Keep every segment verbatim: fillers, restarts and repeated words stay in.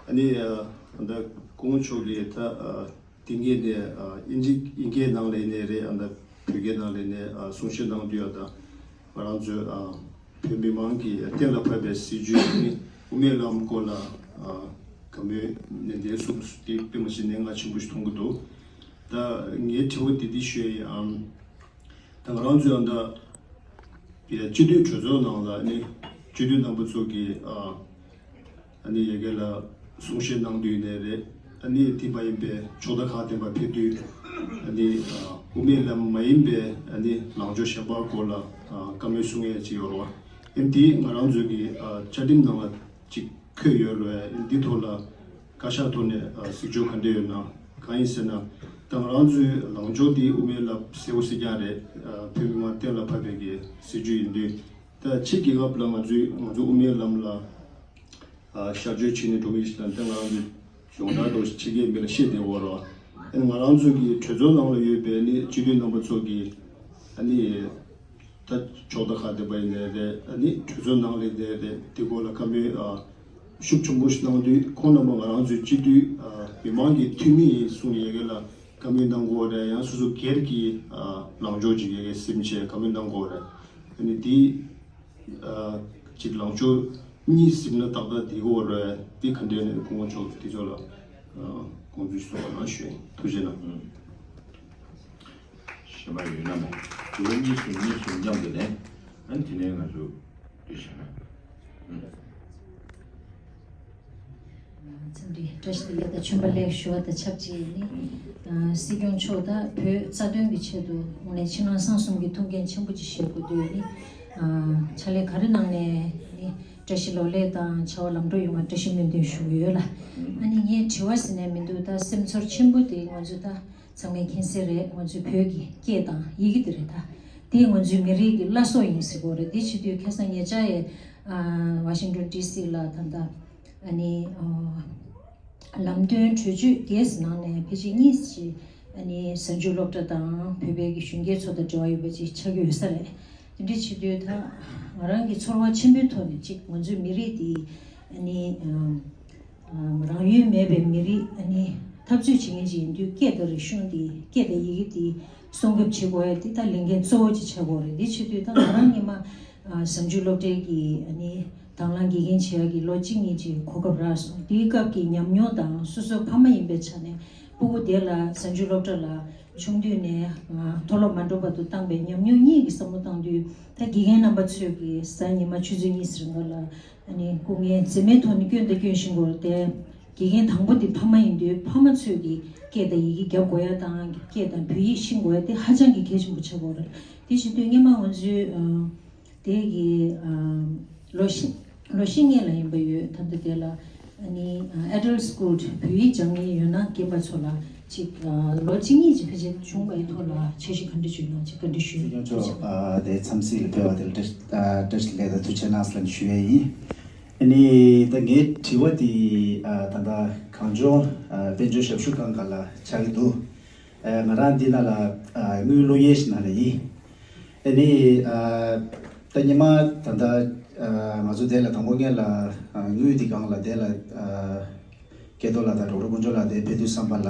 ཨ་ནི་ཨ་ད་སྐུ་ངོ་མཆོག་གིས་ད་ཨ་དེ་སྔས་ནས་ཨ་དབྱིན་ཇི་དབྱིན་སྐད་ནང་ལ་ཡིན་ནའི་རེད། ཨ་ད་བོད་སྐད་ནང་ལ་ཡིན་ནའི་ཨ་གསུང་བཤད་གནང་དུས་ཨ་ད་ང་རང་ཚོའི་ཨ་བོད་མི་མང་གིས་གཏན་ལ་ཕབ་པའི་སྲིད་བྱུས་ནི་དབུ་མའི་ལམ་སྐོར་ལ་ཨ་བཀའ་མོལ་ནན་ཏན་གསུངས་སོང་། དེ་དཔེ་མ་སྲིད་གནད་འགག་ཆེན་པོ་ཞིག་མཐོང་གི་འདུག་ད་ངའི་དྲི་བ་དེ་འདི་ཞུ་ཡ་ཡིན། ཨམ། ད་ང་རང་ཚོའི་ཨ་ད་ཡ་སྤྱི་འཐུས་གྲོས་ཚོགས་ནང་ལ་ནི་སྤྱི་འཐུས་རྣམ་པ་ཚོ་གིས་ཨ་ཨ་ནི་ཡ་གི་ལ་གསུང་བཤད་གནང་དུས་ནས་རེད། ཨ་ནི་དེ་མ་ཡིན་པའི་ཕྱོགས་མཐའ་ཁག་དེ་མ་ཕེབས་དུས་ཨ་ནི་ཨ་དབུ་མའི་ལམ་མ་ཡིན་པའི་ཨ་ནི་ལངས་ཕྱོགས་གཞན་པ་སྐོར་ལ་ཨ་བཀའ་མོལ་གསུང་ཡས་ཅིག་ཡོད་རེད་བ། ཨ་ནི་དེ་ང་རང་ཚོའི་གི་ཨ་བཅའ་ཁྲིམས་ནང་ལ་ཅིག་འཁོད་ཡོད་རེད། འདི་ཐོག་ལ་བཀའ་ཤག་ཐོག་ནས་ཨ་གཟིགས་ཕྱོགས་ག་འདྲ་ཡོད་ན། གང་ཡིན་ཟེར་ན་ད་ང་རང་ཚོའི་ལངས་ཕྱོགས་འདི་དབུ་མའི་ལམ་གསལ་པོ་གསལ་རྐྱང་རེད། ཨ་བོད་མི་མང་གཏན་ལ་ཕབ་པའི་གི་སྲིད་བྱུས་ཡིན་དུས་ད་ཕྱི་རྒྱལ་ཁབ་ལ་ང་ཚོའི་ང་ཚོ་དབུ་མའི་ལམ་ལ་ཨ་ཞབས་ཕྱི་བྱས་ནས་འགྲོ་མཁན་ཞིག་དང་ད་ང་རང་ཚོ་ཡོངས་གྲགས་ཐོག་ཕྱི་རྒྱལ་མི་ལ་བཤད་བསྡད་ཡོད་རེད་བ། ཨ་ནི་ང་རང་ཚོ་གི་གྲོས་ཚོགས་ནང་ལ་ཡོད་པའི་ནི་སྤྱི་འཐུས་རྣམ་པ་ཚོ་གི་ཨ་ནི། ད་ཕྱོགས་མཐའ་ཁག་བསྡད་པ་ཡིན་ནའི་རེད། ཨ་ནི་གྲོས་ཚོགས་ནང་ལ་ཡིན་ནའི་རེད། དེ་སྐོར་ལ་བཀའ་མོལ་ཨ་ཤུགས་ཆེན་པོ་ཞིག་གནང་དུས་ཁོང་རྣམ་པ་ང་རང་ཚོའི་སྤྱི་འཐུས་ཨ་མི་མང་གི་འཐུས་མི་ཡིན་གསུངས་ཡ་གི་ལ་བཀའ་མོལ་གནང་དགོས་རེད། ཡང་སོ་སོ་སྒེར་གྱི་ཨ་ལངས་ཕྱོགས་ཅིག་ཡ་གི་སེམས་ཆེད་བཀའ་མོལ་གནང་དགོས་རེད། ཨ་ནི་དེ་ཨ་ཅིག་ལངས་ཕྱོགས་གཉིས་ཟིན་ན་ཏག་ཏག་བསྡད་དགོས་རེད། དེ་ག་འདྲས་ནས་སྐུ་ངོ་མཆོག་དེ་ཚོ་ལ་ཨ་དགོངས་ཚུལ་ཞིག་གསུང་བ་གནང་ཞུ་ཡིན། ཐུགས་རྗེ་གནང་། གཞན་པ་ཡོད་ན་མེད། དྲི་བ་གཉིས་གསུམ་གཉིས་གསུམ་མཉམ་དུ་ལེན། ཨ་ནི་དེ་ནས་ང་ཚོ་འགྲེལ་བཤད་གནང་། འཚམས་འདྲི་བཀྲ་ཤིས་བདེ་ལེགས་དང་། མཆོད་པ་ལེགས་ཞུ་བ་དང་ཆབས་ཅིག་ནི། ཨ་སྲིད་སྐྱོང་མཆོག་ད་བོད་རྩ་དོན་གྱི་ཆེད་དུ་དངོས་གནས་ཕྱི་ནང་གསང་གསུམ་གྱི་ཐུགས་འགན་ཆེན་པོ་ཅིག་བཞེས་དགོས་དུས་ནི། ཨ་ཕྱག་ལས་ག་རེ་གནང་ནས་ནི་བཀྲ་ཤིས་ལོ་ལེགས་དང་བྱ་བ་ལམ་འགྲོ་ཡོང་བར་བཀྲ་ཤིས་སྨོན་འདུན་ཞུ་གི་ཡོད་ལ། ཨ་ནི་ངས་དྲི་བ་ཟེར་ནས་མི་འདུག་ད་སེམས་ཚོར་ཆེན་པོ་དེ་ང་ཚོ་ད། ཚང་མས་མཁྱེན་གསལ་རེད། ང་ཚོའི་བོད་ཀྱི་སྐད་དང་ཡི་གེ་དེ་རེད་ད། དེ་ང་ཚོའི་མི་རིགས་ཀྱི་བླ་སྲོག་ཡིན་ཟེར་གོ་རེད། དེ་བྱེད་དུས་ཁ་སང་ཉེ་ཆར་ཡི་ཨ་ཝ་ཤིང་ཏོན་ཌི་སི་ལ་ད་ལྟ་ཨ་ནི་ཨ་ལམ་སྟོན་གྲོས་ཆོད་བརྒྱད་ནང་ནས་ཕལ་ཆེར་གཉིས་ཤིག་ཨ་ནི་གཟའ་མཇུག་སློབ་གྲྭ་དང་བོད་པའི་གི་གཞོན་སྐྱེས་ཚོ་དང་འབྲེལ་བ་ཡོད་པ་ཅིག་ཆགས་ཀྱི་ཡོད་ས་རེད། དེ་འདྲ་བྱེད་དུས་ད་ང་རང་གི་ཚོར་བ་ཆེན་པོའི་ཐོག་ནས་ཅིག་ང་ཚོའི་མི་རིགས་དེ་ཨ་ནི་ཨ། རང་ཡུལ་མེད་པའི་མི་རིགས་ཨ་ནི་འཐབ་རྩོད་བྱེད་མཁན་ཅིག་ཡིན་དུས་སྐད་དང་རིག་གཞུང་དེ་སྐད་དང་ཡི་གེ་དེ་སྲུང་སྐྱོབ་བྱེད་དགོས་ཡ་དེ་ད་ལས་འགན་གཙོ་བོ་ཅིག་ཆགས་ཀྱི་ཡོད་རེད། དེ་བྱེད་དུས་ད་ང་རང་ཉི་མ་གཟའ་མཇུག་སློབ་གྲྭའི་གི་ཨ་ནི་དང་བླངས་དགེ་རྒན་བྱེད་ཡ་གི་ལོ་གཅིག་གཉིས་ཅིག་གོ་སྐབས་རག་སོང་། དེའི་སྐབས་ཀྱི་ཉམས་མྱོང་དང་སོ་སོའི་ཕ་མ་ཡིན་པའི་ཆ་ནས་སྤུ་གུ་དེ་ལ་གཟའ་མཇུག་སློབ་གྲྭ་ལ་ཆུང་དུས་ནས་མཐོ་སློབ་མ་འགྲོ་བར་དུ་བཏང་པའི་ཉམས་མྱོང་གཉིས་ཀྱི་བསམ་བློ་བཏང་དུས་ད་དགེ་རྒན་རྣམ་པ་ཚོས་ཀྱི་གཟའ་ཉི་མ་ཆུ་ཚོད་གཉིས་ཟེར་འགའ་ལ། ཨ་ནི་སྐུ་ངལ་འཛེམས་མེད་ཐོག་ནས་སྐྱོན་དང་སྐྱོན་བཞིན་དགོས་རེད་དེ། དགེ་རྒན་དང་པོ་དེ་ཕ་མ་ཡིན་དུས་ཕ་མ་ཚོས་ཀྱི་སྐད་དང་ཡི་གེ་རྒྱབ་དགོས་ཡ་དང་སྐད་དང་བོད་ཡིག་ཤེས་དགོས་ཡ་དེ་ཧ་ཅང་གི་གལ་ཆེན་པོ་ཆགས་ཀྱི་ཡོད་རེད། དེ་བྱེད་དུས་སྔོན་མ་ང་ཚོའི་ཨ་དེ་གི་ཨ་ལོ་བཞི་ལོ་བཞི་སྔོན་ལ་ཡིན་པ་ཡོད། ད་ལྟ་དེ་ལ་ཨ་ནི་ཨ་Adult School བོད་ཡིག་སྦྱང་མཁན་ཡོད་ན་རྒན་པ་ཚོ་ལ། ཅིག་ཨ་ལོ་གཅིག་གཉིས་ཅིག་ཕལ་ཆེར་བྱུང་བའི་ཐོག་ལ་འཆར་གཞི་ག་འདྲ་བྱུང་ན་ཅིག་བཀའ་འདྲི་ཞུ། སྲིད་སྐྱོང་མཆོག་ཨ་དེ་འཚམས་གཟིགས་ལ་ཕེབས་པ་དེ་ལ་བཀྲ་ཨ་བཀྲ་ཤིས་བདེ་ལེགས་དང་ཐུགས་རྗེ་གནང་ཟེར་ལ་ཞུ་ཡས་ཡིན། ཨ་ནི་ད་ངའི་དྲི་བ་དེ་ཨ་ད་ལྟ་གངས་ལྗོངས་ཨ་དཔལ་འབྱོར་ཞབས་ཞུ་ཁང་སྒང་ལ་ཆགས་ཀྱི་འདུག་ཨ་ང་རང་འདི་ནང་ལ་ཨ་དངུལ་བླུག་ཡས་ཞིག་ནང་ལ་ཡིན། ཨ་ནི་ཨ་ད་ཉི་མ་ད་ལྟ་ཨ་ང་ཚོ་དེ་ལ་དང་པོ་ངེད་ལ་ཨ་དངུལ་འདི་སྒང་ལ་དེ་ལ་ཨ། སྐལ་རྡོར་ལགས་དང་ཌོག་ཊར་དཀོན་མཆོག་ལགས་དེ་ཕེབས་དུས་ཙམ་པ་ལ།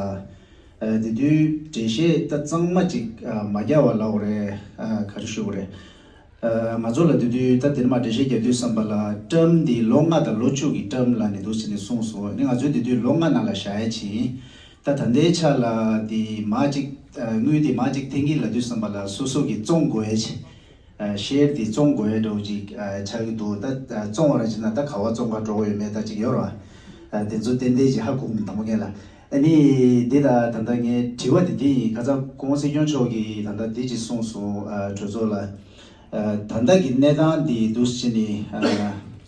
ཨ་དེ་དུས་འགྲེལ་བཤད་ད་གཙང་མ་ཅིག་ཨ་མ་རྒྱག་པ་ལབ་དགོས་རེད། ཨ་ག་རེ་ཞུ་དགོས་རེད། ཨ་ང་ཚོ་ལ་དེ་དུས་ད་དེ་ནས་མར་འགྲེལ་བཤད་རྒྱག་དུས་ཙམ་པ་ལ་term་འདི་ལོ་ལྔ་དང་ལོ་བཅུ་གི་term་ལབ་ནས་འདུག་ཟེར་ནས་གསུངས་སོང་། ཨ་ནི་ང་ཚོས་དེ་དུས་ལོ་ལྔ་ནང་ལ་བཞག་ཡ་ཅིག་ཡིན། ད་ད་ལྟའི་ཆ་ལ་དེ་མར་ཅིག་ཨ་དངུལ་དེ་མར་ཅིག་འཐེན་གྱི་ལབ་དུས་ཙམ་པ་ལ་སོ་སོ་གིས་བཙོང་དགོས་ཡ་ཅིག་ཨ་ཤེར་དེ་བཙོང་དགོས་ཡ་འདྲ་བོ་ཅིག་ཨ་ཆགས་ཀྱི་འདུག་ད་ཨ་བཙོང་བ་ར་བྱས་ན་ད་ག་པར་བཙོང་ག་འགྲོ་གི་ཡོད་མེད་ད་ཅིག་ཡོད་རེད་བ། ཨ་དེ་ཚོ་ཏན་ཏན་ཅིག་ཧ་གོ་གི་མི་འདུག་ངས་ལ། ཨ་ནི་འདི་ད་ད་ལྟ་ངའི་དྲི་བ་དེ་འདི་ཡིན། ཁ་སང་སྐུ་ངོ་སྲིད་སྐྱོང་མཆོག་གིས་ད་ལྟ་འདི་ཅིག་གསུངས་སོང་། ཨ་གྲོས་ཚོགས་ལ། ཨ་ད་ལྟ་གི་གནས་སྟངས་འདི་འདུག་སེ་བྱས་ནས་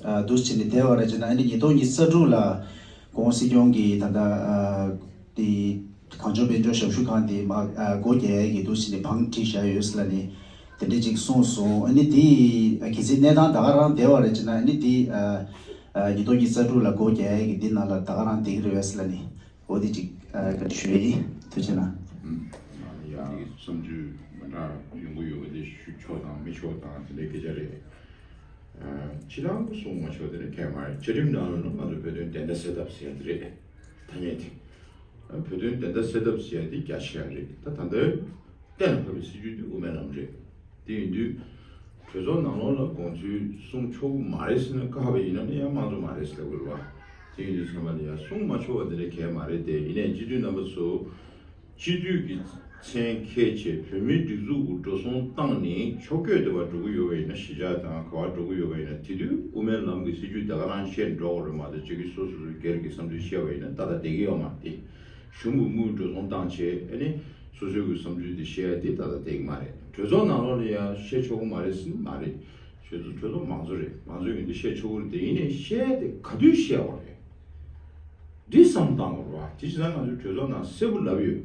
ཨ་ཨ་འདུག་སེ་བྱས་ནས་བསྡད་པ་ར་བྱས་ན། ཨ་ནི་ཉིས་སྟོང་ཉི་ཤུ་རྩ་དྲུག་ལ་སྐུ་ངོ་སྲིད་སྐྱོང་གིས་ད་ལྟ་ཨ་དེ། གངས་ལྗོངས་དཔལ་འབྱོར་ཞབས་ཞུ་ཁང་དེ་མ་ཨ་སྒོ་རྒྱག་ཡས་ཀྱི་འདུག་ཟེར་ནས་བང་བསྒྲིགས་བཞག་ཡོད་ཟེར་ལབ་ནས་དེ་འདྲས་ཅིག་གསུངས་སོང་། ཨ་ནི་དེ་ཨ་གལ་སྲིད་གནས་སྟངས་ད་ག་རང་བསྡད་པ་རེད་ཅེ་ན། ཨ་ནི་དེ་ཨ་ཨ་ཉིས་སྟོང་ཉི་ཤུ་རྩ་དྲུག་ལ་སྒོ་རྒྱག་ཡས་ཀྱི་འདི་ནང་ལ་ད་ག་རང་བསྡད་ཀྱི་རེད་པས་ཟེར་ལབ་ནས་འོ་དེ་ཅིག་ཨ་བཀའ་འདྲི་ཞུ་ཡས་ཡིན། ཐུགས་རྗེ་གནང་། ཨུམ། ཡང་བསམ་ཚུལ་མི་འདྲ་ཡོང་གི་ཡོད་པ་དེ་ཞུ་ཆོག་དང་མི་ཆོག་དང་དེ་འདྲའི་སྐད་ཆ་རེད། ཕྱི་ནང་གི་གསུང་མ་ཆོག་དེ་ནི་ཁས་མ་རེད། བཅའ་ཁྲིམས་ནང་ལ་ནི་ང་ཚོ་བོད་དོན་བདེན་མཐའ་གསལ་ཐབས་ཟེར་ཡ་དེ་རེད། ཐ་སྙད་དེ། བོད་དོན་བདེན་མཐའ་གསལ་ཐབས་ཟེར་ཡ་དེ་རྒྱ་ཆེ་ཡ་རེད། ད་ད་ལྟ་གཏན་ལ་ཕབ་པའི་སྲིད་ཇུས་དེ་དབུ་མའི་ལམ་རེད། དེ་ཡིན་དུས་གྲོས་ཚོགས་ནང་ལོགས་ལ་དགོངས་ཚུལ་གསུང་ཆོག་གི་མ་རེད་ཟེར་ན་བཀག་པ་ཡིན་ན་ནི་ཡང་དམངས་གཙོ་མ་རེད་ཟེར་དགོས་རེད་བ། དེ་ཡིན་དུས་ཚང་མ་ལ་ཡང་གསུང་མ་ཆོག་པ་དེ་འདྲ་གས་མ་རེད་དེ། ཡིན་ནའི་སྤྱི་འཐུས་རྣམ་པ་ཚོ། སྤྱི་འཐུས་ཀྱི་མཚན་འཁྱེར་བྱས་བོད་མིའི་སྒྲིག་འཛུགས་ཀྱི་འགྲོ་སོང་བཏང་ནས་ཕྱོགས་བསྐྱོད་དེ་བ་འགྲོ་གི་ཡོད་པ་ཡིན་ན། གཞིས་ཆགས་དང་ག་བ་འགྲོ་གི་ཡོད་པ་ཡིན་ན། དེ་དུས་དབུ་མའི་ལམ་གྱི་སྲིད་ཇུས་དེ་ག་རང་བཤད་འགྲོ་དགོས་རེད་མ་གཏོགས། གཅིག་གིས་སོ་སོ་སོ་སྒེར་གྱི་བསམ་ཚུལ་བཤད་པ་ཡིན་ན་ད་ལྟ་བསྡད་ཀྱི་ཡོད་མ་རེད་དེ། གཞུང་གི་དངུལ་འགྲོ་སོང་བཏང་བྱས་ཨ་ནི་སོ་སོའི་གི་བསམ་ཚུལ་དེ་བཤད་ཡ་དེ་ད་ལྟ་བསྡད་ཀྱི་མ་རེད། གྲོས་ཚོགས་ནང་ལོགས་ལ་ཡང་བཤད་ཆོག་གི་མ་རེད་ཟེར་ན་མ་རེད། གྲོས་ཚོགས་གྲོས་ཚོགས་མང་གཙོ་རེད། མང་གཙོ་ཡིན་དུས་བཤད་ཆོག་གི་རེད་དེ། ཡིན་ནའི་བཤད་དེ་ག་དུས་བཤད་དགོས་རེད། འདི་བསམ་བཏང་དགོས་རེད་བ། དེ་བྱས་ཙང་ང་ཚོའི་གྲོས་ཚོགས་ནང་གསལ་པོ་ལབ་ཡོད།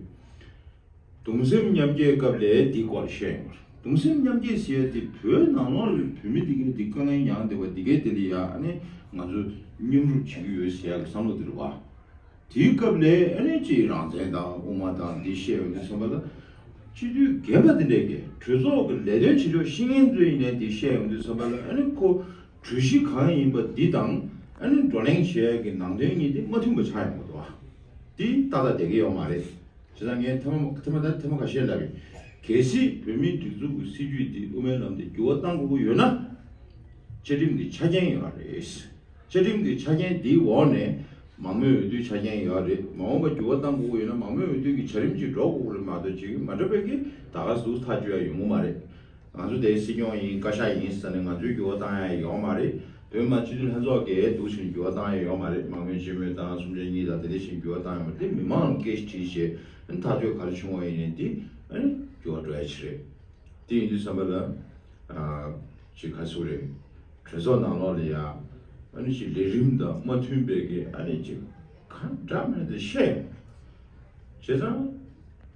གདུང་སེམས་མཉམ་སྐྱེད་སྐབས་ལ་འདི་སྐོར་བཤད་ཡོང་བ་རེད། གདུང་སེམས་མཉམ་སྐྱེད་ཟེར་ཡ་དེ་བོད་ནང་ལོགས་ལ་བོད་མི་དེ་གིས་འདི་དཀའ་ངལ་མྱངས་བསྡད་པ་འདི་གའི་དེ་ལ་ཡ་ཨ་ནི་ང་ཚོ་མཉམ་རུབ་བྱེད་ཀྱི་ཡོད་ཟེར་ཡ་གི་བསམ་བློ་དེ་རེད་བ། དེའི་སྐབས་ལ་ཨ་ནི་ཅིག་རང་བཙན་དང་དབུ་མ་དང་འདི་བཤད་ཡོང་དུས་ཙམ་པ་ལ། སྤྱི་འཐུས་རྒན་པ་དེ་འདྲས་ཀྱིས་གྲོས་ཚོགས་ཀྱི་ལས་དོན་བྱེད་ཕྱོགས་ཤེས་མཁན་ཚོ་ཡིན་ནའི་འདི་བཤད་ཡོང་དུས་ཙམ་པ་ལ། ཨ་ནི་ཁོ་གྲོས་གཞི་གང་ཡིན་པ་འདི་དང་ཨ་ནི་བགྲོ་གླེང་བྱེད་ཡ་གི་ནང་དོན་གཉིས་དེ་མ་མཐུན་པ་ཆགས་ཡོང་གི་འདུག་བ། འདི་ཏག་ཏག་བསྡད་ཀྱི་ཡོད་མ་རེད། བྱས་ཙང་ངས་ཐེངས་མ་ཐེངས་མ་ད་ཐེངས་མ་ཁ་ཤས་ལབ་ཡིན། གལ་སྲིད་བོད་མིའི་སྒྲིག་འཛུགས་ཀྱི་སྲིད་ཇུས་འདི་དབུ་མའི་ལམ་དེ་འགྱུར་བ་གཏང་དགོས་ཀྱི་ཡོད་ན། བཅའ་ཁྲིམས་ཀྱི་ཆ་རྐྱེན་ཡོད་རེད། བཅའ་ཁྲིམས་ཀྱི་ཆ་རྐྱེན་འདིའི་འོག་ནས་མང་མོས་འོས་བསྡུའི་ཆ་རྐྱེན་ཡོད་རེད། མ་འོངས་པ་འགྱུར་བ་གཏང་དགོས་ཀྱི་ཡོད་ན་མང་མོས་འོས་བསྡུ་གི་བྱ་རིམ་ཅིག་འགྲོ་དགོས་ཀྱི་རེད་མ་གཏོགས། ཅིག་མ་འགྲོ་བའི་གི་ད་ག་ཟུག་ཐག་གཅོད་ཡ་ཡོང་གི་མ་རེད། ང་ཚོ་དེ་སྲིད་སྐྱོང་ཡིན་བཀའ་ཤག་ཡིན་ཟེར་ནས་ང་ཚོས་འགྱུར་བ་གཏང་ཡ་ཡོད་མ་རེད། བོད་མི་མང་སྤྱི་འཐུས་ལྷན་ཚོགས་ཀྱིས་འདུག་བྱས་ནས་འགྱུར་བ་གཏང་ཡ་ཡོད་མ་རེད། མང་མོས་སྤྱི་མོས་དང་གསུམ་ཆ་གཉིས་དང་དེ་འདྲ་བྱས་ནས་འགྱུར་བ་གཏང་ཡ་མ་རེད། དེ་མི་མང་ལ་སྐད་ཆ་དྲིས་བྱས་ཨ་ནི་ཐག་གཅོད་ག་རེ་བྱུང་བ་ཡིན་ནའི་དེ་ཨ་ནི་འགྱུར་བ་འགྲོ་ཡ་ཅིག་རེད། དེ་ཡིན་དུས་ཙམ་པ་ལ། ཨ། ཅིག་ག་ཚོད་རེད། གྲོས་ཚོགས་ནང་ལོགས་ལ་ཡ། ཨ་ནི་ཅིག་ལས་རིམ་དང་མ་མཐུན་པའི་གི་ཨ་ནི་ཅིག་གང་འདྲ་མིན་འདྲ་བཤད་ཡོང་། བྱས་ཙང་།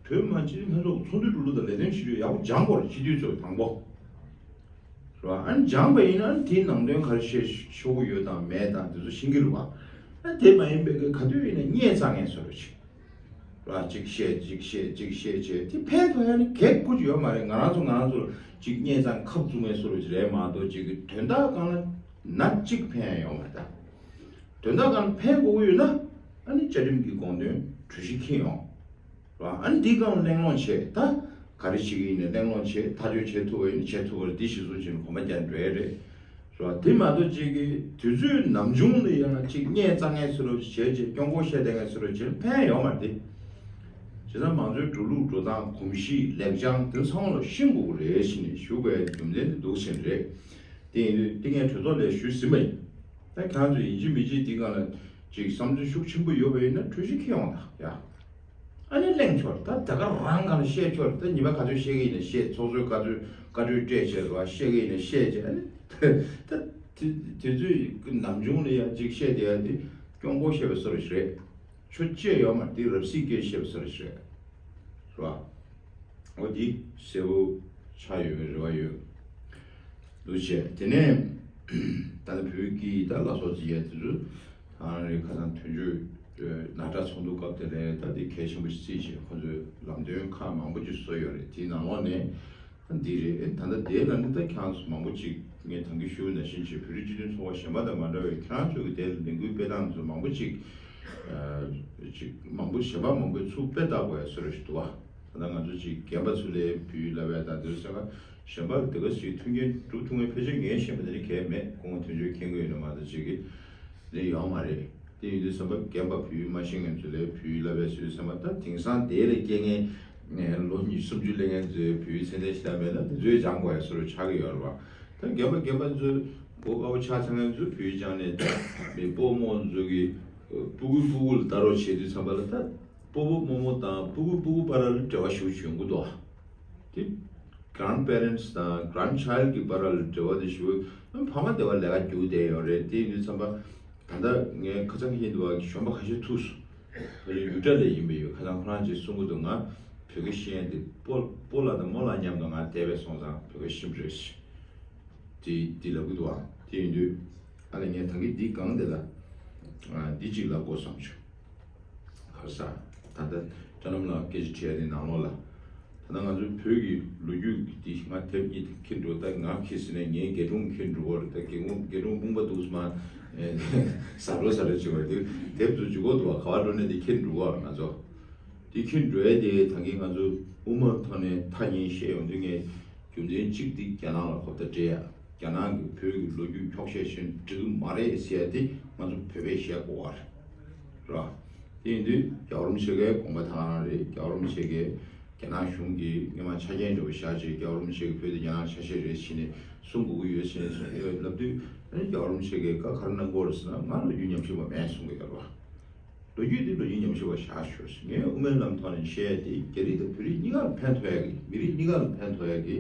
བོད་མི་མང་སྤྱི་འཐུས་ལྷན་ཚོགས་ཚོགས་འདུའི་འགྲོ་ལུགས་དང་ལས་དོན་བྱེད་ཕྱོགས་ཡག་པོ་སྦྱང་དགོས་རེད། སྤྱི་འཐུས་ཚོས་དང་པོ། རེད་བ། ཨ་ནི་སྦྱངས་པ་ཡིན་ན་ཨ་ནི་དེའི་ནང་དོན་ག་རེ་བཤད་ཆོག་གི་ཡོད་དང་མེད་དང་དེ་ཚོ་ཤེས་ཀྱི་རེད་བ། ཨ་དེ་མ་ཡིན་པའི་གི་ག་དུས་ཡིན་ན་བརྙས་བཅོས་མཁན་བཟོ་འདྲ་ཅིག་ར། གཅིག་བཤད་གཅིག་བཤད་གཅིག་བཤད་བྱས་དེ་ཕན་ཐོགས་ཡ་ནི་གེགས་ཁུར་གྱི་ཡོད་མ་རེད། ང་རང་ཚོ་ང་རང་ཚོ་ལ་གཅིག་བརྙས་བཅོས་ཁབ་བཙུགས་མཁན་བཟོ་འདྲ་ཅིག་རེད་མ་གཏོགས། གཅིག་གི་དོན་དག་སྒང་ལ་ན་གཅིག་ཕན་ཡ་ཡོད་མ་རེད་ད། དོན་དག་སྒང་ལ་ཕན་དགོས་ཀྱི་ཡོད་ན་ཨ་ནི་བཅའ་ཁྲིམས་ཀྱི་དགོངས་དོན་གྲོས་གཞི་འཁྱེར་ཡོང་། ར། ཨ་ནི་འདི་སྒང་ལ་གླེང་སློང་བྱས། ད་ག་རེ་བྱེད་ཀྱི་ཡིན་ནའི་གླེང་སློང་བྱས། ཐག་གཅོད་བྱེད་ཐུབ་པ་ཡིན་ན་བྱེད་ཐུབ་པ་རེད། འདི་གཞི་བཟུང་བྱས་ནས་གོམ་པ་རྒྱག་འགྲོ་ཡ་རེད། ར། དེ་མ་གཏོགས་གཅིག་གི་དུས་ཚོད་ནམ་བྱུང་ལ་ཡང་གཅིག་བརྙས་བཅོས་མཁན་བཟོ་འདྲ་བྱས་བྱས་སྐྱོ་པོ་བཤད་བསྡད་མཁན་བཟོ་འདྲ་བྱས་ཕན་ཡོད་མ་རེད་དེ། བྱས་ཙང་མང་གཙོའི་འགྲོ་ལུགས་འགྲོ་སྟངས་གོམས་གཤིས་ལེགས་བྱང་དེ་ཚང་མ་ལ་ཤེས་དགོས་ཀྱི་རེད་ཟེར་ནས་ཞུ་དགོས་རྒྱུ་མཚན་དེ་འདུག་ཟེར་རེད། དེ་ཡིན་དུས་དེ་ངས་གྲོས་ཚོགས་ལ་ཞུས་ཟིན་པ་ཡིན། ད་ཁྱེད་རང་ཚོ་ཡིན་གཅིག་མིན་གཅིག་འདི་སྒང་ལ་ཅིག་བསམ་ཚུལ་ཤུགས་ཆེན་པོ་ཡོད་པ་ཡིན་ན་གྲོས་གཞི་འཁྱེར་ཡོང་དང་ཡ། ཨ་ནི་གླེང་ཆོག་རེད། ད་ད་ག་རང་སྒང་ལ་བཤད་ཆོག་རེད། ད་ཉི་མ་ག་ཚོད་བཤད་ཀྱི་ཡིན་ན་བཤད། ཚོགས་གཙོས་བཀའ་འཁྲོལ་བཀའ་འཁྲོལ་སྤྲད་བྱས་རེད་བ། བཤད་ཀྱི་ཡིན་ན་བཤད་བྱས། ཨ་ནི་ད་དེ་དུས་ཚོད་ནམ་བྱུང་ལ་ཡ་ཅིག་བཤད་བསྡད་ཡ་དེ་སྐྱོ་པོ་བཤད་པའི་བཟོ་འདྲ་ཞིག་རེད། ཆོ་བཅས་ཡོད་མ་རེད། དེ་རབ་སྲིད་སྐད་བཤད་པའི་བཟོ་འདྲ་ཞིག་རེད། རེད་བ། འོ་འདི་གསལ་པོ་ཆགས་ཡོད་པའི་རེ་བ་ཡོད། འདུག་བྱས། དེ་ནས་ད་ལྟ་བོད་ཀྱི་ད་ལ་སོགས་ཀྱི་ཡ་དེ་ཚོ་ད་རེས་ཁ་སང་དོན་གཅོད་ནག་ཁྲ་ཚོགས་འདུ་སྐབས་དེ་ལས་ད་དེ་གལ་ཆེན་པོ་ཞིག་བརྩིས་བྱས་ཁོ་ཚོས་ལམ་སྟོན་ཁག་མང་པོ་ཅིག་བཟོས་ཡོད་རེད། དེའི་ནང་ལོགས་ནས་འདི་རེད། ད་ལྟ་དེ་ལ་ནི་ད་ཁྱེད་རང་ཚོ་མང་པོ་ཅིག་ངས་ད་གིན་ཞུས་པ་ནང་བཞིན་བྱས་བོད་རིགས་སྤྱི་མཐུན་ཚོགས་པ་གཞན་པ་དང་མ་འདྲ་བའི་ཁྱེད་རང་ཚོ་གི་དེ་ལ་ལས་འགུལ་སྤེལ་སྟངས་ཚོ་མང་པོ་ཅིག་ཅིག་མང་པོ་གཞན་པ་མང་པོས་ཚུར་དཔེ་བལྟ་དགོས་ཡ་བཟོ་འདྲ་ཞིག་འདུག་བ། ད་ལྟ་ང་ཚོ་ཅིག་རྒན་པ་ཚོ་ལ་བོད་ཡིག་བསླབ་ཡ་དང་དེ་ཚོ་ཟེར་ག་གཞན་པ་དེ་ག་ཞིག་མཐུན་རྐྱེན་སྒྲུབ་ཐུབ་མཁན་ཕལ་ཆེར་ངས་ཤེས་པ་དེ་འདྲ་གང་ཡང་མེད། ཁོང་དོན་གཅོད་མཁྱེན་གྱི་ཡོད་ན་མ་གཏོགས་ཅིག་གི་ལས་ཡོད་མ་རེད། དེ་ཡིན་དུས་ཙམ་པ་རྒན་པ་བོད་ཡིག་མ་ཤེས་མཁན་ཚོ་ལ་བོད་ཡིག་བསླབ་ཡ་བཟོས་ཙམ་པ། ད་དེང་སང་དེ་ལས་སྐྱེ་མཁན་ལོ་ཉི་ཤུ་སུམ་ཅུ་སླེབས་མཁན་ཚོས་བོད་ཡིག་ཚད་ལྡན་ཤེས་ཡ་མེད་ན་དེ་ཚོས་སྦྱང་དགོས་ཡ་བཟོ་འདྲ་ཆགས་ཀྱི་ཡོད་རེད་བ། ད་རྒན་པ་རྒན་པ་ཚོས་མགོ་དཀར་པོ་ཆགས་ཚར་མཁན་ཚོས་བོད་ཡིག་སྦྱངས་ནས་ད་མི་སྤོ་རྨོ་ཚོ་གི་སྤུ་གུ་སྤུ་གུ་ལ་ལྟ་རོགས་བྱེད་དུས་ཙམ་པ་ལ་ད། སྤོ་བོ་རྨོ་མོ་དང་སྤུ་གུ་སྤུ་གུ་བར་ལ་འབྲེལ་བ་ཞེ་པོ་ཅིག་ཡོང་གི་འདུག་ཨ། དེ་grandparents་དང་grandchild་གི་བར་ལ་འབྲེལ་བ་དེ་ཞེ་པོ་ཕ་མ་དེ་བ་ལས་ཀ་རྒྱུག་བསྡད་ཡོད་རེད། དེ་ཡིན་དུས་ཙམ་པ་ད་ལྟ་ངས་ཁ་སང་ཁ་ཤས་འདི་བ་གཞོན་པ་ཁ་ཤས་ཐུག་སོང་། ཕ་གི་ཡུ་ཊ་ལ་ཡིན་པའི་ཡོད། ཁ་སང་ཁོ་རང་ཅིག་གསུང་གི་འདུག་ང་བོད་སྐད་ཤེས་ཡ་འདི་སྤོ་སྤོ་ལགས་དང་རྨོ་ལགས་མཉམ་དུ་ང་བསྡད་པས་སོང་ཙང་བོད་སྐད་ཤེས་པ་རེད་ཤག་དེ་དེ་ལབ་གི་འདུག་ཨ། དེ་ཡིན་དུས་ཨ་ལས་ངས་ད་གིན་འདི་སྒང་དེ་ལ་ཨ་འདི་གཅིག་ལབ་དགོས་བསམ་བྱུང་། ག་རེ་ཟ། ད་ལྟ་བཀྲ་ལྷམ་ལགས་སྐད་ཆ་དྲིས་ཡ་དེ་ནང་ལོགས་ལ། ད་ང་ཚོའི་བོད་ཀྱི་ལོ་རྒྱུས་ཀྱི་འདི་ང་དེབ་གཉིས་འཁྱེར་འགྲོ། ད་ང་འཁྱེར་ཟེར་ནས་ངའི་དགེ་སློང་འཁྱེར་འགྲོ་བར། ད་དགེ་སློང་དགེ་སློང་དཔུང་པ་འདུག་སེ་མ་ཟབ་རོ་ཟབ་རོ་བྱེད་པ་དེ་དེབ་ཚོ་འཇུག་གོ་འདུག་བ། ག་བ་འགྲོ་ནས་དེ་འཁྱེར་འགྲོ་བར་ང་ཚོ་དེ་འཁྱེར་འགྲོ་ཡ་དེ་ད་གིན་ང་ཚོ་དབུ་མ་ཐོག་ནས་ཐག་ཉེ་བཤད་ཡོང་དུས་ངས་རྒྱུ་མཚན་གཅིག་འདི་རྒྱ་ནག་ལ་ཧོབ་ཏེ་འདྲེ་ཡ། རྒྱ་ནག་གིས་བོད་ཀྱི་ལོ་རྒྱུས་འཁྱོག་བཤད་བྱས་ན་འགྲིག་གི་མ་རེད་ཟེར་ཡ་དེ་ང་ཚོ་བོད་པས་བཤད་དགོས་པ་རེད། རེད་བ། དེ་ཡིན་དུས་རྒྱལ་བ་རིན་པོ་ཆེ་གའི་དགོངས་པ་དེ་རང་རེད། རྒྱལ་བ་རིན་པོ་ཆེ་གིས་རྒྱ་ནག་གཞུང་གིས་སྔོན་མ་ཆ་རྐྱེན་འདྲ་བོ་བཞག་བྱས་རྒྱལ་བ་རིན་པོ་ཆེ་གིས་བོད་དེ་རྒྱ་ནག་ཆ་ཤས་རེད་ཟེར་ནས་གསུང་དགོས་ཀྱི་ཡོད་ཟེར་ནས་གསུང་ཡོད་ལབ་དུས། ཨ་ནི་རྒྱལ་བ་རིན་པོ་ཆེ་གིས་བཀའ་ག་རེ་གནང་གི་ཡོད་རེད་ཟེར་ན། ང་ལོ་རྒྱུས་ཉམས་ཞིབ་པ་མེད་གསུང་གི་ཡོད་རེད་བ། ལོ་རྒྱུས་འདི་ལོ་རྒྱུས་ཉམས་ཞིབ་པ་བཞག་ཤོག་ཟེར། ངས་དབུ་མའི་ལམ་ཐོག་ནས་བཤད་ཡ་དེ་རྒྱ་རིགས་དང་བོད་རིགས་གཉིས་ཀར་ཕན་ཐོགས་ཡ་གི། མི་རིགས་གཉིས་ཀར་ཕན་ཐོགས་ཡ་གི་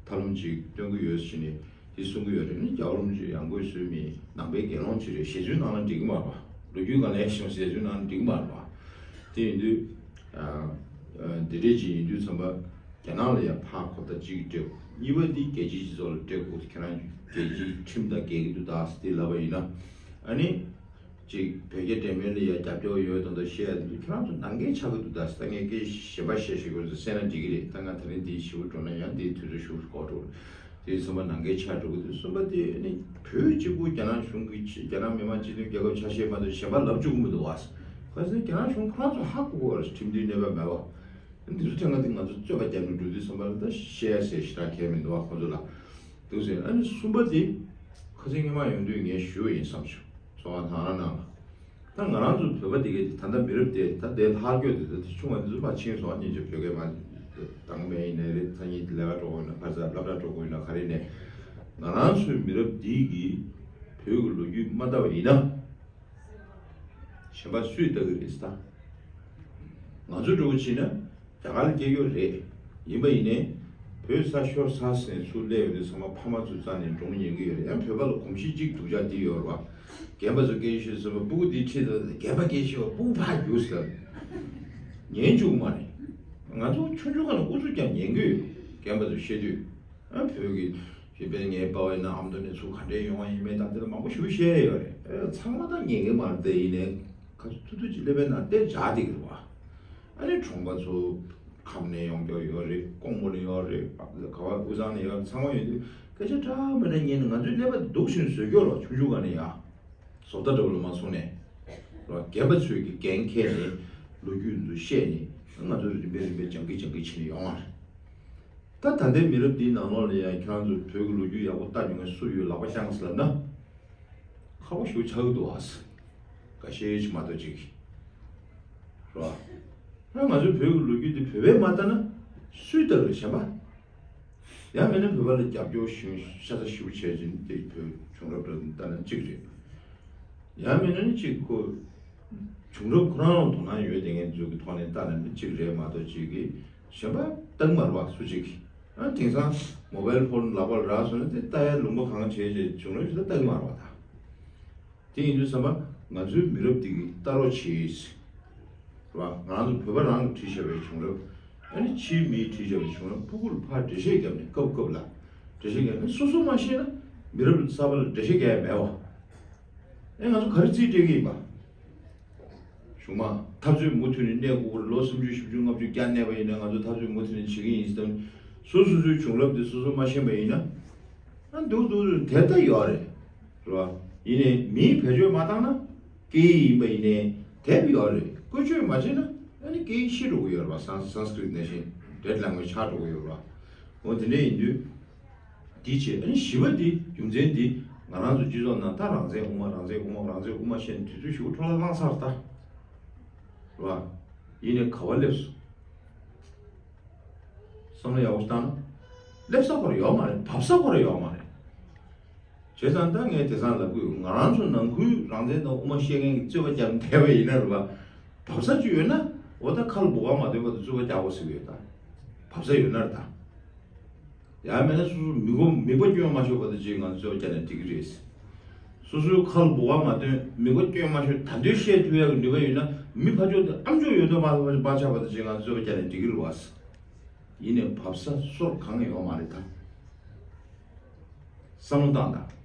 ཐབས་ལམ་ཅིག་སྟོན་གི་ཡོད་ཟེར་ནས་དེ་གསུང་གི་ཡོད་རེད། ཨ་ནི་རྒྱལ་བ་རིན་པོ་ཆེ་ཡང་སྒོས་སུ་མི་ནང་པའི་དགེ་སློང་ཅིག་རེད། ཞལ་རྫུན་གནང་ན་འགྲིག་གི་མ་རེད་བ། ལོ་རྒྱུས་སྒང་ལ་ཡ་ཞིག་ཞལ་རྫུན་གནང་ན་འགྲིག་གི་མ་རེད་བ། དེ་ཡིན་དུས་ཨ་ཨ་འདི་འདྲས་ཅིག་ཡིན་དུས་ཙམ་པ་རྒྱ་ནག་ལ་ཡ་ཕར་གོ་བརྡ་གཅིག་སྤྲད་དགོས། གཉིས་པ་འདི་རྒྱལ་སྤྱིའི་སྤྱི་ཚོགས་ལ་སྤྲད་དགོས། ཁྱེད་རང་རྒྱལ་སྤྱིའི་ཁྲིམས་དང་འགལ་གྱི་འདུག་ད་ཟེར་དེ་ལབ་པ་ཡིན་ན། ཨ་ནི་ཅིག་བོད་རྒྱ་འབྲེལ་མོལ་ལ་ཡ་རྒྱབ་སྐྱོར་ཡོད་དམ་དང་བཤད་ཡ་འདུག་ཁྱེད་རང་ཚོ་ནང་འགལ་ཆགས་ཀྱི་འདུག་ད་ཟེར། ད་ངས་སྐད་གཞན་པ་བཤད་ཤེས་དགོས་ཚོ་གསན་ན་འགྲིག་གི་རེད། ད་ང་ད་རིང་འདི་ཞེ་པོ་འགྲོ་ན་ཡང་འདིའི་དུས་ཚོད་ཞེ་པོ་འགོར་འགྲོ། དེ་ཡིན་ཙམ་པ་ནང་འགལ་ཆགས་འགྲོ་གི་འདུག་གསུམ་པ་དེ་ནི་བོད་གཅིག་པུ་རྒྱ་ནག་གཞུང་གི་ཆེད། རྒྱ་ནག་མི་དམངས་སྤྱི་མཐུན་རྒྱལ་ཁབ་ཆ་ཤས་མ་གཏོགས་གཞན་པ་ལབ་བཅུག་གི་མི་འདུག་བ། ག་ཟེར་རྒྱ་ནག་གཞུང་ཁོ་རང་ཚོ་ཧ་གོ་གི་རེད། ཁྲིམས་མཐུན་གནས་བབ་མེད་པ། འདི་ཚོ་ཐད་ཀར་དེ་ང་ཚོ་རྩོད་པ་རྒྱབ་ནས་འགྲོ་དུས་ཙམ་པ་ལ་ད་བཤད་ཡ་ཟེར་ཞེ་དྲག་གལ་མི་འདུག་བ། ཁོ་ཚོ་ལ་འདུག་ཟེར། ཨ་ནི་གསུམ་པ་དེ་ཁ་སང་སྔོན་མ་ཡོང་དུས་ངས་ཞུས་པ་ཡིན་བསམ་བྱུང་། ཚོགས་ཁང་ནང་ལ་ནང་ལ། ད་ང་རང་ཚོའི་བོད་པ་དེ་གས་དེ་ད་ལྟ་མི་རབས་དེ་ད་ལྟའི་ལྷག་སྐྱོ་དེ་ད་དེ་ཆུང་བ་དེ་ཚོ་ཕར་ཕྱིན་སོང་། སྙིང་རྗེ། བོད་སྐད་མ་དང་མེད་ཡིན་ནའི་རེད། ཐ་སྙད་ལས་ཀ་འགྲོ་དགོས་ཡིན་ན། ཁ་སང་སློབ་གྲྭ་འགྲོ་དགོས་ཡིན་ན། ག་རེ་ནས་ང་རང་ཚོའི་མི་རབས་འདི་གིས་བོད་ཀྱི་ལོ་རྒྱུས་མ་ལྟ་བ་ཡིན་ན། གཞན་པ་སུས་ལྟ་གི་རེད་ཟེར། ད་ང་ཚོ་འགྲོ་གི་ཕྱིན་ན་རྒྱ་གར་ལ་སྐྱེས་ཡོད་རེད། ཡིན་པ་ཡིན་ནའི་བོད་ས་ཤོར་ས་ཟེར་ནས་ཚུར་སླེབས་ཡོང་དུས་ཚང་མ་ཕ་མ་ཚོ་རྩ་ནས་འགྲོ་མི་ཉན་གི་ཡོད་རེད། ཡང་བོད་པ་ལ་གོམས་གཤིས་གཅིག་སྡུག་ཅག་འདི་ཡོད་རེད་བ། རྒན་པ་ཚོ་སྐད་ཆ་ཤོད་ཙམ་པ་སྤུ་གུ་འདི་ཁྲིད་ད་རྒན་པ་སྐད་ཆ་ཤོད་པ་སྤུ་གུ་ཕར་རྒྱུགས་ཟེར། ཉན་བཅུག་མ་རེད། ང་ཚོ་ཆུང་ཆུང་སྒང་ལ་ཨུ་ཚུགས་རྒྱག་ཉན་གི་ཡོད། རྒན་པ་ཚོ་བཤད་དུས། ཨ་བོད་ཀྱི་ཞེས་པས་ངའི་པ་ཝའི་ནང་ཨ་མདོ་ནས་ཚུར་ག་འདྲས་ཡོང་བ་ཡིན་མིན་དང་དེ་ལ་མང་པོ་ཞེ་པོ་བཤད་ཡོད་རེད། ཨེ་ཚང་མ་ད་ཉན་གི་མ་རེད། དེ་ཡིན་ནའི་ཁ་ཐུག་ཐུག་ཅིག་སླེབས་པའི་ནང་བལྟས་བཞག་བསྡད་ཀྱི་རེད་བ། ཨ་ནི་གྲོང་པ་ཚོ་ཁམས་ནས་ཡོང་མཁན་ཡོད་རེད། ཀོང་པོ་ནས་ཡོད་རེད། ག་བ་དབུས་གཙང་ནས་ཡོད་རེད། ཚང་མ་ཡོད་དུས་སྐད་ཆ་འདྲ་མི་འདྲ་ཉན་ནས་ང་ཚོའི་ཀླད་པ་སྡུག་བཞིན་བཟོས་ཀྱོག་ལ་ཆུང་ཆུང་སྒང་ནས་ཡ། བཟོ་ལྟ་འདྲ་བོ་ལ་མ་སོང་ནས། རོ་རྒན་པ་ཚོས་ཀྱི་འགན་འཁྱེར་ནས་ལོ་རྒྱུས་འདི་བཤད་ནས་ང་ཚོ་རིམ་པས་རིམ་པས་སྦྱང་གི་སྦྱང་གི་ཕྱིན་ནས་ཡོང་བ་རེད། ད་ད་ལྟའི་མི་རབས་འདིའི་ནང་ལོགས་ལ་ཡང་ཁྱེད་རང་ཚོ་བོད་ཀྱི་ལོ་རྒྱུས་ཡག་པོ་ལྟ་མྱོང་མཁན་སུ་ཡོད་ལག་པ་བརྐྱངས་ཟེར་ལབ་ན། ཁག་པོ་ཞེ་པོ་ཆགས་ཀྱི་འདུག་ཨ། འགའ་ཤས་ཤིག་མ་གཏོགས་ཅིག་རོ། ད་ང་ཚོའི་བོད་ཀྱི་ལོ་རྒྱུས་འདི་བོད་པས་མ་ལྟ་ན་སུས་ལྟ་རུང་གཞན་པ། ཡང་མིན་ན་བོད་པ་ལ་རྒྱབ་སྐྱོར་ཞུ་ཤ་ཚ་ཞེ་པོ་བྱས་ཅིང་དེ་བོད་བྱུང་རབས་འདྲ་ལྟ་ན་གཅིག་རེད། ཡང་མིན་ན་ནི་གཅིག་ཁོ་བྱུང་རབས་ཁོ་རང་ལ་དོ་སྣང་ཡོད་དེ་ངས་འཛུགས་ཀྱི་ཐོག་ནས་ལྟ་ན་ནི་གཅིག་རེད་མ་གཏོགས་གཅིག་གིས་གཞན་པ་ལྟ་གི་མ་རེད་བ། སུ་གཅིག་གིས་ཨ་དེང་སང་མོ་བལ་ཕོན་ལག་པ་ལ་རག་སོང་ན་དེ་ལྟ་ཡ་ལུང་པ་གང་བྱས་བྱས་བྱུང་རབས་ཞིག་ལ་ལྟ་གི་མ་རེད་བ་ད། དེ་ཡིན་དུས་ཙམ་པ་ང་ཚོའི་མི་རབས་འདི་གིས་ལྟ་རོགས་བྱེད། རེད་བ། ང་རང་ཚོ་བོད་པ་རང་གིས་བྲིས་བཞག་པའི་བྱུང་རབས། ཨ་ནི་ཕྱིའི་མིས་བྲིས་བཞག་པའི་བྱུང་རབས་ཕྲུ་གུ་ལ་ཕར་འགྲེལ་བཤད་བརྒྱབ་ནས་སྐབས་སྐབས་ལ་འགྲེལ་བཤད་བརྒྱབ་ནས་སོ་སོ་མ་ཤེས་ན་མི་རབས་གསར་པ་ལ་འགྲེལ་བཤད་རྒྱག་ཡ་མེད་བ། ཨེ་ང་ཚོ་ག་རེ་རྩིས་སྤྲད་ཀྱི་ཡིན་པ། གཞུག་མ་འཐབ་རྩོད་མུ་མཐུད་ནས་གནས་དགོས་པར་ལོ་སུམ་ཅུ་བཞི་བཅུ་ལྔ་བཅུ་བརྒྱ་གནས་པ་ཡིན་ན་ང་ཚོ་འཐབ་རྩོད་མུ་མཐུད་ནས་བྱེད་ཀྱི་ཡིན་ཟེར། སོ་སོ་སོའི་བྱུང་རབས་དེ་སོ་སོ་མ་ཤེས་པ་ཡིན་ན། ཨ་འདུག་འདུག་དེ་ལྟ་ཡོད་རེད། རེད་བ། ཡིན་ནའི་མིས་བེད་སྤྱོད་མ་བཏང་ན་སྐད་ཡིག་ཡིན་པ་ཡིན་ནའི་དེབ་ཡོད་རེད། བཀོལ་སྤྱོད་མ་བྱས་ན་ཨ་ནི་སྐད་ཡིག་ཤི་འགྲོ་གི་ཡོད་རེད་བ། སང་སང་སྐྲིཏ་ནང་བཞིན་dead language་ཆགས་འགྲོ་གི་ཡོད་རེད་བ། འོ་དེ་འདྲ་ཡིན་དུས། འདི་བྱས་ཨ་ནི་བཞི་པ་འདི་རྒྱུ་མཚན་འདི་ང་རང་ཚོ་སྤྱི་ཚོགས་ནང་ད་རང་བཙན་དབུ་མ་རང་བཙན་དབུ་མ་རང་བཙན་དབུ་མ་བཤད་ནས་དུས་ཚོད་ཞེ་པོ་འཕྲོ་བརླག་བཏང་ཚར་ད། རེད་བ། ཡིན་ནའི་ག་བ་སླེབས་སོང་། བསམ་བློ་ཡག་པོ་ཞིག་བཏང་ན། སླེབས་ས་ཁོ་རང་ཡོད་མ་རེད། བབས་ས་ཁོ་རང་ཡོད་མ་རེད། བྱས་ཙང་ད་ངས་དེང་སང་ལབ་ཀྱི་ཡོད། ང་རང་ཚོ་ནང་ཁུལ་རང་བཙན་དང་དབུ་མ་བཤད་མཁན་གྱི་རྩོད་པ་རྒྱབ་བསྡད་པ་ཡིན་ན་རེད་བ། བབས་ས་ཅིག་ཡོད་ན་འོ་ད་ཁ་ལ་འབོ་ག་མ་ཐོན་བར་དུ་རྩོད་པ་རྒྱག་དགོས་ཟེར་གྱི་ཡོད་ད། བབས་ས་ཡོད་ན་རེད་ད། ཡང་མིན་ན་སོ་སོ་མིག་པ་མིག་པ་སྐྱོན་མ་ཤོར་བར་དུ་ཅིག་ང་ཚོ་རྩོད་པ་རྒྱག་ནས་འགྲིག་གི་རེད། སོ་སོའི་ཁ་ལ་འབོ་ག་མ་ཐོན་མིག་པ་སྐྱོན་མ་ཤོར་ད་དུང་བཤད་ཐུབ་ཡག་གི་ནུས་པ་ཡོད་ན་མི་ཕར་ཕྱོགས་དེ་ཨམ་ཅོག་ཡོད་དོ་མ་མ་ཆགས་བར་དུ་ཅིག་ང་ཚོ་རྩོད་པ་རྒྱག་ནས་འགྲིག་གི་རེད་བ། ཡིན་ནའི་བབས་ས་སོར་གང་ཡོད་མ་རེད་ད། བསམ་བློ་བཏང་དང་།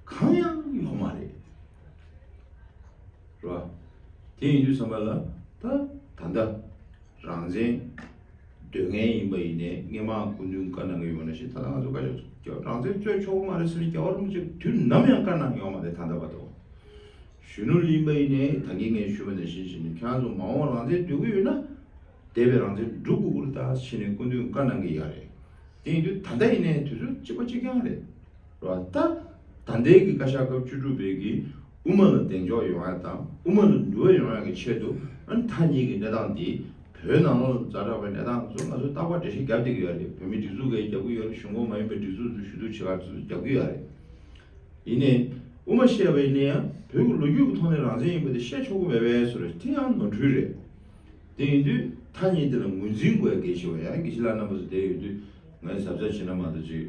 གང་ཡང་ཡོད་མ་རེད། རེད་བ། དེ་ཡིན་དུས་ཙམ་པ་ལ་ད་ད་ལྟ་རང་བཙན་ སྡོད་མཁན་ཡིན་པ་ཡིན་ནའི་སྔས་མ་སྐུ་མདུན་བཀའ་གནང་གི་ཡོད་ན་ཞིག་ད་ལྟ་ང་ཚོ་བཀའ་ཤག་རང་བཙན་རྩོད་ཆོག་གི་མ་རེད་ཟེར་ནས་རྒྱལ་བ་རིན་པོ་ཆེ་དུས་ནམ་ཡང་བཀའ་གནང་ཡོད་མ་རེད། ད་ལྟ་བར་དུ་གཞོན་ནུ་ཡིན་པ་ཡིན་ནའི་ད་གིན་ངས་ཞུས་པ་ནང་བཞིན་བྱས་ནས་ཁྱེད་རང་ཚོ་མ་འོངས་རང་བཙན་འདོད་ཀྱི་ཡོད་ན་འདས་པའི་རང་བཙན་སྒྲུབ་དགོས་ཀྱི་རེད་ད་ཟེར་ནས་སྐུ་མདུན་བཀའ་གནང་གི་ཡོད་རེད། དེ་ཡིན་དུས་ད་ལྟ་ཡིན་ནའི་དུས་ཚོད་གཅིག་པ་གཅིག་རྐྱང་རེད། རེད་བ། ད་ད་ལྟའི་གི་བཀའ་ཤག་སྐབས་བཅུ་དྲུག་པའི་གི་དབུ་མ་ལ་གདེང་འཇོག་ཡོང་ཡ་དང་དབུ་མ་ལ་ནུས་པ་ཡོང་ཡ་གི་ཆེད་དུ་ཨ་ནི་མཐའ་གཉིས་ཀྱི་གནས་སྟངས་འདི་བོད་ནང་ལོགས་ལ་ཛ་དྲག་པའི་གནས་སྟངས་ཚོ་ང་ཚོ་རྟག་པར་འགྲེལ་བཤད་རྒྱབ་བསྡད་ཀྱི་ཡོད་རེད། བོད་མི་སྒྲིག་འཛུགས་ཀྱིས་རྒྱབ་ཀྱི་ཡོད་རེད། གཞུང་གོང་མ་ཡིན་པའི་སྒྲིག་འཛུགས་ཚོས་ཞུ་གཏུག་བྱེད་གར་ཚོས་རྒྱབ་ཀྱི་ཡོད་རེད། ཡིན་ནའི་དབུ་མ་བཤད་པ་ཡིན་ན་ཡང་བོད་ཀྱི་ལོ་རྒྱུས་ཀྱི་ཐོག་ནས་རང་བཙན་ཡིན་པ་དེ་བཤད་ཆོག་གི་མེད་པས་ཟེར་བ་དེ་ཡང་ནོར་འཁྲུལ་རེད། དེ་ཡིན་དུས་མཐའ་གཉིས་དེ་ལ་ངོས་འཛིན་དགོས་ཡ་གལ་ཆེ་བ་ཡང་དགེ་བཤེས་ལགས་རྣམ་པ་ཚོ་བསྡད་ཡོད་དུས་ངས་གཟབ་གཟབ་བྱེད་ན་མ་གཏོགས་ཅིག་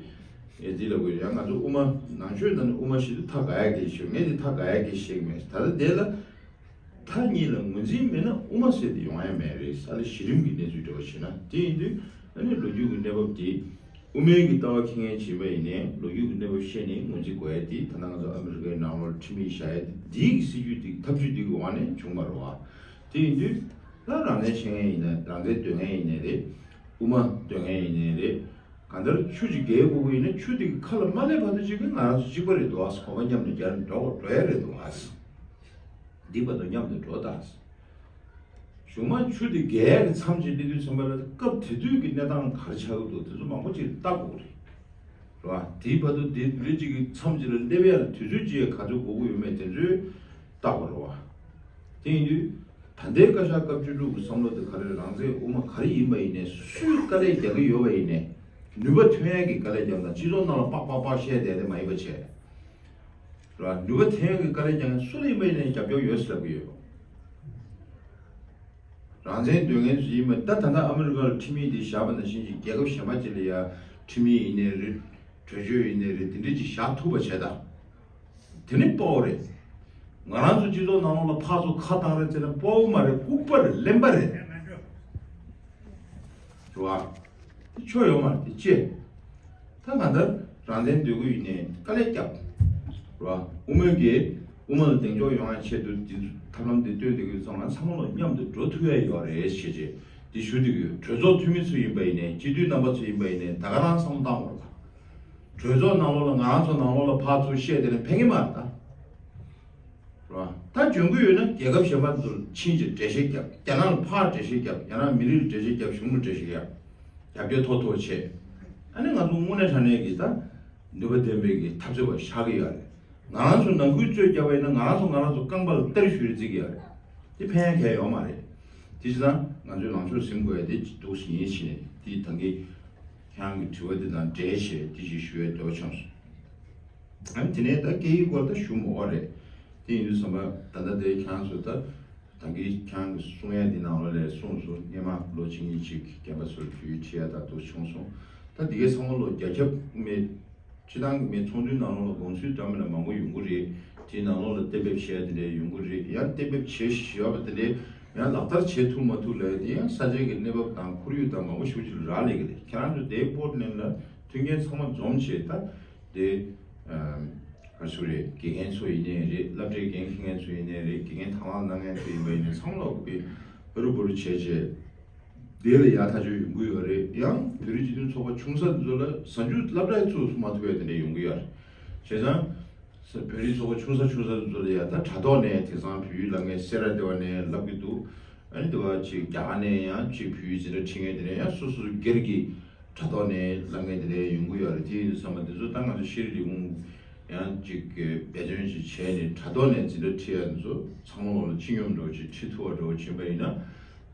ཨེ་འདི་ལ་དགོས་ཡང་ང་ཚོ་དབུ་མ་ནང་ཆོས་དང་ནི་དབུ་མ་ཞིག་ཏུ་ཐག་ག་ཡ་གལ་ཆེ་བ་ངས་དེ་ཐག་ག་ཡ་གལ་ཆེ་གི་མེད། ད་ལྟ་དེ་ལ་མཐའ་གཉིས་ལ་ངོས་འཛིན་མེད་ན་དབུ་མ་ཟེར་དེ་ཡོང་ཡ་མེད་རེད། ས་ལ་གཞི་རིམ་གྱི་གནས་ཚུལ་འདྲ་བ་བྱས་ན་དེ་ཡིན་དུས་ཨ་ནི་ལོ་རྒྱུས་ཀྱི་གནས་བབ་དེ། དབུ་མའི་གི་ལྟ་བ་མཁས་མཁན་བྱས་པ་ཡིན་ནའི་ལོ་རྒྱུས་ཀྱི་གནས་བབ་ཤེས་ནས་ངོས་འཛིན་དགོས་ཡ་དེ་ད་ལྟ་ང་ཚོ་ཨ་མི་རི་ཀའི་ནང་ལོགས་ཁྲིམས་ཡིག་བཞག་ཡ་དེ་འདིའི་གི་སྲིད་ཇུས་དེ་ཐབས་ཇུས་དེ་གི་འོག་ནས་བྱུང་བ་རེད་བ། དེ་ཡིན་དུས་ད་རང་བཙན་ཤེས་མཁན་ཡིན་ན་རང་བཙན་འདོད་མཁན་ཡིན་ནའི་རེད། དབུ་མ་འདོད་མཁན་ཡིན་ནའི་རེད། གང་ལྟར་ཆུ་ཅིག་བརྒལ་དགོས་ཀྱི་ཡིན་ན་ཆུ་དེ་གི་ཁ་ལ་མ་སླེབས་བར་དུ་ཅིག་གི་ང་རང་ཚོ་གཅིག་པ་རེད་འདུག་ཨ། གོམ་པ་མཉམ་དུ་རྒྱབ་ནས་འགྲོ་འགྲོ་ཡ་རེད་འདུག་ཨ། འདི་བར་དུ་མཉམ་དུ་འགྲོ་དང་། གཞུག་མ་ཆུ་དེ་བརྒལ་ཡག་གི་མཚམས་ཅིག་སླེབས་དུས་ཙམ་པ་ལ་སྐབས་དེ་དུས་ཀྱི་གནས་སྟངས་ག་རེ་ཆགས་ཀྱི་འདུག་དེ་ཚོ་མང་པོ་ཅིག་བལྟ་དགོས་རེད། རེད་བ། དེའི་བར་དུ་དེ་འདྲ་ཅིག་གི་མཚམས་ཅིག་ལ་སླེབས་ཡག་ལ་དུས་ཚོད་ཅིག་ག་ཚོད་འགོར་གྱི་ཡོད་མེད་དེ་ཚོ་བལྟ་དགོས་རེད་བ། དེ་ཡིན་དུས་ད་ལྟའི་བཀའ་ཤག་སྐབས་བཅུ་དྲུག་གི་བསམ་བློ་དེ་ག་རེ་རེད། རང་བཙན་དབུ་མ་ག་རེ་ཡིན་པ་ཡིན་ནའི་སུས་དཀའ་ལས་རྒྱག་གི་ཡོད་པ་ཡིན་ནའི་ནུས་པ་ཐོན་ཡག་གི་དཀའ་ལས་རྒྱབ་དང་སྤྱི་ཚོགས་ནང་ལ་པག་པག་པག་བཤད་བསྡད་དེ་མ་ཡིན་པ་བྱས། ར་ནུས་པ་ཐོན་ཡག་གི་དཀའ་ལས་རྒྱག་མཁན་སུ་ལ་ཡིན་པ་ཡིན་ནའི་རྒྱབ་སྐྱོར་ཡོད་ཟེར་ལབ་ཀྱི་ཡོད། རང་བཙན་འདོད་མཁན་ཚོ་ཡིན་པ་ད་ད་ལྟ་ཨ་མི་རི་ཀར་ཁྲིམས་ཡིག་དེ་བཞག་པ་ནང་བཞིན་གྱི་རྒྱལ་ཁབ་གཞན་པ་ཅིག་ལ་ཡ་ཁྲིམས་ཡིག་ཡིན་ནའི་རེད། གྲོས་ཆོད་ཡིན་ནའི་རེད། དེ་འདྲ་ཅིག་བཞག་ཐུབ་པ་བྱས་ད། དེ་ནི་དཔའ་བོ་རེད། ང་རང་ཚོ་སྤྱི་ཚོགས་ནང་ལོགས་ལ་ཕར་ཚུར་ཁ་བཏང་རེད་ཟེར་ན་དཔའ་བོ་མ་རེད། ལྐུགས་པ་རེད། གླེན་པ་རེད། རེད་བ། དེ་ཆོ་ཡོད་མ་རེད་དེ་ཅེ། ད་གང་ལྟར་རང་བཙན་འདོད་ཀྱི་ཡིན་ནའི་དཀའ་ལས་རྒྱབ། རེད་བ། དབུ་མའི་གི་དབུ་མ་ལ་གདེང་འཇོག་ཡོང་ཡ་ཆེད་དུ་འདི་ཐབས་ལམ་འདི་སྟོན་བསྡད་ཀྱི་ཡོད་ཙང་ང་ཚང་མ་ལོ་མཉམ་དུ་འགྲོ་ཐུབ་ཡ་ཡོད་རེད་ཞེས་བྱས་འདི་ཞུ་བསྡད་ཀྱི་ཡོད། གྲོས་ཚོགས་འཐུས་མི་ཚོ་ཡིན་པ་ཡིན་ནའི་སྤྱི་འཐུས་རྣམ་པ་ཚོ་ཡིན་པ་ཡིན་ནའི་ད་ག་རང་བསམ་བློ་བཏང་དགོས་རེད་བ། གྲོས་ཚོགས་ནང་ལོགས་ལ་ང་རང་ཚོ་ནང་ལོགས་ལ་ཕར་ཚུར་བཤད་དེ་ནས་ཕན་གྱི་མ་རེད་ད། རེད་བ། ད་འཇོན་གྱི་ཡོད་ན་རྒྱལ་ཁབ་གཞན་པ་ཚོར་ཕྱིན་ཅིག་འགྲེལ་བཤད་རྒྱབ། རྒྱ་ནག་ལ་ཕར་འགྲེལ་བཤད་རྒྱབ། རྒྱ་ནག་མི་རིགས་ལ་འགྲེལ་བཤད་རྒྱབ། གཞུང་ལ་འགྲེལ་བཤད་རྒྱབ། རྒྱབ་སྐྱོར་ཐོབ་ཐུབ་པ་བྱས། ཨ་ནི་ང་ཚོ་དངོས་གནས་དྲང་གནས་ཀྱི་ད་ནུས་པ་ལྡན་པའི་གི་འཐབ་རྩོད་པ་ཆགས་ཀྱི་ཡོད་རེད། ང་རང་ཚོ་ནང་ཁུལ་རྩོད་རྒྱབ་པ་ཡིན་ན་ང་རང་ཚོ་ང་རང་ཚོ་རྐང་པ་ལ་སྟར་གཞུ་རེ་བརྩི་གི་ཡོད་རེད། དེ་ཕན་ཡ་གང་ཡང་ཡོད་མ་རེད། དེ་བྱས་ཙང་ང་ཚོས་ལངས་ཕྱོགས་ཟིན་དགོས་ཡ་དེ་འདུག་ཟིན་ཡིན་ཕྱིན་དེ་ད་གིན་ཁྱེད་རང་གི་དྲི་བ་དེ་དང་འབྲེལ་བྱས་དེ་ཞིག་ཞུ་ཡ་འདོད་བྱུང་སོང་། ཨ་ནི་དེ་ནས་ད་སྐད་ཡིག་སྐོར་ད་ཞུ་མ་དགོས་རེད། དེ་ཡིན་དུས་ཙམ་པ་ད་ལྟ་དེ་ཁྱེད་རང་ཚོ་ད་ད་གིན་ཁྱེད་རང་གི་གསུང་ཡ་འདི་ནང་ལོགས་ལ་གསུངས་སོང་། སྔོན་མ་ལོ་གཅིག་གཉིས་ཅིག་རྒན་པ་ཚོར་བོད་ཡིག་ཁྲིད་ཡ་ད་དུ་བྱུང་སོང་། ད་འདི་གའི་ཚང་མ་ལོ་རྒྱ་ཁྱབ་མེད། སྤྱི་བཏང་གི་མེད། ཚོགས་འདུའི་ནང་ལོགས་ལ་དགོངས་ཚུལ་འདྲ་མིན་ལ་མང་པོ་ཡོང་གི་རེད། དེའི་ནང་ལོགས་ལ་གཏན་འབེབས་བྱས་དེ་འདྲ་ཡོང་གི་རེད། ཡང་གཏན་འབེབས་བྱས་བཞག་པ་དེ་འདྲ་ཡང་ལག་བསྟར་བྱེད་ཐུབ་མ་ཐུབ་ལ་དེ་ཡང་ས་ཆའི་གི་གནས་བབ་དང་ཁོར་ཡུག་དང་མང་པོ་ཞེ་པོ་ཅིག་ལ་རག་ལས་ཀྱི་རེད། ཁྱེད་རང་ཚོ་དེ་པོར་ཊ་ལེན་ལ་མཐུན་རྐྱེན་ཚང་མ་འཛོམས་བྱས་ད། དེ། ཨམ། ག་རེ་ཟེར་རེད། དགེ་རྒན་ཚོ་ཡིན་ནའི་རེད། སློབ་གྲྭའི་འགན་འཁྱེར་མཁན་ཚོ་ཡིན་ནའི་རེད། དགེ་རྒན་དང་བླངས་གནང་མཁན་ཚོ་ཡིན་པ་ཡིན་ནའི་ཚང་མ་ལོག་གི་ཧུ་རུ་བུ་རུ་བྱས་བྱས། དེ་ལ་ཡག་ཐག་ཆོད་ཡོང་གི་ཡོད་རེད། ཡང་བོད་རིགས་སྤྱི་མཐུན་ཚོགས་པ་ཆུང་ས་དེ་ཚོ་ལ་གཟའ་མཇུག་སློབ་གྲྭའི་ཚུགས་སུ་མ་ཐུབ་པའི་དེ་འདྲ་ཡོང་གི་ཡོད་རེད། བྱས་ཙང་། ས་བོད་རིགས་ཚོགས་པ་ཆུང་ས་ཆུང་ས་དེ་ཚོ་ལ་ཡ་ད་དྲ་ཐོག་ནས་དེང་སང་བོད་ཡིག་བསླབ་མཁན་སེ་ར་སྡེ་བ་ནས་བསླབ་ཀྱི་འདུག་ཨ་ནི་དེ་བ་ཅིག་རྒྱ་གར་ནས་ཡང་ཅིག་བོད་ཡིག་འཛིན་གྲྭ་ཁྲིད་མཁན་དེ་འདྲ་ཡང་སོ་སོ་སྒེར་གྱི་དྲ་ཐོག་ནས་བསླབ་མཁན་དེ་འདྲ་ཡོང་གི་ཡོད་རེད། དེ་ཡིན་དུས་ཙམ་པ་དེ་ཚོ་ད་ང་ཚོ་ཤེས་རིག་ལས་ཁུངས་ཡང་ཅིག་འབད་བརྩོན་ཅིག་བྱས་ནས་དྲ་ཐོག་ནས་འཛིན་གྲྭ་ཁྲིད་ཡ་དེ་ཚོ་ཚང་མ་ལོག་ལ་སྤྱི་སྙོམས་འདྲ་བོ་ཅིག་ཁྲིད་ཐུབ་པ་འདྲ་བོ་བྱིན་པ་ཡིན་ན།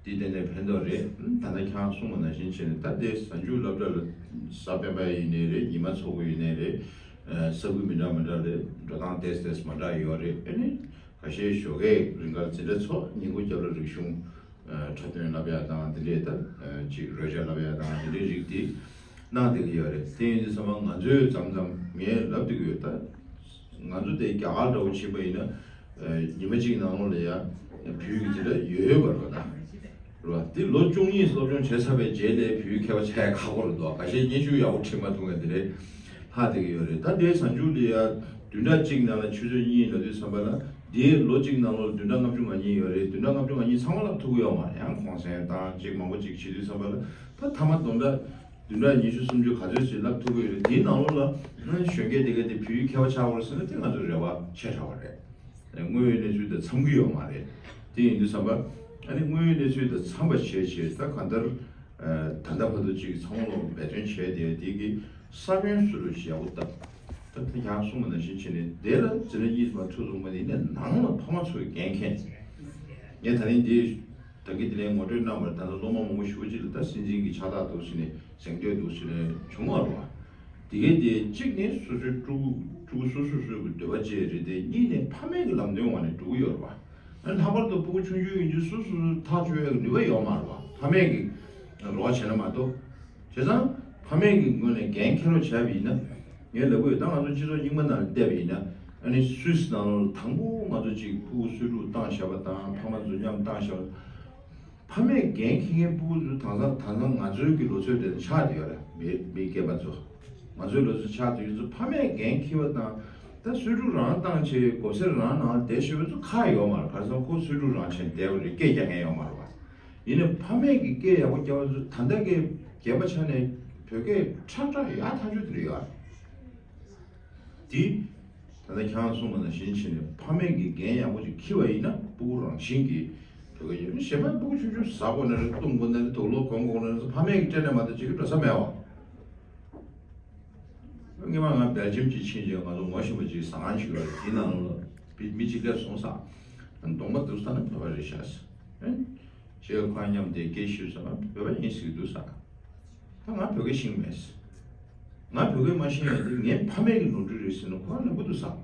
དེ་ཏན་ཏན་ཕན་ཐོགས་རེད། ད་ལྟ་ཁྱེད་རང་གསུངས་པ་ནང་བཞིན་བྱས་ནས་ད་ལྟའི་གཟའ་མཇུག་སློབ་གྲྭ་ལ་གཟའ་སྤེན་པ་ཡིན་ནའི་རེད། ཉི་མ་ཚོགས་འཁོར་ཡིན་ནའི་རེད། ས་ཁུལ་མི་འདྲ་མི་འདྲ་ལ་འགྲོ་སྟངས་ཏོག་ཙམ་ཏོག་ཙམ་མ་འདྲ་ཡོད་རེད། ཨ་ནི་ཁ་ཤས་ཞོགས་ཀས་རིང་གར་འཛིན་གྲྭ་ཚོགས། ཉིན་གུང་རྒྱབ་ལ་རིག་གཞུང་འཁྲབ་སྟོན་བསླབ་ཡ་དང་དེ་འདྲས་ད་ཅིག་རོལ་ཆ་བསླབ་ཡ་དང་དེ་འདྲས་རིགས་དེ་གནང་བསྡད་ཀྱི་ཡོད་རེད། དེ་ཡིན་དུས་ཙམ་པ་ང་ཚོས་མཚམས་མཚམས་ངས་ལབ་བསྡད་ཀྱི་ཡོད། ད་ང་ཚོ་དེ་རྒྱ་གར་འདྲ་བོ་ཕྱིན་པ་ཡིན་ན། ཉི་མ་གཅིག་ནང་ལོགས་ལ་ཡ་བོད་ཡིག་འཛིན་གྲྭ་ཡོད་ཡོད་པ་རེད་བ་ད། རེད་བ། དེ་ལོ་བཅུ་གཉིས་སློབ་སྦྱོང་བྱས་ཚར་བའི་རྗེས་ལ་བོད་ཡིག་མཁས་པ་ཆགས་ཡ་ཁག་པོ་རེད་འདུག་ཁ་ཤས་སྙན་ཞུ་ཡག་པོ་བྲིས་མ་ཐུབ་མཁན་དེ་འདྲས་ལྷག་བསྡད་ཀྱི་ཡོད་རེད། ད་དེའི་གཟའ་མཇུག་ལ་ཡ་བདུན་ཕྲག་གཅིག་ནང་ལ་ཆུ་ཚོད་གཉིས་ལབ་དུས་ཙམ་པ་ལ་ དེའི་ལོ་གཅིག་ནང་ལོགས་བདུན་ཕྲག་ལྔ་བཅུ་ང་གཉིས་ཡོད་རེད། བདུན་ཕྲག་ལྔ་བཅུ་ང་གཉིས་ཚང་མ་ལབ་ཐུབ་ཀྱི་ཡོད་མ་རེད། ཡང་གུང་སེང་བཏང་ཅིག་མང་པོ་ཅིག་བྱེད་དུས་ཙམ་པ་ལ་ད་ཐ་མ་བདུན་ཕྲག་བདུན་ཕྲག་ཉི་ཤུ་སུམ་ཅུ་ག་ཚོད་ཅིག་ལབ་ཐུབ་ཀྱི་ཡོད་རེད། དེའི་ནང་ལོགས་ལ་ཨ་གཞོན་སྐྱེས་དེ་ག་དེ་བོད་ཡིག་མཁས་པ་ཆགས་པ་རེད་ཟེར་ན་དེ་ང་ཚོའི་རེ་བ་ཆེ་དྲགས་པ་རེད། དངོས་ཡོད་གནས་ཚུལ་དང་འཚམ་གྱི་ཡོད་མ་རེད། དེ་ཡིན་དུས་ཙམ་པ་ཨ་ནི་དངོས་ཡོད་གནས་ཚུལ་དང་འཚམ་པ་བྱས་བྱས་ད་གང་ལྟར་ད་ལྟ་བར་དུ་ཅིག་ཚང་མ་ལོག་འབད་བརྩོན་བྱས་ཏེ་དེ་གི་ས་བོན་སུ་རུ་ཡག་པོ་བཏབ། ད་ད་ཡང་གསུངས་པ་ནང་བཞིན་བྱས་ནས་དེ་ལ་འཛིན་གྲྭ་གཉིས་མ་ཐུག་སོང་བ་ནི་ནང་ལ་ཕ་མ་ཚོས་འགན་འཁྱེར། ངས་ད་རིང་འདི་ད་གི་དེ་ལན་ངོ་སྤྲོད་གནང་བར་ད་ལྟ་སློབ་མ་མང་པོ་ཞེ་པོ་ཅིག་ལ་ད་སྲིད་འཛིན་གྱི་ཕྱག་རྟགས་འདུག་ཟེར་ནས་གཟེངས་བསྟོད་འདུག་ཟེར་ནས་བྱུང་བ་རེད་བ། དེ་གའི་དེ་གཅིག་ནས་སོ་སོའི་ཕྲུ་གུ་ཕྲུ་གུ་སོ་སོ་སོ་སོའི་འདོད་པ་བཅས་རེད་དེ། གཉིས་ནས་ཕ་མས་ཀྱི་ལམ་སྟོན་འོག་ནས་འགྲོ་གི་ཡོད་རེད་བ། ཨ་ནི་ལྷག་པར་དུ་ཕྲུ་གུ་ཆུང་ཆུང་ཡིན་དུས་སོ་སོ་སོ་ཐག་གཅོད་ཡག་གི་ནུས་པ་ཡོད་མ་རེད་བ། ཕ་མས་ཀྱི་རོགས་བྱས་ན་མ་གཏོགས། བྱས་ཙང་ཕ་མས་ཀྱི་ངོས་ནས་འགན་འཁྱེར་རོགས་བྱས་པ་ཡིན་ན། ངས་ལབ་གི་ཡོད། ད་ང་ཚོ་སྤྱི་ཚོགས་རྙིང་པ་ནང་ལ་བལྟས་པ་ཡིན་ན། ཨ་ནི་སུད་སི་ནང་ལ་དང་པོ་ང་ཚོ་གཅིག་ཕྲུ་གུ་གསོས་ཕྲུག་བཏང་བཞག་པ་དང་ཕ་མ་ཚོ་མཉམ་བཏང་བཞག་པ། ཕ་མས་འགན་འཁྱེར་མཁན་ཕྲུ་གུ་ཚོ་དེང་སང་དེང་སང་ང་ཚོའི་གི་ལོ་ཚོད་དེ་ཆགས་བསྡད་ཡོད་རེད། མི་མི་སྐྱེས་པ་ཚོ། ང་ཚོའི་ལོ་ཚོད་ཆགས་བསྡད་ཡོད་ཚོ་ཕ་མས་འགན་འཁྱེར་བ་དང་། ད་གསོས་ཕྲུག་རང་བཏང་བྱས་སྒོ་སེར་རང་ནང་བསྡད་བཞག་པ་ཚོ་ཁག་ཡོད་མ་རེད། ག་རེ་ཟེར་ན་ཁོ་གསོས་ཕྲུག་རང་བྱས་བསྡད་པ་རེད། སྐད་རྒྱག་མཁན་ཡོད་མ་རེད་བ། ཡིན་ནའི་ཕ་མས་ཀྱི་སྐད་ཡག་པོ་རྒྱབ་པ་ཚོ་ད་ལྟ་གི་རྒན་པ་ཆགས་ནས་བོད་སྐད་ཁྲག་ཁྲག་ཡག་ཐག་ཆོད་དེ་རེད་ཡ། དེ་ད་ལྟ་ཁྱེད་རང་གསུངས་པ་ནང་བཞིན་བྱས་ནས་ཕ་མས་ཀྱི་འགན་ཡག་པོ་ཅིག་འཁྱེར་བ་ཡིན་ན་ཕྲུ་གུ་རང་བཞིན་གྱིས་བོད་སྐད་ཡོད། གཞན་པ་ཕྲུ་གུ་ཆུང་ཆུང་ཟ་དགོས་ན་རེད། བཏུང་དགོས་ན་རེད། དུག་ལོག་གོན་དགོས་ན་རེད། ཕ་མས་ཀྱི་སྤྲད་ན་མ་གཏོགས་ཅིག་གི་འགྲོ་ས་མེད་བ། སྔོན་མ་ང་སྦེལ་ཇམ་གཅིག་ཕྱིན་རྗེས་ང་ཚོ་ངོ་ཤེས་པ་གཅིག་ཟ་ཁང་ཞིག་ཡོད་རེད། དེའི་ནང་ལ་མི་མི་གཅིག་སླེབས་སོང་ཟེར། གདོང་པ་འདུག་ས་ནི་བོད་པ་རེད་ཤག་ཟེར། ཨེ། ཞེས་ཁོ་མཉམ་དེ་སྐད་ཞུས་ས་ན་བོད་པ་ཡིན་ཟེར་གྱི་འདུག་ཟེར། ད་ང་བོད་སྐད་ཤེས་ཀྱི་མེད་ཟེར། ང་བོད་སྐད་མ་ཤེས་ཡ་དེ་ངའི་ཕ་མེས་ཀྱི་ནོར་འཁྲུལ་རེད་ཟེར་ནས་ཁོ་ལབ་གི་འདུག་ཟེར།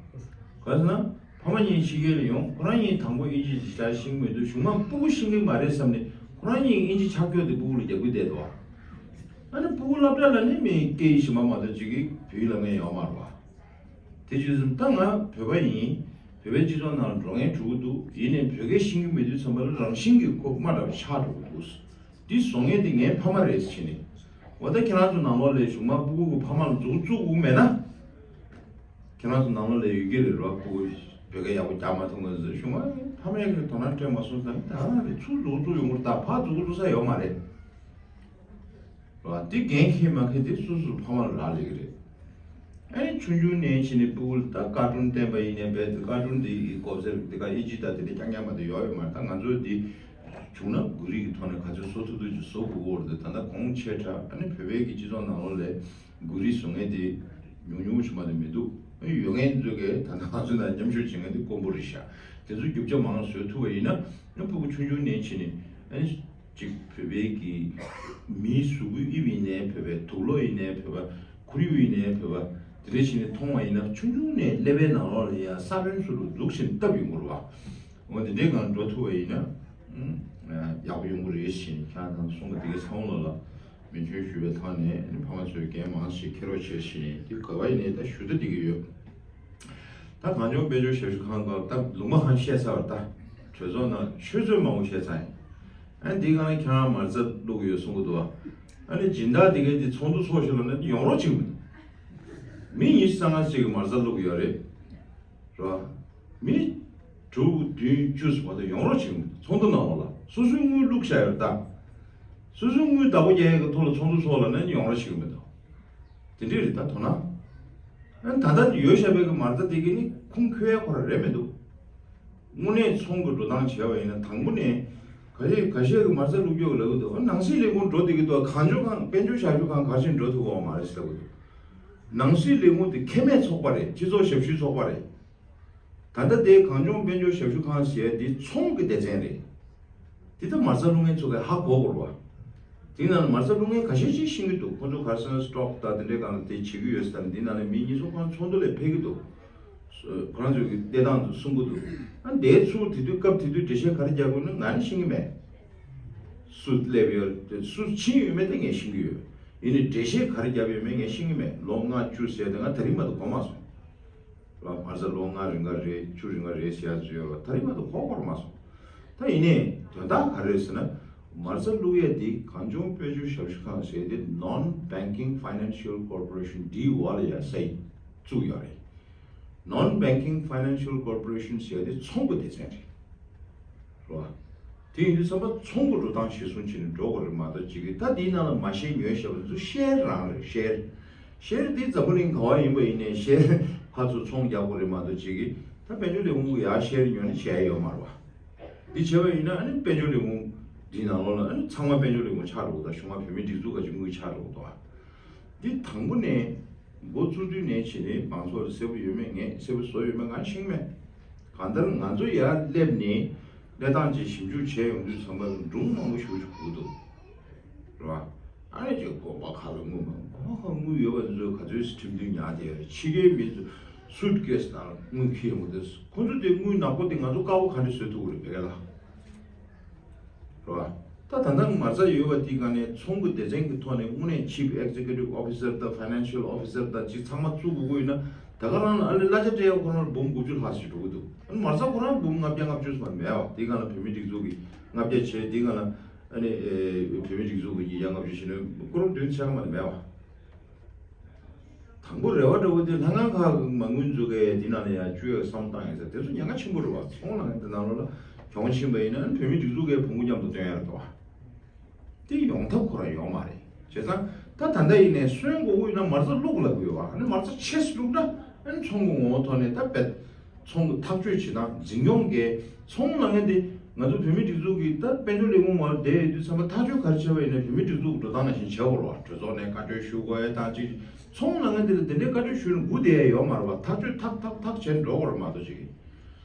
ག་རེ་ཟེར་ན། ཕ་མ་གཉིས་ཕྱི་རྒྱལ་ལ་ཡོང་། ཁོ་རང་གཉིས་དང་པོ་ཨིན་ཇི་ཞེ་དྲག་ཤེས་ཀྱི་མི་འདུག་གཞུག་མ་ཕྲུ་གུ་ཤེས་ཀྱི་མ་རེད་བསམ་ནས་ཁོ་རང་གཉིས་ཨིན་ཇི་ཕྱག་རྒྱོག་དེ་ཕྲུ་གུ་ལ་རྒྱབ་གི་བསྡད་འདུག་ཨ་ནི་ཕྲུ་གུ་སློབ་གྲྭ་ལ་ནི་མི་སྐད་ཡིག་གཞན་པ་མ་གཏོགས་ཅིག་གིས་བོད་ཡིག་ལབ་མཁན་ཡོད་མ་རེད་བ། དེ་བྱས་ཙང་ད་ང་བོད་པ་ཡིན། བོད་པའི་སྤྱི་ཚོགས་ནང་ལ་འགྲོ་མཁན་འགྲོ་གི་འདུག་ཡིན་ནའི་བོད་སྐད་ཤེས་ཀྱི་མེད་དུས་ཙམ་པ་ལ་རང་བཞིན་གྱིས་ཁོ་དམའ་འདྲ་བ་ཆགས་འགྲོ་གི་འདུག་འདི་བཟོ་མཁན་དེ་ངའི་ཕ་མ་རེད་ཟེར་ནས། འོ་ད་ཁྱེད་རང་ཚོ་ནང་ལོགས་ལ་གཞུག་མ་ཕྲུ་གུ་གི་ཕ་མ་ལ་མཛུབ་བཙུགས་དགོས་མེད་ན། ཁྱེད་རང་ཚོ་ནང་ལོགས་ལ་ཡོད་ཀྱི་རེད་རོ། ཕྲུ་གུ་བོད་སྐད་ཡག་པོ་རྒྱག་མ་ཐུབ་མཁན་ཚོ་གཞུག་མ་ཕ་མས་ཀྱི་དོ་སྣང་སྤྲད་མ་སོང་ཙང་ད་རང་རེད། ཚུར་མཛུབ་བཙུགས་ཡོང་གི་རེད། ད་ཕར་མཛུབ་བཙུགས་ས་ཡོད་མ་རེད། རེད་བ། དེ་འགན་འཁྱེར་མ་འཁྱེར་དེ་སོ་སོའི་ཕ་མ་ལ་རག་ལས་ཀྱི་རེད། ཨ་ནི་ཆུང་ཆུང་ནས་ཕྱིན་ནས་ཕྲུ་གུ་ལ་ད་ཀར་ཊུན་བསྟན་པ་ཡིན་ནའི་རྦད་དེ་ཀར་ཊུན་དེ་ཡི་སྒོ་ཟེར་དེ་ག་ཨི་ཇི་ད་དེ་འདྲ་རྐྱང་རྐྱང་མ་གཏོགས་ཡོད་ཡོད་མ་རེད། ད་ང་ཚོ་འདི་བྱུང་ན་གོ་རིམ་གྱི་ཐོག་ནས་ག་ཚོད་བཟོ་ཐུབ་ཐུབ་ཅིག་བཟོ་དགོས་ཀྱི་རེད། ད་ད་ལྟ་གོང་ཆེ་དྲགས་ཨ་ནི་བོད་པའི་གི་སྤྱི་ཚོགས་ནང་ལོགས་ལ་གོ་རིམ་བཟོ་མཁན་དེ་ཉུང་ཉུང་ཞིག་མ་གཏོགས་མི་འདུག་ཨ་ནི་ཡོད་མཁན་ཚོ་གས་ད་ད་ང་ཚོ་ནང་མཉམ་ཞུགས་བྱེད་མཁན་དེ་དཀོན་པོ་རེད་ཤག་དེ་ཚོ་རྒྱུ་ཆ་མང་བཟོ་ཐུབ་པ་ཡིན་ན་ཨ་ནི་ཕྲུ་གུ་ཆུང་ཆུང་ནས་ཕྱིན་ནས་ཨ་ནི། གཅིག་བོད་པའི་གི་མིའི་གཟུགས་པོའི་དབྱིབས་ཡིན་ནའི་བོད་པའི་དུག་ལོག་ཡིན་ནའི་བོད་པ་ཁོར་ཡུག་ཡིན་ནའི་བོད་པ་དེ་འདྲ་བྱས་ནས་མཐོང་བ་ཡིན་ན་ཆུང་ཆུང་ནས་ཀླད་པའི་ནང་ལོགས་ལ་ཡང་ས་བོན་སུ་རུ་འཛུགས་བཞིན་བཏབ་ཡོང་གི་རེད་བ། འོ་དེ་འདྲའི་སྒང་འགྲོ་ཐུབ་པ་ཡིན་ན་ཡག་པོ་ཡོང་གི་རེད་ཞེས་ཁྱེད་རང་ཚོ་གསུང་གི་དེ་གའི་ཚང་མ་ལ་མེ་མཆོད་ཞུ་བའི་ཐོག་ནས་ཕ་མ་ཚོས་འགན་མང་ཞིག་འཁྱེར་རོགས་བྱེད་ཞེས་དེ་ག་བ་ཡིན་ནའི་ད་ཞུ་ད་བསྡད་ཀྱི་ཡོད། ད་གངས་ལྗོངས་དཔལ་འབྱོར་ཞབས་ཞུ་ཁང་སྐབས་ད་ལུང་པ་ཧང་བཤད་ཚར་བ། ད་གྲོས་ཚོགས་ནང་ཆུ་ཚོད་མང་པོ་བཤད་ཚར་ཡིན། ཨ་འདི་གང་ལ་ཁྱེད་རང་མ་རྩ་བླུག་ཡོད་གསུང་གི་འདུག་ཨ་ནི་སྦྱིན་བདག་འདི་གས་འདི་ཚོགས་འདུ་ཚོགས་ཤིག་ལ་ནི་ཡོང་རོགས་བྱེད་གི་མི་འདུག་མི་ཉི་ཤུ་རྩ་ལྔ་ཅིག་གི་མ་རྩ་བླུག་ཡོད་རེད། རེད་བ། མི་དྲུག་བདུན་བཅུ་ཙམ་མ་གཏོགས་ཡོང་རོགས་བྱེད་གི་མི་འདུག་ཚོགས་འདུ་ནང་ལོགས་ལ་སོ་སོའི་དངུལ་བླུག་བཞག་ཡོད་རེད་ད། སོ་སོའི་དངུལ་བདག་པོ་རྒྱག་ཡས་ཀྱི་ཐོག་ལ་ཚོགས་འདུ་ཚོགས་ལ་ནི་ཡོང་རོགས་བྱེད་གི་མི་འདུག་དེ་འདྲས་རེད་ད་དོ་སྣང་། ཨ་ནི་ད་ལྟ་ཡོད་བཞག་པའི་གི་མ་རྩ་དེ་གི་ནི་ཁུངས་འཁྱོལ་ཡ་ཁོ་རང་རེད་མི་འདུག་དངོས་གནས་ཚོང་གི་འགྲོ་སྟངས་བྱས་པ་ཡིན་ན་དང་པོ་ནས་ཁ་ཤས་ཁ་ཤས་གི་མ་རྩ་བླུག་རྒྱུ་ལབ་གི་འདུག་ཨ་ནང་སྲིད་ལས་ཁུངས་འགྲོ་བསྡད་ཀྱི་འདུག་གངས་ལྗོངས་ཁང་དཔལ་འབྱོར་ཞབས་ཞུ་ཁང་ག་རེ་བྱས་འགྲོ་ཐུབ་ཀྱི་ཡོད་མ་རེད་ཟེར་ལབ་གི་འདུག་ནང་སྲིད་ལས་ཁུངས་དེ་ཁེ་མེད་ཚོགས་པ་རེད། སྤྱི་ཚོགས་ཞབས་ཞུའི་ཚོགས་པ་རེད། ད་ལྟ་དེ་གངས་ལྗོངས་དཔལ་འབྱོར་ཞབས་ཞུ་ཁང་ཟེར་ཡ་དེ་ཚོང་གི་སྡེ་ཚན་རེད། དེ་ལྟར་མ་རྩ་བླུག་མཁན་ཚོ་གས་ཧ་གོ་དགོས་རེད་བ། དེ་ནང་ལ་མ་རྩ་བླུག་མཁན་ཁ་ཤས་ཅིག་ཤེས་ཀྱི་འདུག་ཁོ་ཚོ་ག་རེ་ཟེར་ན་སི་ཊོག་དང་དེ་འདྲའི་སྒང་ལ་དེ་བྱེད་ཀྱི་ཡོད་ཟེར་དང་། དེ་ནང་ལ་མི་གཉིས་གསུམ་ཁོ་རང་ཚོགས་འདུ་ལ་ཕེབས་ཀྱི་འདུག་ཁོ་རང་ཚོའི་གི་བལྟས་སྟངས་ཚོ་གསུང་གི་འདུག་ཨ་དེ་ཚོ་དེ་དུས་སྐབས་དེ་དུས་འགྲེལ་བཤད་ག་རེ་རྒྱག་དགོས་ན་ང་ནི་ཤེས་ཀྱི་མེད། སུ་སླེབས་ཡོད་དེ་སུ་ཕྱིན་ཡོད་མེད་དེ་ངས་ཤེས་ཀྱི་ཡོད། ཡིན་ནའི་འགྲེལ་བཤད་ག་རེ་རྒྱབ་ཡོད་མེད་ངས་ཤེས་ཀྱི་མེད། ལོ་ལྔ་བཅུ་ཟེར་དེ་ང་དེ་རིང་མ་གཏོགས་གོ་མ་སོང་། ར་མ་རྩ་ལོ་ལྔ་རིང་ག་རེད། བཅུ་རིང་ག་རེད་ཟེར་ཡ་ཚོ་ཡོད་ར། ད་རིང་མ་གཏོགས་གོ་གོ་ར་མ་སོང་། ད་ཡིན་ནའི་དོན་དག་ག་རེ་རེད་ཟེར་ན། མ་རྩ་བླུག་ཡ་འདི་གངས་ལྗོངས་དཔལ་འབྱོར་ཞབས་ཞུ་ཁང་ཟེར་ཏེ་Non Banking Financial Corporation འདིའི་འོག་ལ་ཡ་སའི་བཙུགས་ཡོད་རེད། Non-banking financial corporation ཟེར་ཡ་དེ་ཚོང་གི་སྡེ་ཚན་རེད། རེད་བ། དེ་ཡིན་དུས་ཙམ་པ་ཚོང་གི་འགྲོ་སྟངས་གཞིར་བཟུང་བྱས་ནས་འགྲོ་དགོས་རེད་མ་གཏོགས་ཅིག་གིས་ད་དེའི་ནང་ལ་མ་ཤེས་ཉོས་བྱས་པ་དེ་ཚོ་ཤེར་རང་རེད། ཤེར། ཤེར་དེ་འཛམ་བུ་གླིང་ག་བ་ཡིན་པ་ཡིན་ནའི་ཤེར་ཕར་ཚུར་ཚོང་རྒྱག་དགོས་རེད་མ་གཏོགས་ཅིག་གིས་ད་དཔལ་འབྱོར་ལས་ཁུངས་ཀྱི་ཡར་ཤེར་ཉོས་ནས་བྱས་ཡོད་མ་རེད་བ། འདི་བྱས་པ་ཡིན་ན་ཨ་ནི་དཔལ་འབྱོར་ལས་ཁུངས་འདིའི་ནང་ལོགས་ལ་ཨ་ནི་ཚང་མ་དཔལ་འབྱོར་ལས་ཁུངས་ཆགས་འགྲོ་གི་འདུག་གཞུང་ལ་བོད་མིའི་སྒྲིག་འཛུགས་ག་ཅིག་དངུལ་ཆགས་འགྲོ་གི་འདུག་ཨ། འདི་དང་པོ་ནས་འགོ་བཙུགས་དུས་ནས་བྱས་ནས་མང་ཚོགས་ལ་གསལ་པོ་ཡོད་མེད་ངས་གསལ་པོ་བཟོ་ཡོད་མེད་ང་ཤེས་མེད། གང་ལྟར་ང་ཚོ་ཡར་སླེབས་ནས་གནས་སྟངས་ཅིག་ཞིབ་འཇུག་བྱས་ཡོང་དུས་ཙམ་པ་ལ་སྒྲུང་མང་པོ་ཞེ་པོ་ཅིག་གོ་གི་འདུག་རེད་བ། ཨ་ནི་ཅིག་དགོན་པ་ཁག་ལ་དངུལ་མང་པོ་དགོན་པ་ཁག་དངུལ་ཡོད་པ་ཚོས་ག་ཚོད་ཁྲིམས་མཐུན་ཉར་བསྡད་ཡོད་རེད། ཕྱི་རྒྱལ་མི་ཚོ་སུཊ་ཀེ་སི་ནང་ལ་དངུལ་འཁྱེར་ཡོང་གི་འདུག་ཁོ་ཚོ་དེ་དངུལ་ནག་པོ་དེ་ང་ཚོ་དཀར་པོ་ག་འདྲ་བཟོ་ཐུབ་ཀྱི་རེད་བོད་སྐད་ལ། རེད་བ། ད་ད་ལྟ་མ་རྩ་ཡོད་པ་དེའི་སྒང་ནས་ཚོང་གི་སྡེ་ཚན་གྱི་ཐོག་ནས་དངོས་གནས་ཆིབ་ཨེག་ཛེ་ཀེ་ཊིབ་ཨོ་ཕི་སར་དང་ཕའི་ནན་ཤལ་ཨོ་ཕི་སར་དང་ཅིག་ཚང་མ་བཙུགས་དགོས་ཀྱི་ཡོད་ན་ད་ག་རང་ལ་ཨ་ནི་གླ་ཆ་སྤྲད་ཡག་ཁོ་རང་ལ་འབུམ་དགུ་བཅུ་ལྷག་ཞིག་འགྲོ་གི་འདུག་ཨ་ནི་མ་རྩ་ཁོ་རང་འབུམ་ལྔ་བརྒྱ་ལྔ་བཅུ་ཙམ་མ་མེད་བ། དེའི་སྒང་ལ་བོད་མིའི་སྒྲིག་འཛུགས་ཀྱི་ལྔ་བརྒྱ་བྱས། དེའི་སྒང་ལ་ཨ་ནི་ཨེ་བོད་མིའི་སྒྲིག་འཛུགས་ཀྱི་ཉིས་བརྒྱ་ལྔ་བཅུ་བྱས་ན་ཁོ་རང་བདུན་ཕྲག་མ་མེད་བ། དང་པོ་རེ་བ་འདྲ་བོ་དེ་ལྷན་ཁང་ཁག་གི་མ་དངུལ་འཛུགས་མཁན་འདི་ནང་ལ་ཡང་བཅུག་ཡག་བསམ་བཏང་ཡིན་ཟེར། དེ་ཚོ་ཉེན་ཁ་ཆེན་པོ་རེད་བ། ཚོང་ལས་འདི་ནང་ལོགས་ལ་གྱོང་ཕྱིན་པ་ཡིན་ན་བོད་མིའི་སྒྲིག་འཛུགས་ཀྱི་བོང་གུ་མཉམ་དུ་སྟོན་ཡག་རེད་དོ། དེ་ཡོང་ཐབས་ཁོ་རང་ཡོད་མ་རེད། བྱས་ཙང་ད་ད་ལྟ་ཡིན་ནའི་སོན་དགོས་ཀྱི་ཡོད་ན་མ་རྩ་བླུག་ལབ་ཀྱི་ཡོད་བ། ཨ་ནི་མ་རྩ་ཆེས་བླུག་ན་ཨ་ནི་ཚོང་གི་ངོ་བོ་ཐོག་ནས་ད་བེད། ཚོང་གི་ཐག་གཅོད་བྱེད་སྟངས་འཛིན་སྐྱོང་གི་ཚོང་ལབ་མཁན་དེ་ང་ཚོ་བོད་མིའི་སྒྲིག་འཛུགས་ཀྱི་ད་དཔལ་འབྱོར་ལས་ཁུངས་བར་བསྡད་ཡོད་དུས་ཙམ་པ་ཐག་གཅོད་ག་རེ་བྱས་པ་ཡིན་ན་བོད་མིའི་སྒྲིག་འཛུགས་ཀྱི་འགྲོ་སྟངས་ནང་བཞིན་བྱེད་དགོས་རེད་བ། གྲོས་ཚོགས་ནས་བཀའ་འཁྲོལ་ཞུ་དགོས་ཡ་དང་ཅིག་ཚོང་ལབ་མཁན་དེ་ལ་དེ་འདྲའི་བཀའ་འཁྲོལ་ཞུས་ནས་སྒུག་བསྡད་ཡ་ཡོད་མ་རེད་བ། ཐག་གཅོད་ཐག་ཐག་ཐག་བྱས་འགྲོ་དགོས་རེད་མ་གཏོགས་ཅིག་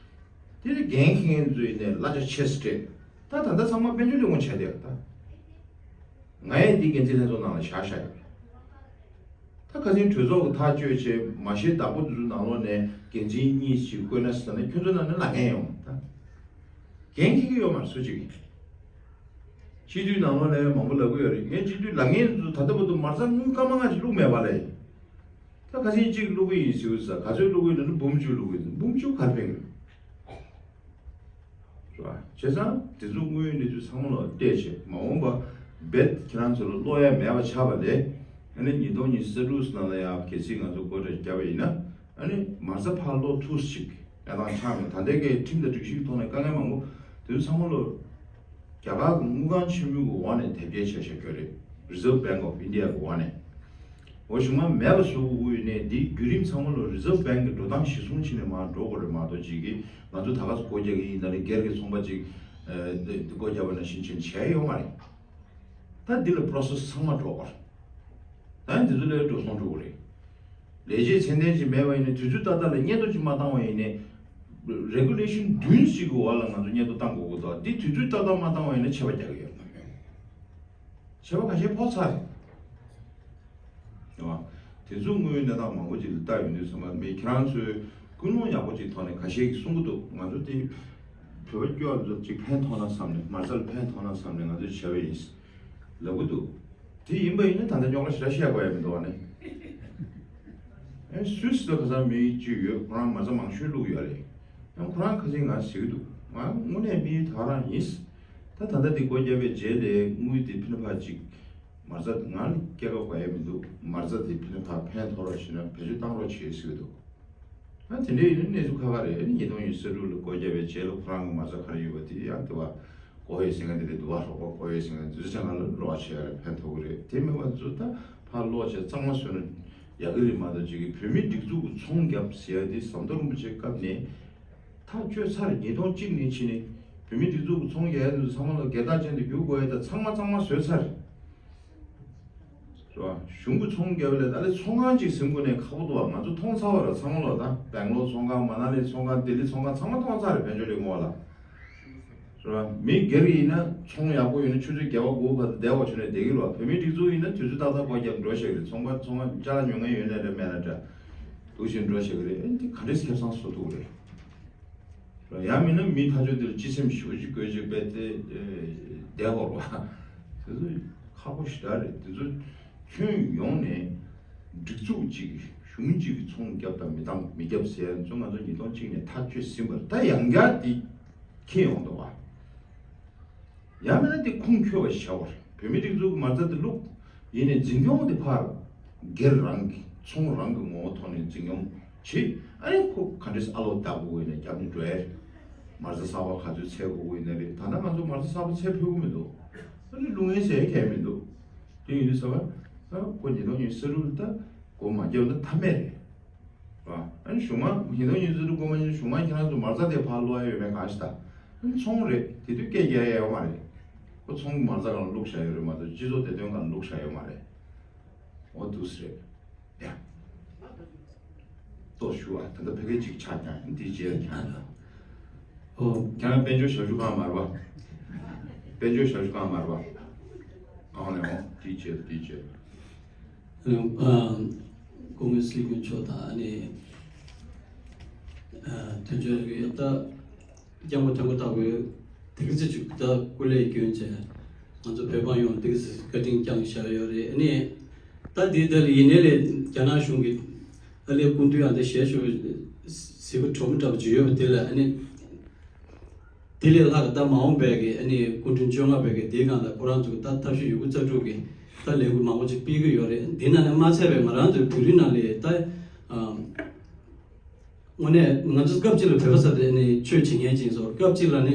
དེ་ལ་འགན་འཁྱེར་མཁན་ཚོ་ཡིན་ནའི་གླ་ཆ་ཆེ་སེ་སྤྲད། ད་ད་ལྟ་ཚང་མ་དཔལ་འབྱོར་ལས་ཁུངས་བྱས་བསྡད་ཡོད་ད། ང་ཡང་འདི་འགན་འཛིན་ལྷན་ཚོགས་ནང་ལ་བཞག་བཞག་ཡོད་རེད། ད་ཁ་སང་གྲོས་ཚོགས་ཀྱི་ཐག་གཅོད་བྱས་མ་ཤེས་བདག་པོ་དེ་ཚོའི་ནང་ལོགས་ནས་འགན་འཛིན་གཉིས་ཤིག་བསྐོས་ན་ཟེར་ན་ཁྱོད་ཚོ་ནང་ནས་ལབ་མཁན་ཡོང་ད། འགན་འཁྱེར་གྱི་ཡོད་མ་རེད་སུ་གཅིག་གིས། སྤྱི་འཐུས་ནང་ལོགས་ནས་མང་པོ་ལབ་ཀྱི་ཡོད་རེད། ངས་སྤྱི་འཐུས་ལབ་མཁན་ཚོ་ད་ལྟ་བར་དུ་མ་རྩ་དངུལ་སྐར་མ་ལྔ་ཞིག་བླུགས་མེད་པ་ལས། ད་ཁ་སང་གཅིག་བླུགས་ཀྱི་ཡིན་ཟེར་ས་ག་ཚོད་བླུགས་ཀྱི་ཡིན་ན་འབུམ་བཅུ་བླུགས་ཀྱི་ཡིན། འབུམ་བཅུ་ག་རེ་ཕན་གྱི་རེད། རེད་བ། བྱས་ཙང་དེ་ཚོ་དངོས་ཡོད་གནས་ཚུལ་ཚང་མ་ལ་བལྟས་བྱས་མ་འོངས་པ་རྦད་ཁྱེད་རང་ཚོ་ལ་བློ་ཡ་མེད་པ་ཆགས་པ་ལས། ཨ་ནི་ཉིས་སྟོང་ཉི་ཤུ་རྩ་དྲུག་ནང་ལ་ཡང་གལ་སྲིད་ང་ཚོ་སྒོ་འདྲ་བརྒྱབ་པ་ཡིན་ན་ཨ་ནི་མ་རྩ་ཕར་ལོག་ཐུབ་ཅིག་གནས་སྟངས་ཆགས་མེད། ད་ལྟའི་གི་ཁྲིམས་དང་སྒྲིག་གཞི་གི་ཐོག་ནས་དཀའ་ངལ་མང་པོ་དེ་ཚོ་ཚང་མ་ལ་རྒྱ་གར་གི་དངུལ་ཁང་ཆེན་མོའི་གི་འོག་ནས་དེབ་སྐྱེལ་བྱས་བཞག་ཡོད་རེད། Reserve Bank of India གི་འོག་ནས། འོ་གཞུང་མ་མེད་པ་བཟོ་དགོས་ཀྱི་ཡོད་ནས་འདིའི་བརྒྱུད་རིམ་ཚང་མ་ལ་Reserve Bank གི་འགྲོ་སྟངས་གཞིར་བཟུང་བྱས་ནས་མར་འགྲོ་དགོས་རེད་མ་གཏོགས་ཅིག་གིས་ང་ཚོ་ད་ག་སྒོ་རྒྱག་གི་ཡིན་ད་ནི་སྒེར་གྱི་ཚོང་པ་ཅིག་སྒོ་རྒྱབ་པ་ནང་བཞིན་བྱས་ནས་བྱས་ཡོད་མ་རེད། ད་འདི་ལ་process ཚང་མ་འགྲོ་དགོས་རེད། ད་ཡང་འདི་ཚོ་ལ་འགྲོ་སོང་འགྲོ་དགོས་རེད། ལས་བྱེད་ཚད་ལྡན་ཅིག་མེད་པ་ཡིན་ན་དུས་ཚོད་ཏག་ཏག་ལ་སྙན་ཐོ་ཅིག་མ་བཏང་བ་ཡིན་ནའི་Regulation བདུན་ཞིག་གི་འོག་ལ་ང་ཚོ་སྙན་ཐོ་བཏང་དགོས་ཀྱི་འདུག་འདི་དུས་ཚོད་ཏག་ཏག་མ་བཏང་བ་ཡིན་ན་ཆད་པ་རྒྱག་གི་ཡོད་མ་རེད། ཆད་པ་ཁ་ཤས་ཕོག་ཚར་རེད། རེད་བ། དེ་ཚོ་དངོས་ཡོད་གནས་སྟངས་མང་པོ་ཅིག་ལ་ལྟ་ཡོང་དུས་ཚང་མ་མི་ཁྱེད་རང་ཚོས་ཀུན་སློང་ཡག་པོ་ཅིག་ཐོག་ནས་ཁ་ཤས་ཀྱིས་གསུང་གི་འདུག་ང་ཚོ་དེ་བོད་པ་སྐྱོ་བ་ཚོ་ཅིག་ཕན་ཐོགས་ན་བསམ་ནས་མ་རྩ་ལ་ཕན་ཐོགས་ན་བསམ་ནས་ང་ཚོས་བྱས་པ་ཡིན་ལབ་གི་འདུག་དེ་ཡིན་པ་ཡིན་ན་ད་ལྟ་རྙོག་དྲ་ཞེ་དྲག་བཤད་དགོས་ཡ་མི་འདུག་བ་ནི། ཨེ་སུད་སི་ལ་ཁ་སང་མི་གཅིག་ཡོད། ཁོ་རང་མ་རྩ་མང་ཤོས་བླུགས་ཡོད་རེད། ཡང་ཁོ་རང་ཁ་སང་ང་ཟེར་གི་འདུག་ང་དངོས་གནས་དམིགས་ཡུལ་ད་ག་རང་ཡིན། ད་ད་ལྟ་འདི་སྒོ་བརྒྱབ་པའི་རྗེས་ལ་དངུལ་འདི་ཕི་ན་ཕ་ཅིག་མ་རྩ་ང་ལ་སྐྱེལ་ཁ་དགོས་ཡ་མི་འདུག་མ་རྩ་འདི་ཕི་ན་ཕ་ཕན་ཐོགས་རོགས་བྱེད་ན་བེད་སྤྱོད་བཏང་རོགས་བྱེད་ཟེར་གི་འདུག་ཨ་དེ་འདྲ་ཡིན་ན་གནས་ཚུལ་ཁག་ཁག་རེད། ཉིས་སྟོང་ཉི་ཤུ་རྩ་དྲུག་ལ་སྒོ་བརྒྱབ་པའི་རྗེས་ལ་ཁོ་རང་གི་མ་རྩ་ག་རེ་ཡོད་པ་དེ་ཡང་དེ་བ་གོ་ཡོད་ཟེར་མཁན་དེ་འདྲ་འདུག་བ། རོགས་པ་གོ་ཡོད་ཟེར་མཁན་དེ་ཚོ་ཅང་ང་ལ་རོགས་བྱེད་ཡ་རེད། ཕན་ཐོགས་གི་རེད། དེ་མེད་པ་ཚོ་ད་ཕར་ལོག་བྱས་གཙང་མ་བཟོས་ན་ཡག་གི་རེད་མ་གཏོགས་ཅིག་གི་བོད་མིའི་སྒྲིག་འཛུགས་ཀྱི་ཚོང་རྒྱབ་ཟེར་ཡ་དེ་ཟམ་གདོང་རིན་པོ་ཆེའི་སྐབས་ནས་ཐག་གཅོད་ཚར། ཉིས་སྟོང་གཅིག་ནས་ཕྱིན་ནས་བོད་མིའི་སྒྲིག་འཛུགས་ཀྱི་ཚོང་རྒྱག་ཡ་དེ་ཚོ་ཚང་མ་ལ་སྒེར་བདག་ཅན་དུ་བསྒྱུར་དགོས་ཡ་ད་ཚང་མ་གཙང་མ་བཟོས་ཚར། རེད་བ། གཞུང་གི་ཚོང་རྒྱག་པ་ལས་ད་ལས་ཚོང་ཁང་གཅིག་ཟིན་དགོས་ནས་ཁག་པོ་འདུག་བ། ང་ཚོ་མཐོང་ཚར་བ་རེད། ཚང་མ་ལོ་ད་སྦེང་ལོར་ཚོང་ཁང་། མ་ན་ལི་ཚོང་ཁང་། ལྡི་ལི་ཚོང་ཁང་ཚང་མ་མཐོང་ཚར་རེད། དཔལ་འབྱོར་ལས་ཁུངས་ལ། རེད་བ། མི་སྒེར་ཡིན་ན་ཚོང་ཡག་པོ་ཡོད་ན་ཆུ་ཚོད་བརྒྱད་པ་དགུ་པ་བར་དུ་བསྡད་དགོས་བྱུང་ནས་བསྡད་ཀྱི་རེད་བ། བོད་མིའི་སྒྲིག་འཛུགས་ཡིན་ན་དུས་ཚོད་ཏག་ཏག་སྒོ་རྒྱབ་འགྲོ་ཤེས་ཀྱི་རེད། ཚོང་པ་ཚོང་ཁང་ཅ་ལག་ཉོ་མཁན་ཡོད་ན་འདྲ་མེད་ན་འདྲ་འདུག་བཞིན་འགྲོ་ཤེས་ཀྱི་རེད། ཨེ་འདི་ག་འདྲས་ཁེ་བཟང་བཟོ་ཐུབ་ཀྱི་རེད། ཡང་མིན་ན་མི་ཐག་ཆོད་དེར་སྤྱི་སེམས་ཞེ་པོ་ཅིག་དགོས་ཅིག་དཔེ་དེ་བསྡད་ཡོད་རེད་བ། དེ་ཚོ་ཁག་པོ་ཞེ་དྲག་རེད། དེ་ཚོ་ཁྱོན་ཡོངས་ནས་སྒྲིག་འཛུགས་གཅིག་གཞུང་གཅིག་གིས་ཚོང་རྒྱབ་དང་མི་བཏང་མི་རྒྱབ་ཟེར་ཡ་ཚོ་ང་ཚོ་ཉིས་སྟོང་གཅིག་ནས་ཐག་གཅོད་ཟིན་པ་རེད། ད་ཡང་བསྐྱར་དེ་འཁྱེར་ཡོང་འདུག་བ། ཡང་མིན་ན་དེ་ཁུངས་འཁྱོལ་བ་ཞིག་བྱ་དགོས་རེད། བོད་མིའི་སྒྲིག་འཛུགས་ཀྱི་མ་རྩ་དེ་བླུགས། ཡིན་ནའི་འཛིན་སྐྱོང་དེ་ཕར་སྒེར་རང་གི་ཚོང་རང་གི་ངོ་བོ་ཐོག་ནས་འཛིན་སྐྱོང་ བྱེད། ཨ་ནི་ཁོ་ག་འདྲས་ཨ་ལོ་བཏགས་དགོས་ཡིན་ན་རྒྱབ་ནས་འགྲོ་ཡ། མ་རྩ་གསར་པ་ག་ཚོད་འཚོལ་དགོས་ཡིན་ན་རེད། ད་ལྟ་ང་ཚོ་མ་རྩ་གསར་པ་འཚོལ་ཕོད་ཀྱི་མི་འདུག་ཨ་ནི་རླུང་ཡན་ཟེར་གལ་མི་འདུག་དེ་ཡིན་དུས་ཙམ་པ་ད་ཁོ་ཉིས་སྟོང་ཉི་ཤུ་རྩ་དྲུག་ལ་ད་སྒོ་མ་བརྒྱབ་ན་ཐབས་མེད་རེད། ར། ཨ་ནི་གཞུག་མ་ཉིས་སྟོང་ཉི་ཤུ་རྩ་དྲུག་སྒོ་མ་ཉིན་གཞུག་མ་ཁྱེད་རང་ཚོ་མ་རྩ་དེ་ཕར་སློག་ཡ་ཡོད་མེད་གང་ཤེས་ད། ཨ་ནི་ཚོང་རེད། དེ་དུས་སྐད་རྒྱག་ཡ་ཡོད་མ་རེད། ཁོ་ཚོང་གི་མ་རྩ་སྒང་ལ་བླུགས་བཞག་ཡོད་རེད་མ་གཏོགས་སྤྱི་ཚོགས་བདེ་དོན་སྒང་ལ་བླུགས་བཞག་ཡོད་མ་རེད། འོ་འདུག་སེ་རེད། ཡ། ལྟོས་ཞུ་ཨ། ད་ལྟ་ཕ་གི་གཅིག་ཆགས་ཀྱང་འདི་རྗེས་ལ་ཁྱེད་རང་ད། ཨོ། ཁྱེད་རང་དཔལ་འབྱོར་ཞབས་ཞུ་ཁང་མ་རེད་པ། དཔལ་འབྱོར་ཞབས་ཞུ་ཁང་མ་རེད་པ། ཨ་ནི་འོ་འདི་རྗེས་འདི་རྗེས། ཨ། སྐུ་ངོ་སྲིད་སྐྱོང་མཆོག་དང་ཨ་ནི། ཨ། དོན་གཅོད་རིག་ཡོད་ད། སྐྱབས་མགོན་དོན་གྲུབ་ལྟ་བུའི་དེ་ག་ཚོད་ཅིག་ད་སྐུ་ལས་བསྐྱོན་བྱས་ང་ཚོ་བོད་འབངས་ཡོངས་དེ་ག་ཚོད་བཀའ་དྲིན་བསྐྱངས་བཞག་ཡོད་རེད། ཨ་ནི་ད་དེ་ལྟར་ཡིན་ནའི་ལས་རྒྱ་ནག་གཞུང་གིས་ཨ་ལས་སྐུ་མདུན་ཨ་འདི་ཞལ་བཞུགས་གཟིགས་པ་གྲོགས་མི་འདྲ་པོ་ཅིག་ཡོད་པ་དེ་ལ་ཨ་ནི་དེ་ལས་ལྷག་ད་མ་འོངས་པའི་གི་ཨ་ནི་སྐུ་ཕྲེང་བཅོ་ལྔ་པའི་གི་དེའི་སྒང་ལ་ཁོ་རང་ཚོ་གི་ད་ཐབས་ཤེས་ཡོད་རྒུ་རྩལ་སྤྲུགས་གི་ད་ལས་འགུལ་མང་པོ་ཅིག་སྤེལ་གི་ཡོད་རེད། དེ་ནང་ནས་མ་ཚད་པའི་ང་རང་ཚོའི་བོད་རིགས་ནང་ལས་ད་ཨ། དངོས་གནས་ང་ཚོ་སྐབས་གཅིག་ལ་བོད་པ་ཟེར་དེ་ནི་ཆོས་བྱེད་མཁན་ཅིག་ཡིན་སོང་། སྐབས་གཅིག་ལ་ནི་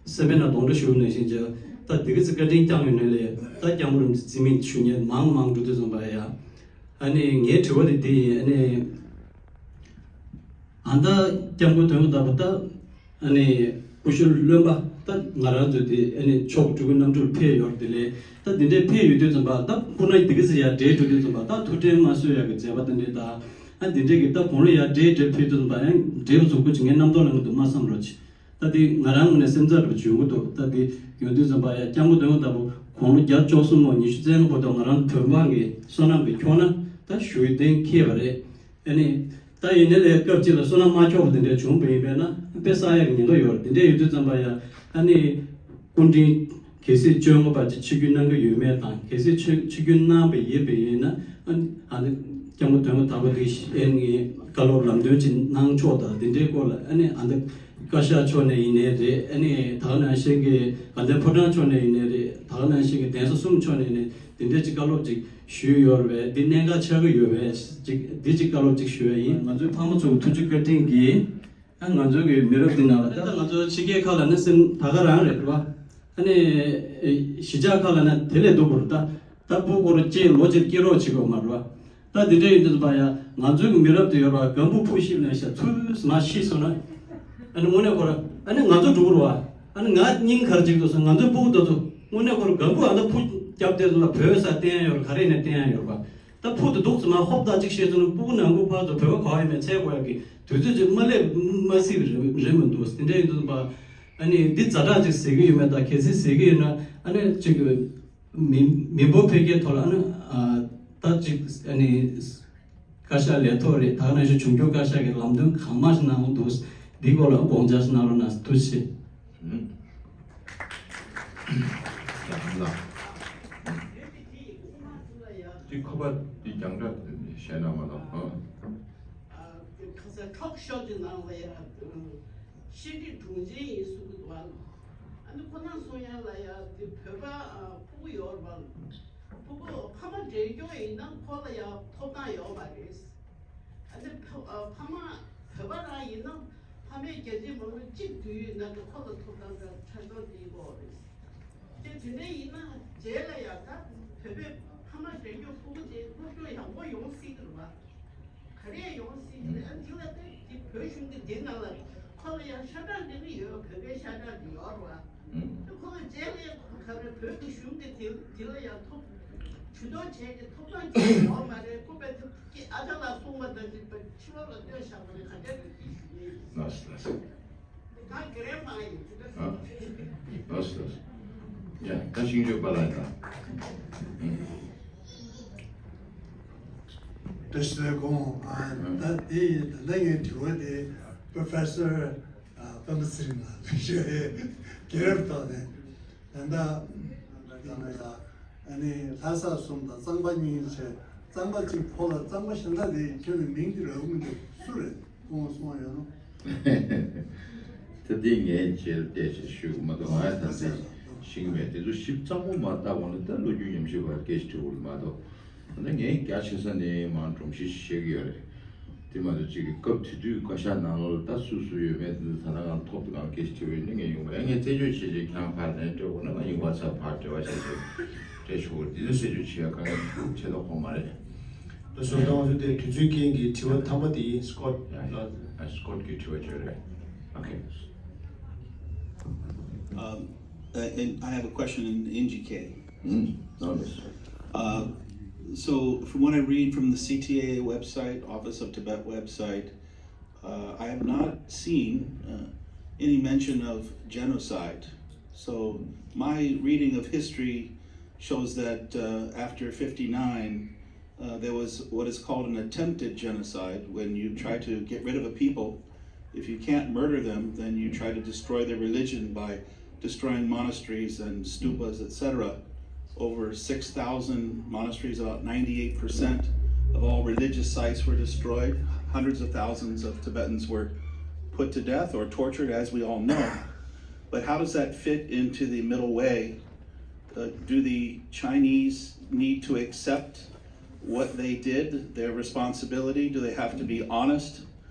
སེམས་པའི་ནང་གདོན་འདྲེ་ཞུགས་ནང་བཞིན་བྱས། ད་དེ་ག་ཚོད་བཀའ་དྲིན་བསྐྱངས་ཡོད་ནའི་ལས་ད་སྐྱབས་མགོན་རིན་པོ་ཆེ་རྩིས་མེད་ཞུ་མཁན་མང་མང་འགྲོ་དུས་ཙམ་པ་ཡ། ཨ་ནི་ངའི་དྲི་བ་དེ་འདི་ཡིན། ཨ་ནི་ཨ་ད་སྐྱབས་མགོན་དོན་གྲུབ་ལྟ་བུ་ད་ཨ་ནི་སྐུ་ཞབས་བློན་པ་ད་ང་རང་ཚོ་དེ་ཨ་ནི་མཆོག་སྤྲུལ་སྐུ་རྣམ་སྤྲུལ་ཕེབས་ཡོད་དེ་ལས་ད་འདི་འདྲའི་ཕེབས་ཡོད་དུས་ཙམ་པ་ད་སྤུ་ན་དེ་ག་ཚོད་ཡར་བགྲེས་འགྲོ་དུས་ཙམ་པ་ད་ཐུགས་ཕྲན་མ་གསོས་ཡག་གི་མཛད་པ་དེ་འདྲའི་ད། ཨ་འདི་འདྲས་ཀྱི་ད་གོང་ལ་ཡར་བགྲེས་བགྲེས་ཕེབས་དུས་ཙམ་པ་ཡང་བགྲེས་པ་ཚོ་སྐུ་ཅིག་ངའི་རྣམ་རྟོག་ལ་ང་འདུག་མ་བསམ་རོགས་གྱིས། ད་དེ་ང་རང་ངོས་ནས་སེམས་འཚབ་རུ་བྱུང་གི་འདུག་ད་དེ་ཡོང་དུས་ཙམ་པ་ཡང་སྐྱབས་མགོན་དོན་གྲུབ་ལྟ་བུ་དགུང་ལོ་བརྒྱད་ཅུ་གྱ་གསུམ་ལོ་ཉི་ཤུ་རྩ་ལྔ་བར་དུ་ང་རང་བོད་འབངས་ཀྱི་བསོད་ནམས་ཀྱི་ཁྱོན་ན་ད་ཞུ་ཡི་གཏན་འཁེལ་བ་རེད། ཨ་ནི་ད་ཡིན་ནའི་ལས་སྐབས་གཅིག་ལ་བསོད་ནམས་མ་འཁྱོག་པ་དེ་འདྲས་བྱུང་བ་ཡིན་པས་ན་དཔེ་བསགས་ཡག་གི་ཉེན་ཁ་ཡོད་རེད། དེ་འདྲས་ཡོད་དུས་ཙམ་པ་ཡང་ཨ་ནི་སྐུ་ཕྲེང་གལ་སྲིད་བཅོ་ལྔ་པ་ཅིག་ཆིབས་བསྒྱུར་གནང་གི་ཡོད་མེད་དང་གལ་སྲིད་ཆིབས་ཆིབས་བསྒྱུར་གནང་བ་ཡིན་པ་ཡིན་ན་ཨ་ནི་ཨ་ནི་སྐྱབས་མགོན་དོན་གྲུབ་ལྟ་བུ་དེ་ཨེ་ནི་བཀའ་སློབ་ལམ་སྟོན་ཅིག་གནང་ཕྱོགས་དང་དེ་འདྲའི་སྐོར་ལ་ཨ་ནི་ཨ་ནི་བཀའ་ཤག་ཕྱོགས་ནས་ཡིན་ནའི་རེད། ཨ་ནི་ད་ག་ནང་བཞིན་གྱི་དགའ་ལྡན་ཕོ་བྲང་ཕྱོགས་ནས་ཡིན་ནའི་རེད། ད་ག་ནང་བཞིན་གྱི་གདན་ས་གསུམ་ཕྱོགས་ནས་ཡིན་ནའི་དེ་འདྲའི་ཅིག་བཀའ་སློབ་ཅིག་ཞུས་ཡོད་རེད་པས། འདི་གནད་འགག་ཆགས་ཀྱི་ཡོད་པས་ཅིག་འདི་ཅིག་བཀའ་སློབ་ཅིག་ཞུ་ཡ་ཡིན། ང་ཚོའི་ཕ་མ་ཚོའི་ཐུགས་རྗེ་བཀའ་དྲིན་གྱིས། ཨ་ང་ཚོའི་གི་མི་རབས་འདི་ནང་ལ་ད་ད་ང་ཚོ་ཕྱི་རྒྱལ་ཁག་ལ་ནི་སེམས་ད་ག་རང་རེད་བ། ཨ་ནི་གཞིས་ཆགས་ཁག་ལ་ན་དེ་ལས་སྡུག་པོ་རེད་ད། ད་སྤུ་གུ་རུ་སྐྱེས་ལོ་གཅིག་སྐྱེས་རོགས་བྱེད་དགོས་མ་རེད་བ། ད་དེ་འདྲ་ཡིན་དུས་ཙམ་པ་ཡ་ང་ཚོའི་གི་མི་རབས་དེ་ཡོད་ར་སྒམ་པོ་ཕུ་ཤིབ་ནས་ཤ་ཚུར་མ་ཤི་སོང་ན། ཨ་ནི་དངོས་གནས་ཁོ་ར་ཨ་ནི་ང་ཚོ་འགྲོ་གི་རེད་བ། ཨ་ནི་ང་སྙིང་གར་འཇིགས་འདུག་སོང་ང་ཚོའི་སྤུ་གུ་དེ་ཚོ་དངོས་གནས་ཁོ་ར་སྒམ་པོ་ཨ་ད་ཕུ་རྒྱབ་དེ་ཚོ་ལ་བོད་ས་བསྟན་ཡ་ཡོད་ར་ག་རེ་ནས་བསྟན་ཡ་ཡོད་ར་བ། ད་ཕུ་དེ་འདུག་ཙམ་མ་ཧོབ་ད་ཅིག་བཤད་ཚོ་ན་སྤུ་གུ་ནང་ཁུལ་ཕར་ཚོ་བོད་པ་ག་བ་ཡིན་མིན་འཚོལ་དགོས་ཡ་གི་དུས་ཚོད་ཅིག་མ་སླེབས་མ་སྲིད་པའི་རེ་རེ་མི་འདུག་དེ་འདྲ་ཡིན་དུས་ཙམ་པ་ཨ་ནི་འདི་ཛ་དྲག་ཅིག་ཟེར་གི་ཡོད་མེད་ད་གལ་སྲིད་ཟེར་གི་ཡོད་ན་ཨ་ནི་ཅིག་མི་མི་འབོར་འཕེལ་རྒྱས་ཐོག་ལ་ཨ་ནི་ཨ་ད་ཅིག་ཨ་ནི་བཀའ་ཤག་ལས་ཐོག་རེད། ད་ག་ནང་བཞིན་འབྱུང་འགྱུར་བཀའ་ཤག་གི་ལམ་སྟོན་གང་མང་ཞིག་གནང་འདུག་འདིའི་སྐོར་ལ་དགོངས་འཆར་ཞིག་གནང་རོགས་གནང་། ཐུགས་རྗེ་ཆེ། ཨུམ། ཡང་ལ། འདི་ཁོ་པ་འདི་རྒྱང་བསྒྲགས་བཤད་ན་མ་ལབ་ཨ། ཁ་སང་ཐོག་ཤོ་ཅིག་ནང་ལ་ཡ། ཤེས་རིག་དྲུང་ཆེ་ཡིན་གསུང་གི་འདུག་ཨ། ཨ་ནི་ཁོ་ན་གསུང་ཡ་ལ་ཡ་འདི་བོད་པ་ཕྲུ་གུ་ཡོད་རེད་པ། ཕྲུ་གུ་ཕ་མ་བྲལ་རྒྱུ་ཡིན་ན་ཁོ་ལ་ཡ་ཐོབ་ཐང་ཡོད་མ་རེད། ཨ་ནི་ཕ་ཨ་ཕ་མ་བོད་པ་རང་ཡིན་ན་ཕ་མས་རྒྱལ་སྤྱི་མང་པོ་གཅིག་བསྡུས་ཡོད་ན་ད་ཁོ་ལ་ཐོབ་ཐང་དང་ཆ་ཚང་དེ་ཡོད་རེད། དེ་དེ་འདྲ་ཡིན་ན་རྗེས་ལ་ཡང་ད་བོད་པའི་ཕ་མ་བྲལ་རྒྱུ་ཕྲུ་གུ་དེ་སློབ་སྦྱོང་ཡག་པོ་ཡོང་སྲིད་ཀྱི་རེད་པ། ག་རེ་ཡོང་སྲིད་ཀྱི་རེད། ཨ་འདི་ལ་ད་དེ་བོད་གཞུང་གི་དེ་ནང་ལ་ཁོ་ལ་ཡང་ཤ་ཁྲག་འདི་ནི་ཡོད། བོད་པའི་ཤ་ཁྲག་འདི་ཡོད་རེད་པ། ཨུམ། ཁོ་ལ་རྗེས་ལ་ག་རེ་བོད་ཀྱི་གཞུང་གི་དེ་དེ་ལ་ཡང་ཐོབ་ཇུས་གཏོགས་བྱས་ཏེ་ཐོབ་ཐང་ཅིག་ཡོད་མ་རེད། ཁོ་པས་ཐབས་ཀྱི་ཨ་ཅག་ལ་གསུངས་པ་དང་ཅིག་པ་ཕྱི་ལོགས་ལ་སྟོན་བཞག་པ་རེད། ག་འདྲ་རེད་ཅེས་ཞུ་ཡིན། ལགས་སོ་ལགས་སོ། ག་གེ་རེ་མ་ཡིན་ཅི་ད། ལགས་སོ་ལགས་སོ། ཡ་ད་ཤིང་ཆོས་པ་ལགས་ད། ཨུམ། བཀྲ་ཤིས་བདེ་ལེགས། ཨ་ད་དེ་ད་ལྟ་ངའི་དྲི་བ་དེ་Professor ཨ་པདྨ་ཚེ་རིང་ལགས་ལ་ཞུ་ཡ་ཡིན། རྒྱལ་རབས་ཐོག་ནས་ད་ལྟ་ད་ལྟ་ཡ་ཨ་ནི་ལྷ་ས་གསུམ་དང་གཙང་པ་གཉིས་བྱས་གཙང་པ་གཅིག་ཕོག་ལ་གཙང་པ་གཞན་དག་དེ་ཁྱོན་ནས་མིང་དེ་རག་གི་མི་འདུག་སུ་རེད་སྐུ་ངོ་གསུང་བ་ཡོད་ན། ད་དེ་ངས་རྗེས་ལ་བལྟས་ཞེས་ཞུ་གི་མ་གཏོགས་ང་ཡང་ད་ལྟ་ཤེས་ཀྱི་མེད། དེ་ཚོ་ཞིབ་ཚགས་པོ་མ་བལྟས་པ་ན་ད་ལོ་རྒྱུས་ཉམས་ཞིབ་པར་སྐད་ཆ་དྲི་དགོས་རེད་མ་གཏོགས། ད་ལྟ་ངས་རྒྱ་ཆེ་ས་ནས་མར་སྒྲོམ་གཞི་བཤད་ཀྱི་ཡོད་རེད། དེ་མ་གཏོགས་ཅིག་གི་སྐབས་དེ་དུས་བཀའ་ཤག་ནང་ལོགས་ལ་ད་སུ་སུ་ཡོད་མེད་དེ་ད་ལྟ་ང་ཐོབ་ཐང་སྐད་ཆ་དྲི་བ་ཡིན་ན་ངས་ཡོང་བ་ཡང་ངས་རྩད་གཅོད་བྱེད་ཆེད་ཁྱེད་རང་ཕར་ལན་སྤྲད་དགོས་ན་ང་ཡིན་པ་ཚ་ཕར་འབྲེལ་བ་བྱེད་ཆེད་སྤྲད་ཆོག་གི་འདི་ནི་རྩད་གཅོད་བྱེད་ཡ་གང་ཡང་ཆེ་མདོག་ཁོག་མ་རེད། ད་སོ་ཏང་ཚོ་དེ་དུས་ཚོད་རྐྱེན་གྱིས་དྲི་བ་ཐ་མ་དེ་ཡིན། སྐོར་ཡ་ཡ་ལ། ཨ་སྐོར་གྱི་དྲི་བ་བརྗོད་རེད། ཨོ་ཁེ། Um, uh, and I have a question in N G K. Mm, no, yes. Uh, so, from what I read from the C T A website, Office of Tibet website, uh, I have not seen uh, any mention of genocide. So, my reading of history shows that uh, after fifty-nine, uh, there was what is called an attempted genocide when you try to get rid of a people. If you can't murder them, then you try to destroy their religion by destroying monasteries and stupas, et cetera. Over six thousand monasteries, about ninety-eight percent of all religious sites were destroyed. Hundreds of thousands of Tibetans were put to death or tortured, as we all know. But how does that fit into the middle way? Uh, do the Chinese need to accept what they did, their responsibility? Do they have to be honest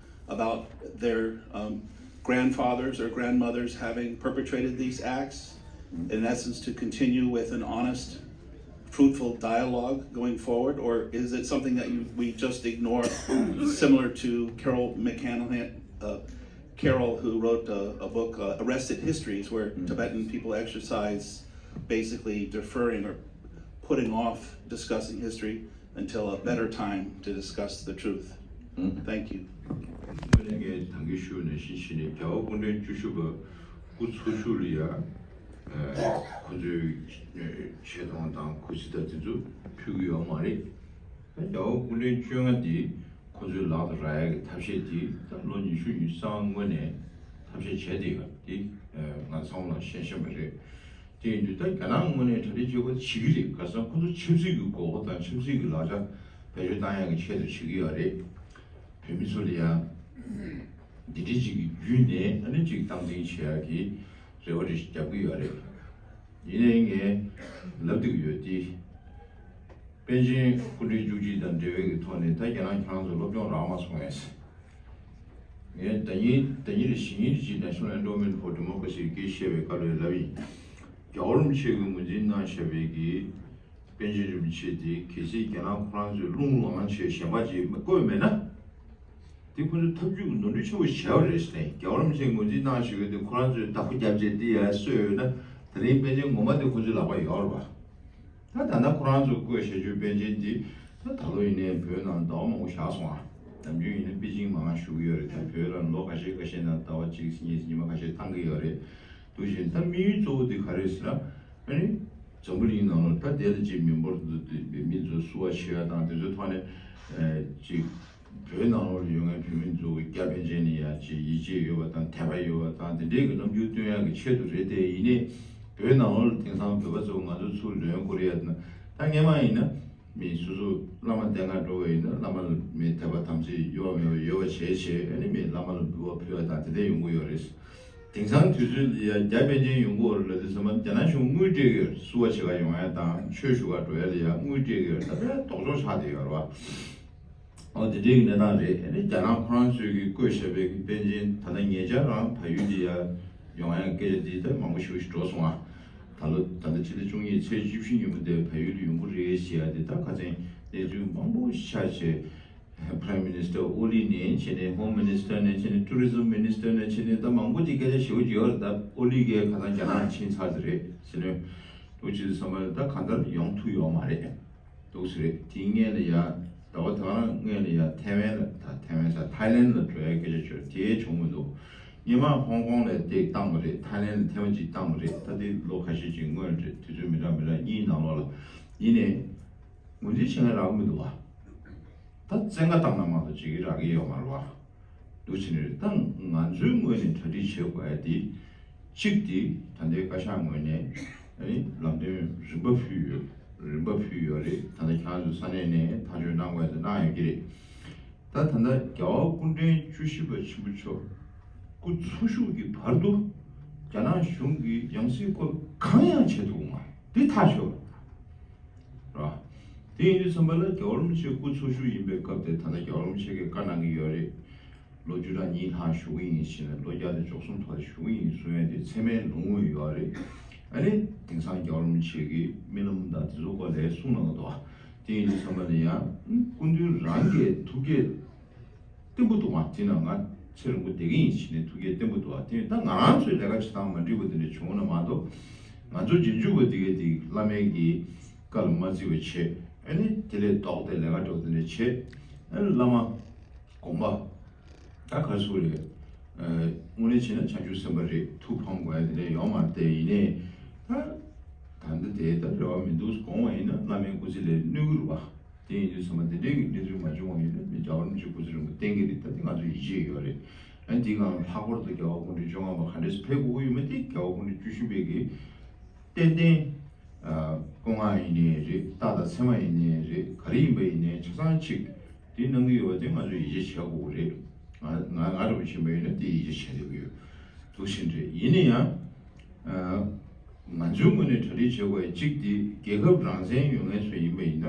about their um, grandfathers or grandmothers having perpetrated these acts? In essence, to continue with an honest, fruitful dialogue going forward, or is it something that you, we just ignore, similar to Carol McCanahan, uh, Carol, who wrote a, a book, uh, Arrested Histories, where Tibetan people exercise basically deferring or putting off discussing history until a better time to discuss the truth. Thank you. དངོས་གནས་ངས་ད་གིན་ཞུས་ནང་བཞིན་བྱས་ནས་རྒྱལ་བ་སྐུ་ཕྲེང་བཅུ་བཞི་པ་སྐུ་འཚོ་བཞུགས་ལ་ཡ་ཁོ་ཚོའི་ཆེ་མཐོང་དང་གུས་བརྩི་དང་དེ་ཚོ་ཕུལ་གྱི་ཡོད་མ་རེད། རྒྱལ་བ་སྐུ་ཕྲེང་བཅོ་ལྔ་འདི་ཁོ་ཚོའི་ལག་ཏུ་རག་ཡ་གི་ཐབས་ཤེས་དེ་ད་ལོ་ཉི་ཤུ་ཉི་ཤུ་རྩ་ལྔ་སྔོན་ནས་ཐབས་ཤེས་བྱས་བསྡད་ཡོད་དེ་ང་ཚང་མ་ལ་ཤེས་ཤེས་པ་རེད། དེ་ཡིན་དུས་ད་རྒྱ་ནག་ངོས་ནས་གྲ་སྒྲིག་བྱེད་དགོས་བྱེད་ཀྱི་རེད། ག་ཟེར་ན་ཁོ་ཚོ་ཆབ་སྲིད་ཀྱི་དགོས་མཁོ་དང་ཆབ་སྲིད་ཀྱི་ལག་ཆ་བེད་སྤྱོད་བཏང་ཡག་གི་ཆེད་དུ་བྱེད་ཀྱི་ཡོད་རེད། བོད་མི་ཚོ་ལ་ཡང་འདི་འདྲའི་ཅིག་གི་བརྒྱུད་ནས་ཨ་ནི་ཅིག་སྟངས་འཛིན་བྱེད་ཡག་གི་རེ་བ་རེ་ཞིག་རྒྱབ་ཀྱི་ཡོད་རེད། ཡིན་ནའི་ངས་ལབ་བསྡད་ཀྱི་ཡོད་དེ། པཎ་ཆེན་སྐུ་ཕྲེང་བཅུ་གཅིག་དང་འབྲེལ་བའི་གི་ཐོག་ནས་ད་རྒྱ་ནག་ཁྱེད་རང་ཚོ་སློབ་སྦྱོང་རག་མ་སོང་ངས། ངས་ཟླ་ཉིན་ཟླ་ཉིན་རེ་བཞི་ཉིན་རེ་གཅིག་National Endowment for Democracy ཡི་སྐད་བཤད་པའི་སྐབས་ལ་ལབ་ཡིན། རྒྱལ་བ་རིན་པོ་ཆེ་གིས་ངོས་འཛིན་གནང་བཞག་པའི་གི་པཎ་ཆེན་རིན་པོ་ཆེ་དེ་གལ་སྲིད་རྒྱ་ནག་ཁོ་རང་ཚོས་རླུང་ལངས་བྱས་གཞན་པ་ཅིག་བསྐོས་མེད་ན། དེ་ཁོ་ཚོས་ཐབས་ཇུས་ཀྱི་ནོར་འཁྲུལ་ཆེན་པོ་བྱས་པ་རེད་ཟེར་ནས། རྒྱལ་བ་རིན་པོ་ཆེས་ངོས་འཛིན་གནང་བཞག་ཡོད་དེ་ཁོ་རང་ཚོས་བདག་པོ་བརྒྱབ་བྱས་དེ་ཡར་གསོས་ཡོད་ན་དེ་རིང་པཎ་ཆེན་ངོ་མ་དེ་ཁོ་ཚོའི་ལག་པ་ཡོད་རེད་པ། ད་ད་ལྟ་ཁོ་རང་ཚོ་བཀོད་བཞག་རྒྱུའི་པཎ་ཆེན་འདི་ད་ད་ལོ་ཡིན་ནའི་བོད་ནང་ཟླ་བ་མང་པོ་བཞག་སོང་ཨ། ནམ་རྒྱུན་ཡིན་ན་པེ་ཅིང་མང་བཞུགས་ཀྱི་ཡོད་རེད། ད་བོད་ལ་ལོ་ཁ་ཤས་ཁ་ཤས་ནང་ཟླ་བ་གཅིག་ཉིས་ཉི་མ་ཁ་ཤས་བཏང་གི་ཡོད་རེད། འདུག་བཞིན་ད་དམིགས་ཡུལ་གཙོ་བོ་འདི་ག་རེ་ཟེར་ན་ཨ་ནི་འཛམ་བུ་གླིང་ནང་ལ་ད་དེ་ལ་ཅིག་མི་འབོར་འདུ་མི་ཚོ་བསུ་བ་ཞུ་ཡ་དང་དེ་ཚོའི་ཐོག་ནས་ཅིག་བོད་ནང་ལོགས་ལ་ཡོད་མཁན་བོད་མི་ཚོ་རྒྱ་པཎ་ཆེན་ནི་ཡ་ཅིག་ཡིད་ཆེས་ཡོད་པ་དང་དད་པ་ཡོད་པ་དང་དེ་འདྲའི་གི་རྣམ་འགྱུར་སྟོན་ཡག་གི་ཆེད་དུ་རེད་དེ། ཡིན་ནའི་བོད་ནང་ལོགས་ལ་དེང་སང་བོད་པ་ཚོ་ང་ཚོ་ཚུར་ལོན་དགོས་རེད་ཡ་ན་ད་སྔས་མ་ཡིན་ན་མི་སོ་སོ་བླ་མ་བསྟེན་ག་འགྲོ་བ་ཡིན་ན་བླ་མ་ལ་མི་དད་པ་དམ་ཚིག་ཡོད་པ་མེད་པ་ཡོད་པ་བྱས་བྱས་ཨ་ནི་མི་བླ་མ་ལ་འབུལ་བ་ཕུལ་བ་དང་དེ་འདྲ་ཡོང་གི་ཡོད་རེད། དེང་སང་དུས་ཚོད་ལ་ཡ་རྒྱ་པཎ་ཆེན་ཡོང་གི་ཡོད་རེད་ལབ་དུས་ཚང་མ་རྒྱ་ནག་གཞུང་དངུལ་སྤྲད་ཀྱི་ཡོད་རེད། བསུ་བ་བྱེད་ག་ཡོང་ཡ་དང་ཆོས་ཞུ་ག་འགྲོ་ཡ་ལ་ཡ་དངུལ་སྤྲད་ཀྱི་ཡོད་རེད། ད་དཔེ་ལྡོག་ཕྱོགས་ཆགས་བསྡད་ཡོད་རེད་བ། ཨོ་དེ་འདྲའི་གི་གནས་སྟངས་རེད། ཨ་ནི་རྒྱ་ནག་ཁོ་རང་ཚོས་ཀྱི་བསྐོས་བཞག་པའི་གི་པཎ་ཆེན་ད་ལྟ་ཉེ་ཆར་རང་བལ་ཡུལ་དེ་ཡ་ཡོང་ཡ་སྐད་ཆ་དེ་ད་མང་པོ་ཞེ་པོ་ཞིག་འགྲོ་སོང་ཨ། ད་ལོ་ད་ལྟ་ཕྱི་ཟླ་བཅུ་གཉིས་ཚེས་བཅུ་བཞི་ཉིན་མོ་དེ་བལ་ཡུལ་དུ་ཡོང་གི་རེད་ཞེས་ཡ་དེ་ད་ཁ་སང་གནས་ཚུལ་མང་པོ་ཆགས་བྱས། Prime Minister ཨོ་ལི་ནས་བྱས་ནས་Home Minister ནས་བྱས་ནས་Tourism Minister ནས་བྱས་ནས་ད་མང་པོ་ཅིག་སྐད་ཆ་ཞེ་པོ་ཅིག་ཡོད་རེད། ད་ཨོ་ལི་གིས་ཁ་སང་རྒྱ་ནག་ཕྱིན་ཚར་ཟིན་རེད་ཟེར་ནས་འདུག་བྱས་ཙང་ད་གང་ལྟར་ཡོང་ཐུབ་ཡོད་མ་རེད། འདུག་ཟེར་རེད། དེའི་སྔོན་ལ་ཡ་ཟླ་བ་དེ་ག་རང་སྔོན་ལ་ཡ་ཐའེ་ཝན་ལ་ད་ཐའེ་ཝན་ས་ཐའི་ལེན་ལ་འགྲོ་ཡ་སྐད་ཆ་བྱོས་དེ་བྱུང་མི་འདུག་སྔོན་མ་ཧོང་ཀོང་ལ་དེ་བཏང་བ་རེད། ཐའི་ལེན་ལ་ཐེངས་མ་གཅིག་བཏང་བ་རེད། ད་དེ་ལོ་ཁ་ཤས་ཅིག་སྔོན་རེད། དུས་ཚོད་མི་འདྲ་མི་འདྲ་གཉིས་ནང་ལོགས་ལ་ཡིན་ནའི། ངོས་འཛིན་བྱེད་མཁན་རག་གི་མི་འདུག་བ། ད་བཙན་བཀའ་བཏང་ན་མ་གཏོགས་བྱེད་ཀྱི་རག་གི་ཡོད་མ་རེད་བ། འདུག་བྱས་ནས་ད་ང་ཚོའི་ངོས་ནས་གྲ་སྒྲིག་བྱེད་དགོས་ཡ་དེ། གཅིག་དེ་ད་ལྟའི་བཀའ་ཤག་ངོས་ནས་ཨ་ནི་ལམ་སྟོན་རིམ་པ་ཕུལ་ཡོད། རིམ་པ་ཕུལ་ཡོད་རེད། ད་ལྟ་ཁྱེད་རང་ཚོ་ས་གནས་ནས་ཐག་གཅོད་གནང་དགོས་ཡ་དེ་གནང་ཡོད་ཀྱི་རེད། ད་ད་ལྟ་རྒྱལ་བ་སྐུ་ཕྲེང་བཅུ་བཞི་པ་ཆེན་པོ་མཆོག་སྐུ་འཚོ་བཞུགས་ཀྱི་བར་དུ་རྒྱ་ནག་གཞུང་གིས་ཡང་སྲིད་བསྐོ་གང་ཡང་བྱེད་ཐུབ་མ་རེད། འདི་ཐག་ཆོད་རེད། དེ་ཡིན་དུས་ཙམ་པ་ལ་རྒྱལ་བ་རིན་པོ་ཆེ་སྐུ་འཚོ་བཞུགས་ཡིན་པའི་སྐབས་དེ། ད་ལྟ་རྒྱལ་བ་རིན་པོ་ཆེ་གིས་བཀའ་གནང་གི་ཡོད་རེད། ལོ་བཅུ་ཕྲག་གཉིས་ལྷག་བཞུགས་ཀྱི་ཡིན་ཟེར་ནས། ལོ་བརྒྱ་དང་བཅུ་གསུམ་ཐོག་བཞུགས་ཀྱི་ཡིན་གསུང་ཡ་དེ་ཚད་མའི་ལོངས་སྤྱོད་ཡོད་རེད། ཨ་ནི་དེང་སང་རྒྱལ་བ་རིན་པོ་ཆེ་གིས་རྨི་ལམ་དང་དེ་ཚོ་སྐོར་ལ་གསུང་གནང་གི་འདུག་བ། དེ་ཡིན་དུས་ཙམ་པ་ལ་ཡང་སྐུ་མདུན་རང་གི་ཐུགས་བསྐྱེད་བརྟན་པོ་འདུག་ཨ། དེ་ན་ང་ཚེ་རིང་པོ་བསྡད་ཀྱི་ཡིན་ཟེར་ནས་ཐུགས་བསྐྱེད་བརྟན་པོ་འདུག་ཨ། དེ་ད་ང་རང་ཚོའི་ལས་ཀ་བྱེད་སྟངས་མ་འགྲིག་པ་དེ་འདྲ་བྱུང་ན་མ་གཏོགས། ང་ཚོ་རྗེས་འཇུག་པ་དེ་གས་དེ་བླ་མའི་གི་བཀའ་ལ་མ་བརྩི་བ་བྱེད། ཨ་ནི་དེ་ལས་ལྡོག་སྟེ་ལས་ཀ་འགྲོ་དེ་འདྲ་བྱེད། ཨ་ནི་བླ་མ་དགོངས་པ་ད་ག་རེ་ཟེར་དགོས་རེད། ཨ། དངོས་གནས་བྱས་ན་བྱང་ཆུབ་སེམས་དཔའ་རེད། ཐུགས་ཕམ་དགོས་ཡ་དེ་འདྲ་ཡོད་མ་རེད། དེ་ཡིན་ནའི་ད་ད་ལྟ་དེ་ད་རེ་བ་མི་འདུག་དགོངས་པ་ཡིན་ན་བླ་མའི་སྐུ་ཚེ་ལ་གནོད་ཀྱི་རེད་བ། དེ་ཡིན་དུས་ཙམ་པ་དེ་འདྲའི་གི་གནས་ཚུལ་མ་བྱུང་བ་ཡིན་ན། མི་རྒྱལ་བ་རིན་པོ་ཆེ་སྐུ་ཚེ་རིང་པོ་བརྟན་གྱི་རེད། ད་དེ་ང་ཚོ་ཡིད་ཆེས་ཡོད་རེད། ཨ་ནི་དེའི་སྒང་ལྷག་པར་དུ་རྒྱལ་བ་སྐུ་ཕྲེང་བཅོ་ལྔ་པ་ག་འདྲས་སེ་ཕེབས་དགོས་ཀྱི་ཡོད་མེད་དེ། རྒྱལ་བ་སྐུ་ཕྲེང་བཅུ་བཞི་པའི་གི་ཏན་ཏན། ཨ། སྐུ་ངག་ཡིན་ནའི་རེད། རྟགས་དང་མཚན་མ་ཡིན་ནའི་རེད། ག་རེ་ཡིན་པ་ཡིན་ནའི་ཆ་ཚང་གཅིག་དེ་གནང་གི་ཡོད་པ་དེ་ང་ཚོས་ཡིད་ཆེས་བྱེད་དགོས་ཀྱི་རེད། ང་ང་ང་འདྲ་པོ་ཕྱིན་པ་ཡིན་ན་དེ་ཡིད་ཆེས་བྱེད་བསྡད་ཀྱི་ཡོད། འདུག་ཕྱིན་རེད། ཡིན་ན་ཡང་། ཨ། ང་ཚོའི་ངོས་ནས་གྲ་སྒྲིག་བྱེད་དགོས་ཡ་གཅིག་དེ་རྒྱལ་ཁབ་རང་བཙན་ཡོད་མཁན་ཚོ་ཡིན་པ་ཡིན་ན།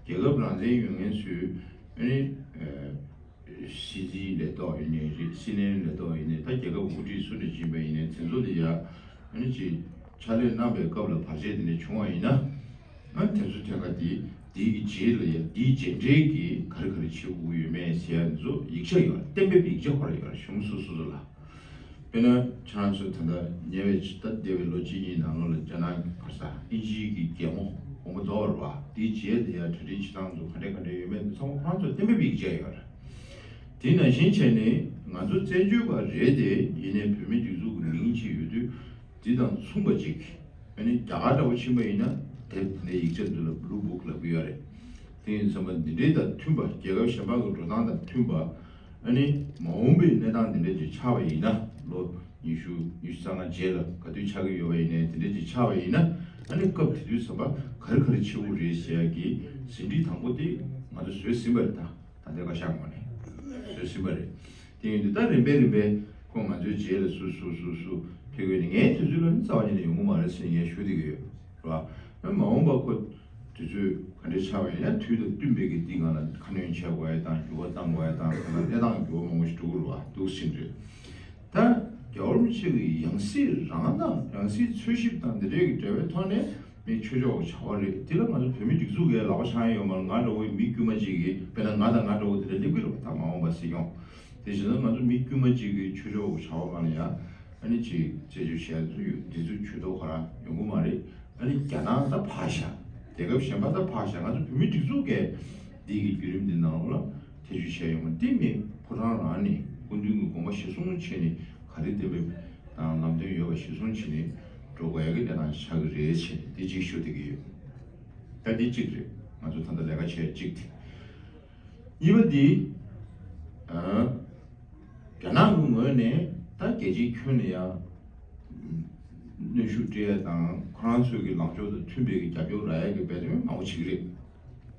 རྒྱལ་ཁབ་རང་བཙན་ཡོད་མཁན་ཚོས་ཨ་ནི། ཨ། སྲིད་འཛིན་ལས་ཐོག་ཡིན་ནའི་རེད། སྲིད་བློན་ལས་ཐོག་ཡིན་ནའི། ད་རྒྱལ་ཁབ་འགོ་ཁྲིད་སུ་འདྲ་ཡིན་པ་ཡིན་ནའི། དེ་ཚོ་ལ་ཡ་ཨ་ནི་ཅིག་ཕྱག་ལས་གནང་པའི་སྐབས་ལ་བར་ཆད་དེ་འདྲ་བྱུང་བ་ཡིན་ན། ཨ་ནི་དེ་ཚོ་ཐད་ཀ་དེ་དེའི་གི་རྗེས་ལ་ཡ། དེའི་རྗེས་འབྲེལ་གྱི་ག་རེ་ག་རེ་བྱེད་དགོས་ཀྱི་ཡོད་མེད་ཟེར་ཡ་དེ་ཚོ་ཡིག་ཆ་ཡོད་རེད། གཏན་འབེབས་ཡིག་ཆ་ཁོ་རང་ཡོད་རེད། གཞུང་སོ་སོ་སོ་ལ། དཔེར་ན་ཁྱེད་རང་ཚོ་ད་ལྟ་ཉེ་བའི་ད་འདས་པའི་ལོ་གཅིག་གཉིས་ནང་ལོགས་ལ་རྒྱ་ནག་གི་ག་རེ་ཟེར། དབྱིན་ཇིའི་གི་རྒྱལ་མོ་དགོངས་པ་རྫོགས་པ་རེད་བ། དེའི་རྗེས་ལ་ཡ་གྲ་སྒྲིག་བྱེད་སྟངས་ཚོ་ག་འདྲ་ག་འདྲ་ཡོད་མེད་དེ་ཚང་མ་ཁོ་རང་ཚོ་གཏན་འབེབས་ཡིག་ཆ་ཡོད་རེད། དེ་ནང་བཞིན་བྱས་ནས་ང་ཚོ་བཙན་བྱོལ་བ་རེད་དེ། ཡིན་ནའི་བོད་མིའི་སྒྲིག་འཛུགས་ཀྱི་མིང་ཅིག་ཡོད་དུས། དེ་དང་མཚུངས་པ་ཅིག་ཨ་ནི་རྒྱ་གར་འདྲ་བོ་ཕྱིན་པ་ཡིན་ན་དེབ་དེ་འདྲའི་ཡིག་ཆ་འདི་ལ་Blue Book ལབ་ཀྱི་ཡོད་རེད། དེ་ཡིན་ཙམ་པ་འདི་འདྲའི་དང་མཐུན་པ། རྒྱལ་ཁབ་གཞན་པ་གི་འགྲོ་སྟངས་དང་མཐུན་པ། ཨ་ནི་མ་འོངས་པའི་གནས་སྟངས་འདི་འདྲ་ཅིག་ཆགས་པ་ཡིན་ན། ལོ་ཉི་ཤུ་ཉི་ཤུ་རྩ་ལྔ་རྗེས་ལ་ག་དུས་ཆགས་ཀྱི་ཡོད་པ་ཡིན་ནའི། དེ་འདྲ་ཅིག་ཆགས་པ་ཡིན་ན། ཨ་ནི་སྐབས་དེ་དུས་ཙམ་པ་ག་རེ་ག་རེ་བྱེད་དགོས་རེད་ཟེར་ཡ་གི་ཟིན་བྲིས་དང་པོ་དེ་ང་ཚོ་བཟོས་ཟིན་པ་རེད། ད་ད་ལྟའི་བཀའ་ཤག་ངོས་ནས་བཟོས་ཟིན་པ་རེད། དེ་ཡིན་དུས་ད་རིམ་པས་རིམ་པས་ཁོ་ང་ཚོའི་རྗེས་ལ་སུ་སུ་སུ་སུ་ཕེབས་ཀྱི་ཡོད་ནི། ངས་དུས་ཚོད་ལ་ནི་རྩ་བ་ཉིད་ནས་ཡོང་གི་མ་རེད་ཟེར་ངས་ཞུ་བསྡད་ཀྱི་ཡོད། རེད་བ། མ་འོངས་པ་ཁོ་དུས་ཚོད་ག་འདྲས་ཆགས་པ་ཡིན་ན། དུས་དང་བསྟུན་པའི་གི་འདི་སྒང་ལ་ཁ་སྣོན་བྱེད་དགོས་ཡ་དང་། འགྱུར་བ་གཏང་དགོས་ཡ་དང་། ད་ལྟ་གནས་སྟངས་འགྱུར་བ་མང་པོ་ཞིག་འགྲོ་གི་རེད་བ། འདུག་ཟིན་རེད། ད་རྒྱལ་བ་རིན་པོ་ཆེ་གི་ཡང་སྲིད་རང་དང་། ཡང་སྲིད་འཚོལ་ཞིབ་དང་དེ་འདྲའི་གི་འབྲེལ་བའི་ཐོག་ནས་མི་ཆོས་ཕྱོགས་ཀྱི་བྱ་བ་རེད། དེ་ལ་ང་ཚོ་བོད་མི་སྒྲིག་འཛུགས་ཀྱི་ལག་པ་འཆང་ཡ་ཡོད་མ་རེད། ང་འདྲ་བོའི་མི་དཀྱུས་མ་ཅིག་གིས། དཔེར་ན་ང་དང་ང་འདྲ་བོ་དེ་འདྲ་སླེབས་ཀྱི་རེད་བ། ད་མ་འོངས་པ་སྲིད་སྐྱོང་དེ་བྱས་ན། ང་ཚོ་མི་དཀྱུས་མ་ཅིག་གིས་ཆོས་ཕྱོགས་ཀྱི་བྱ་བ་སྒང་ལ་ཡ་ཨ་ནི་ཅིག་རྩད་གཅོད་བྱེད་ཡ་ཚོ་ཡོད། དེ་ཚོ་ཇུས་གཏོགས་ཁོ་རང་ཡོང་གི་མ་རེད། ཨ་ནི་རྒྱ་ནག་ད་ཕར་བཞག་རྒྱལ་ཁབ་གཞན་པ་ད་ཕར་བཞག་ང་ཚོ་བོད་མི་སྒྲིག་འཛུགས་ཀྱིས་འདི་གི་བརྒྱུད་རིམ་འདི་ནང་ལོགས་ལ་ཐེ་བྱུས་བྱས་ཡོང་བ་འདི་མིན། ཕོ་བྲང་རང་ནས་སྐུ་མདུན་གྱི་དགོངས་པ་གཞིར་བཟུང་བྱས་ནས། ག་རེ་གཏན་འབེབས་དང་ལམ་སྟོན་ཡོད་པ་གཞིར་བཟུང་བྱས་ནས་འགྲོ་དགོས་ཡ་གི་གནས་སྟངས་ཆགས་ཀྱི་རེད་བྱས་ནས། འདི་གཅིག་ཞུ་བསྡད་ཀྱི་ཡོད། ད་འདི་གཅིག་རེད། ང་ཚོ་ད་ལྟ་ལས་ཀ་བྱས་གཅིག་དེ། གཉིས་པ་འདི། ཨ། རྒྱ་ནག་གི་ངོས་ནས་ད་རྒྱལ་སྤྱིའི་ཁྱོན་ནས་ཡང་གནོན་ཤུགས་སྤྲད་ཡ་དང་། ཁོ་རང་ཚོའི་གི་ལངས་ཕྱོགས་དང་མཐུན་པའི་གི་རྒྱབ་སྐྱོར་རག་ཡ་གི་འབད་བརྩོན་མང་པོ་བྱེད་ཀྱི་རེད།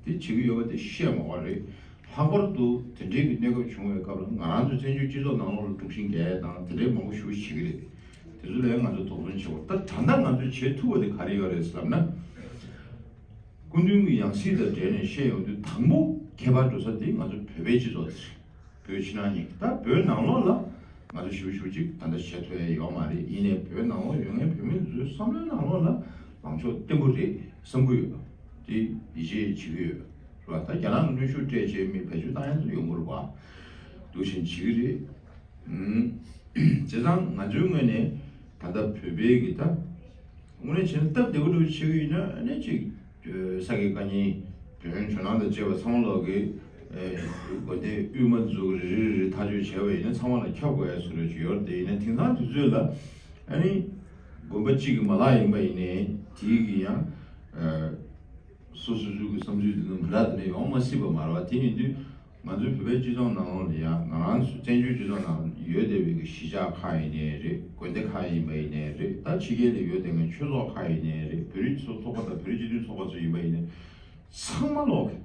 དེ་བྱེད་ཀྱི་ཡོད་པ་དེ་བཤད་མ་དགོས་རེད། ལྷག་པར་དུ་དེ་འདྲའི་གི་གནས་སྐབས་བྱུང་བའི་སྐབས་ལ་ང་རང་ཚོ་བཙན་བྱོལ་སྤྱི་ཚོགས་ནང་ལོགས་ལ་དཀྲུག་ཤིང་རྒྱག་ཡ་དང་དེ་འདྲའི་མང་པོ་ཞེ་པོ་བྱེད་ཀྱི་རེད། དེ་ཚོ་ལ་ཡང་ང་ཚོ་དོགས་ཟོན་བྱེད་དགོས། ད་ད་ལྟ་ང་ཚོས་བྱེད་ཐུབ་པ་དེ་ག་རེ་ཡོད་རེད་ཟེར་ལབ་ན། སྐུ་མདུན་གྱི་ཡང་སྲིད་དང་འབྲེལ་ནས་བཤད་ཡོང་དུས། དང་པོ་ཁྱད་པར་འགྲོ་ས་དེ་ང་ཚོ་བོད་པའི་སྤྱི་ཚོགས་དེ་རེད། བོད་ཕྱི་ནང་གཉིས། ད་བོད་ནང་ལོགས་ལ་ང་ཚོ་ཞེ་པོ་ཞེ་པོ་ཅིག་ད་ལྟ་བྱེད་ཐུབ་ཡ་ཡོད་མ་རེད། ཡིན་ནའི་བོད་ནང་ལོགས་ཡོད་མཁན་བོད་མི་ཚོའི་བསམ་བློའི་ནང་ལོགས་ལ་ལངས་ཕྱོགས་བརྟན་པོ་རེད་བསམ་གྱི་ཡོད། དེ་ཡིད་ཆེས་བྱེད་ཀྱི་ཡོད་རེད་བ། ད་རྒྱ་ནག་ལ་གནོན་ཤུགས་སྤྲད་བྱས་མི་བེད་སྤྱོད་བཏང་ཡ་ཚོ་ཡོང་གི་རེད་བ། འདུག་བཞིན་བྱེད་ཀྱི་རེད། ཨུམ། བྱས་ཙང་ང་ཚོའི་ངོས་ནས་ད་ལྟ་བོད་པའི་གི་ད་དངོས་གནས་བྱས་ན་སྟབས་བདེ་པོ་འདྲ་བོ་བྱེད་ཀྱི་ཡོད་ན། ཨ་ནི་ཅིག་ས་དགེ་བཀའ་རྙིང་བོན་ཇོ་ནང་དང་བཅས་པ་ཚང་མ་ལོག་གི་ཨེ་དགོན་སྡེ་དབུས་མ་ཚོ་གི་རེ་རེ་རེ་ཐག་གཅོད་བྱས་པ་ཡིན་ན་ཚང་མ་ལ་ཁྱབ་དགོས་ཡ་བཟོ་འདྲ་ཅིག་ཡོད་རེད། དེ་ཡིན་ན་དེང་སང་དུས་ཚོད་ལ་ཨ་ནི་དགོན་པ་གཅིག་གི་མ་ལག་ཡིན་པ་ཡིན་ནའི་དེའི་གི་ཡང་ཨེ་སོ་སོ་སོ་གི་བསམ་ཚུལ་དེ་ཚོ་མི་འདྲ་དེ་འདྲ་ཡོང་མ་སྲིད་པ་མ་རེད་བ། དེ་ཡིན་དུས་ང་ཚོའི་བོད་པའི་སྤྱི་ཚོགས་ནང་ལོགས་ལ་ཡང་ང་རང་ཚོ་བཙན་བྱོལ་སྤྱི་ཚོགས་ནང་ཡོད་བསྡད་པའི་གི་གཞིས་ཆགས་ཁག་ཡིན་ནའི་རེད། དགོན་སྡེ་ཁག་ཡིན་པ་ཡིན་ནའི་རེད། ད་ཕྱི་རྒྱལ་ལ་ཡོད་བསྡད་མཁན་ཆོས་ཚོགས་ཁག་ཡིན་ནའི་རེད། བོད་རིགས་ཚོ་ཚོགས་པ་དང་བོད་རིགས་སྤྱི་མཐུན་ཚོགས་པ་ཚོ་ཡིན་པ་ཡིན་ནའི་ཚང་མ་ལོག་གི་